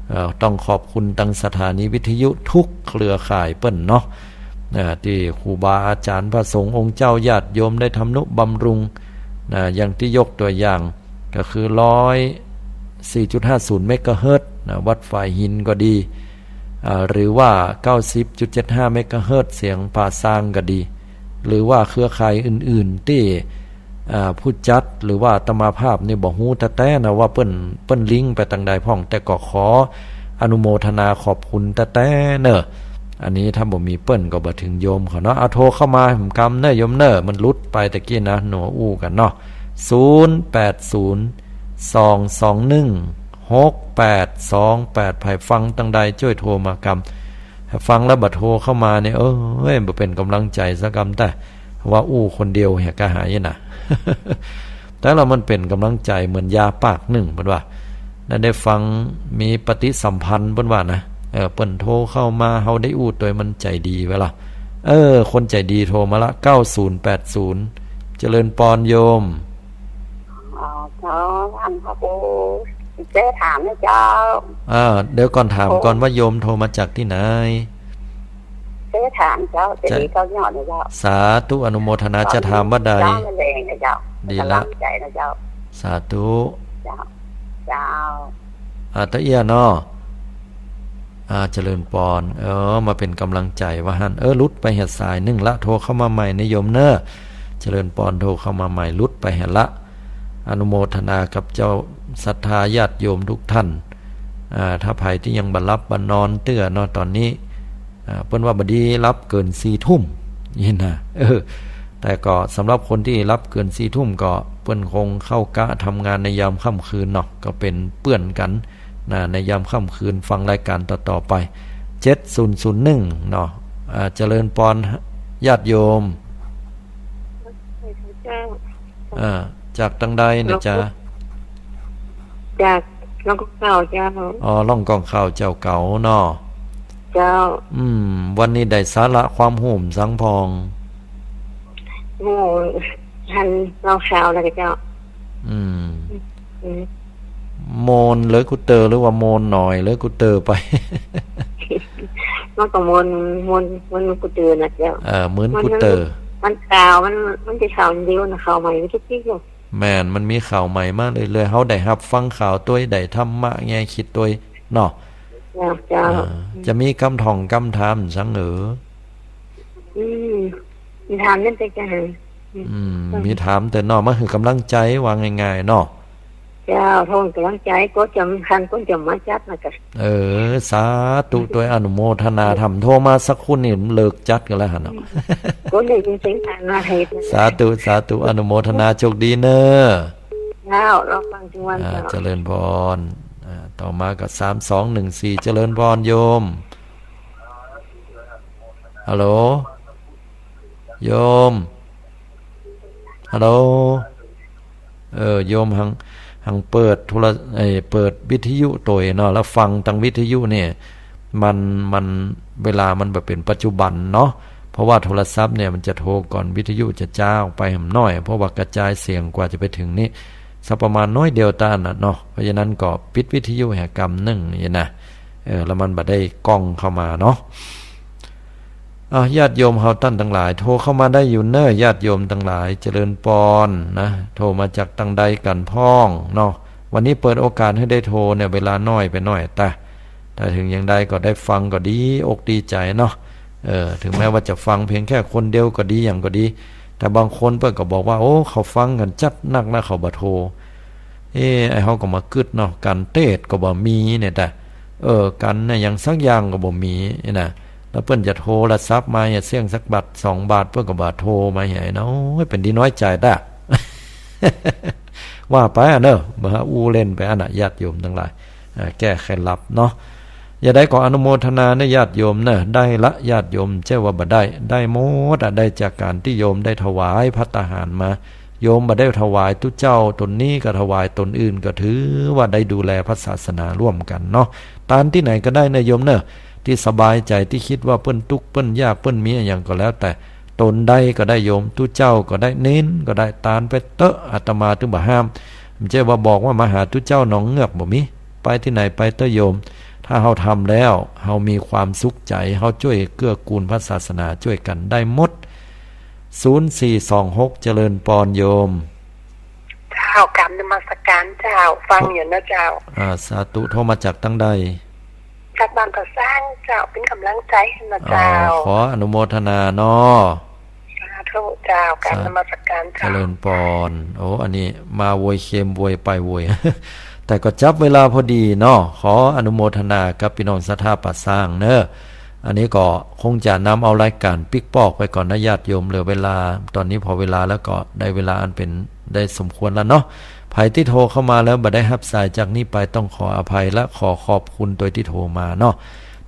เอ่อ ต้องขอบคุณตางสถานีวิทยุทุกเครือข่ายเปิ้นเนาะ อ่า ตี้ครูบาอาจ๋ารย์พระสงฆ์องค์เจ้าญาติโยมได้ทำนุบำรุง นะ อย่างตี้ยกตั๋วอย่างก็คือ ร้อยสี่จุดห้าศูนย์เมกะเฮิรตซ์นะ วัดฝายหินก็ดี อ่า หรือว่า เก้าสิบจุดเจ็ดห้าเมกะเฮิรตซ์เสียงป่าซางก็ดี หรือว่าเครือข่ายอื่นๆ ตี้ อ่า ผู้จัดหรือว่าอาตมาภาพนี่บ่ฮู้แต๊ๆ นะว่าเปิ้น เปิ้นลิงก์ไปตางใดพ่อง แต่ก็ขออนุโมทนาขอบคุณแต๊ๆ เน่อ อันนี้ถ้าบ่มีเปิ้นก็บ่เถิงโยมเขาเนาะ เอาโทรเข้ามาแหมกำเน่อโยมเน่อ มันหลุดไปตะกี้นะ หนัวอู้กั๋นเนาะ ศูนย์แปดศูนย์ สองสองหนึ่ง หกแปดสองแปด ใผฟังตังใดจ้วยโทรมากำ ฟังแล้วบ่โทรเข้ามาเนี่ย เอ้ย บ่เป๋นก๋ำลังใจ๋สักกำ แต่ว่าอู้คนเดียวเหียก็หายนะ แต่ละมันเป๋นก๋ำลังใจ๋เหมือนยาปากนึ่ง เปิ้นว่า ได้ ได้ฟังมีปฏิสัมพันธ์ เปิ้นว่านะ เออ เปิ้นโทรเข้ามา เฮาได้อู้ตวย มันใจ๋ดีไว้ล่ะ เออ คนใจ๋ดีโทรมาละ เก้าศูนย์แปดศูนย์ เจริญปอนโยม อ๋อ เจ้า ท่านพระครู เจ๊ถามนะเจ้า อ่า เดี๋ยวก่อน ถามก่อน โอ้ ว่าโยมโทรมาจากตี้ไหน เจ๊ถามเจ้า จะ จะดีเจ้ายอดนะเจ้า สาธุ อนุโมทนา จะถามว่าใด เจ้า มะเร็งนะเจ้า ดีละ กำลังใจ๋นะเจ้า สาธุ เจ้า เจ้า อ่า ตะเอี้ยเนาะ อ่า เจริญปอน เออ มาเป๋นก๋ำลังใจ๋ว่าหั้น เออ หลุดไปเหียสายนึ่งละ โทรเข้ามาใหม่นะโยมเน่อ เจริญปอน โทรเข้ามาใหม่ หลุดไปเหียละ อนุโมทนากับเจ้าศรัทธาญาติโยมทุกท่าน อ่า ถ้าใผตี้ยังบ่หลับบ่นอนเตื้อเนาะ ต๋อนนี้ อ่า เปิ้นว่าบ่ดีหลับเกินสี่ทุ่ม นี่นะ เออ แต่ก็สำหรับคนตี้หลับเกินสี่ทุ่มก็เปิ้นคงเข้ากะทำงานในยามค่ำคืนเนาะ ก็เป๋นเปื้อนกั๋นนะ ในยามค่ำคืนฟังรายการต่อๆ ไป เจ็ดศูนย์ศูนย์หนึ่ง เนาะ อ่า เจริญปอนญาติโยม เจ้า อ่า จากตังใดนะจ๊ะ จากร่องกล้องเก่าเจ้า อ๋อ ร่องกล้องเก่าเจ้าเก่าเนาะ เจ้า อืม วันนี้ได้สาระความฮู้สังพ่อง ฮู้ หันเล่าข่าวแล้วก็เจ้า อืม อืม โมนเหลือกูเตอ หรือว่าโมนหน่อยเหลือกูเตอไป มันก็โมน โมน โมนกูเตอนะเจ้า เออ เหมือนกูเตอ มัน มันข่าว มัน มันจะข่าวเดียวนะ ข่าวใหม่มันจะติ๊กอยู่ แม่น มันมีข่าวใหม่มาเรื่อยๆ เฮาได้ฮับฟังข่าวตวย ได้ธรรมะแง่คิดตวยเนาะ เจ้า เจ้า อ่า จะมีกำถ่องกำถามสังเอ๋อ อืม มีถามนั่นเป๋นจังไง อืม อืม มีถามเตื้อเนาะ มาหื้อกำลังใจ๋ว่าง่ายๆ เนาะ เจ้า โทรหื้อกำลังใจ๋ ก็จะมีคันก็จะมาจัดนะเจ้า เออ สาธุตวย อนุโมทนาธรรม โทรมาสักครู่นี่เลิกจัดกั๋นแล้วหั้นเนาะ ก็ได้ยินเสียงผ่านมาให้ สาธุ สาธุ อนุโมทนา โชคดีเน่อ เจ้า รอฟังทุกวัน อ่า เจ้า เจริญปอน อ่า ต่อมาก็สามสองหนึ่งสี่ เจริญปอนโยม ฮัลโหล โยม ฮัลโหล เออ โยมหัง หังเปิดโทร เอ่อ เปิดวิทยุตวยเนาะ แล้วฟังตางวิทยุเนี่ย มัน มัน เวลามันบ่เป๋นปัจจุบันเนาะ เพราะว่าโทรศัพท์เนี่ยมันจะโทรก่อนวิทยุจะจ้าออกไปหำน้อย เพราะว่ากระจายเสียงกว่าจะไปถึงนี่ สักประมาณน้อยเดียวเต้านั้นน่ะเนาะ เพราะฉะนั้นก็ปิดวิทยุแหกำนึ่งนี่นะ เออ แล้วมันบ่ได้ก้องเข้ามาเนาะ อ่ะ ญาติโยมเฮาต้านตังหลาย โทรเข้ามาได้อยู่เน่อ ญาติโยมตังหลาย เจริญปอนนะ โทรมาจากตังใดกั๋นพ่องเนาะ วันนี้เปิดโอกาสหื้อได้โทรเนี่ย เวลาน้อยไปหน้อย แต่ แต่ถึงอย่างใดก็ได้ฟังก็ดีอกดีใจ๋เนาะ เออ ถึงแม้ว่าจะฟังเพียงแค่คนเดียวก็ดีอย่างก็ดี แต่บางคนเปิ้นก็บอกว่า โอ้ เขาฟังกั๋นจัดนักนะ เขาบ่โทร เอ้ ไอ้เฮาก็มากึ๊ดเนาะ กั๋นเตศก็บ่มีเนี่ย แต่ เออ กั๋นเนี่ยหยังสักอย่างก็บ่มีเนี่ยนะ แล้วเปิ้นจะโทรศัพท์มาเหียเสี้ยงสักบาทสองบาท เปิ้นก็บ่โทรมาเหียเนาะ โอ้ย เป๋นตี้น้อยใจ๋ตะ ว่าไปอะเน่อ บ่าอู้เล่นไปอั้นน่ะ ญาติโยมตังหลาย อ่า แก้เคล็ดลับเนาะ อย่างใดก็อนุโมทนาเน่อญาติโยมเน่อ ได้ละญาติโยม ใจ้ว่าบ่ได้ ได้หมดอะ ได้จากก๋านตี้โยมได้ถวายภัตตาหารมา โยมบ่ได้ถวายตุ๊เจ้าตนนี้ก็ถวายตนอื่น ก็ถือว่าได้ดูแลพระศาสนาร่วมกั๋นเนาะ ตานตี้ไหนก็ได้เน่อโยมเน่อ ตี้สบายใจ๋ ตี้กึ๊ดว่าเปิ้นตุ๊กข์เปิ้นยากเปิ้นมีอะหยังก็แล้วแต่ ตนใดก็ได้โยม ตุ๊เจ้าก็ได้ เณรก็ได้ ตานไปเต๊อะ อาตมาตึงบ่ห้าม บ่ใจ้ว่าบอกว่ามาหาตุ๊เจ้าหนองเงือก บ่มี ไปตี้ไหนไปเต๊อะโยม ถ้าเฮาทำแล้ว เฮามีความสุขใจ๋ เฮาจ้วยเกื้อกูลพระศาสนา จ้วยกั๋นได้หมด ศูนย์สี่สองหก เจริญปอนโยม เจ้า กราบนมัสการเจ้า ฟังอยู่นะเจ้า อ่า สาธุ โทรมาจากตังใด จากบางกระสังเจ้า เป๋นก๋ำลังใจ๋หื้อนะเจ้า อ๋อ ขออนุโมทนาเนาะ สาธุเจ้า กราบนมัสการเจ้า เจริญปอน โอ้ อันนี้มาโวยเคมโวยไปโวย แต่ก็จับเวลาพอดีเนาะ ขออนุโมทนากับปี้น้องศรัทธาป่าซางเน่อ อันนี้ก็คงจะนำเอารายก๋านปิ๊กปอกไปก่อนนะญาติโยม เหลือเวลา ตอนนี้ผ่อเวลาแล้วก็ได้เวลาอันเป๋น ได้สมควรแล้วเนาะ ใผตี้โทรเข้ามาแล้วบ่ได้ฮับสายจากนี้ไปต้องขออภัยและขอขอบคุณโตยตี้โทรมาเนาะ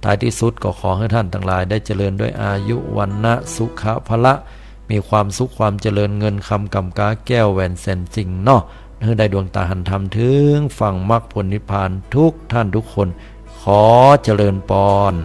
ท้ายตี้สุดก็ขอหื้อต้านตังหลายได้เจริญด้วยอายุ วรรณะ สุขะ พละ มีความสุขความเจริญ เงินคำก่ำก๊าแก้วแหวนแสนสิ่งเนาะ หื้อได้ดวงต๋าหันธรรมเถิงฝั่งมรรคผลนิพพานทุกต้านทุกคน ขอเจริญปอน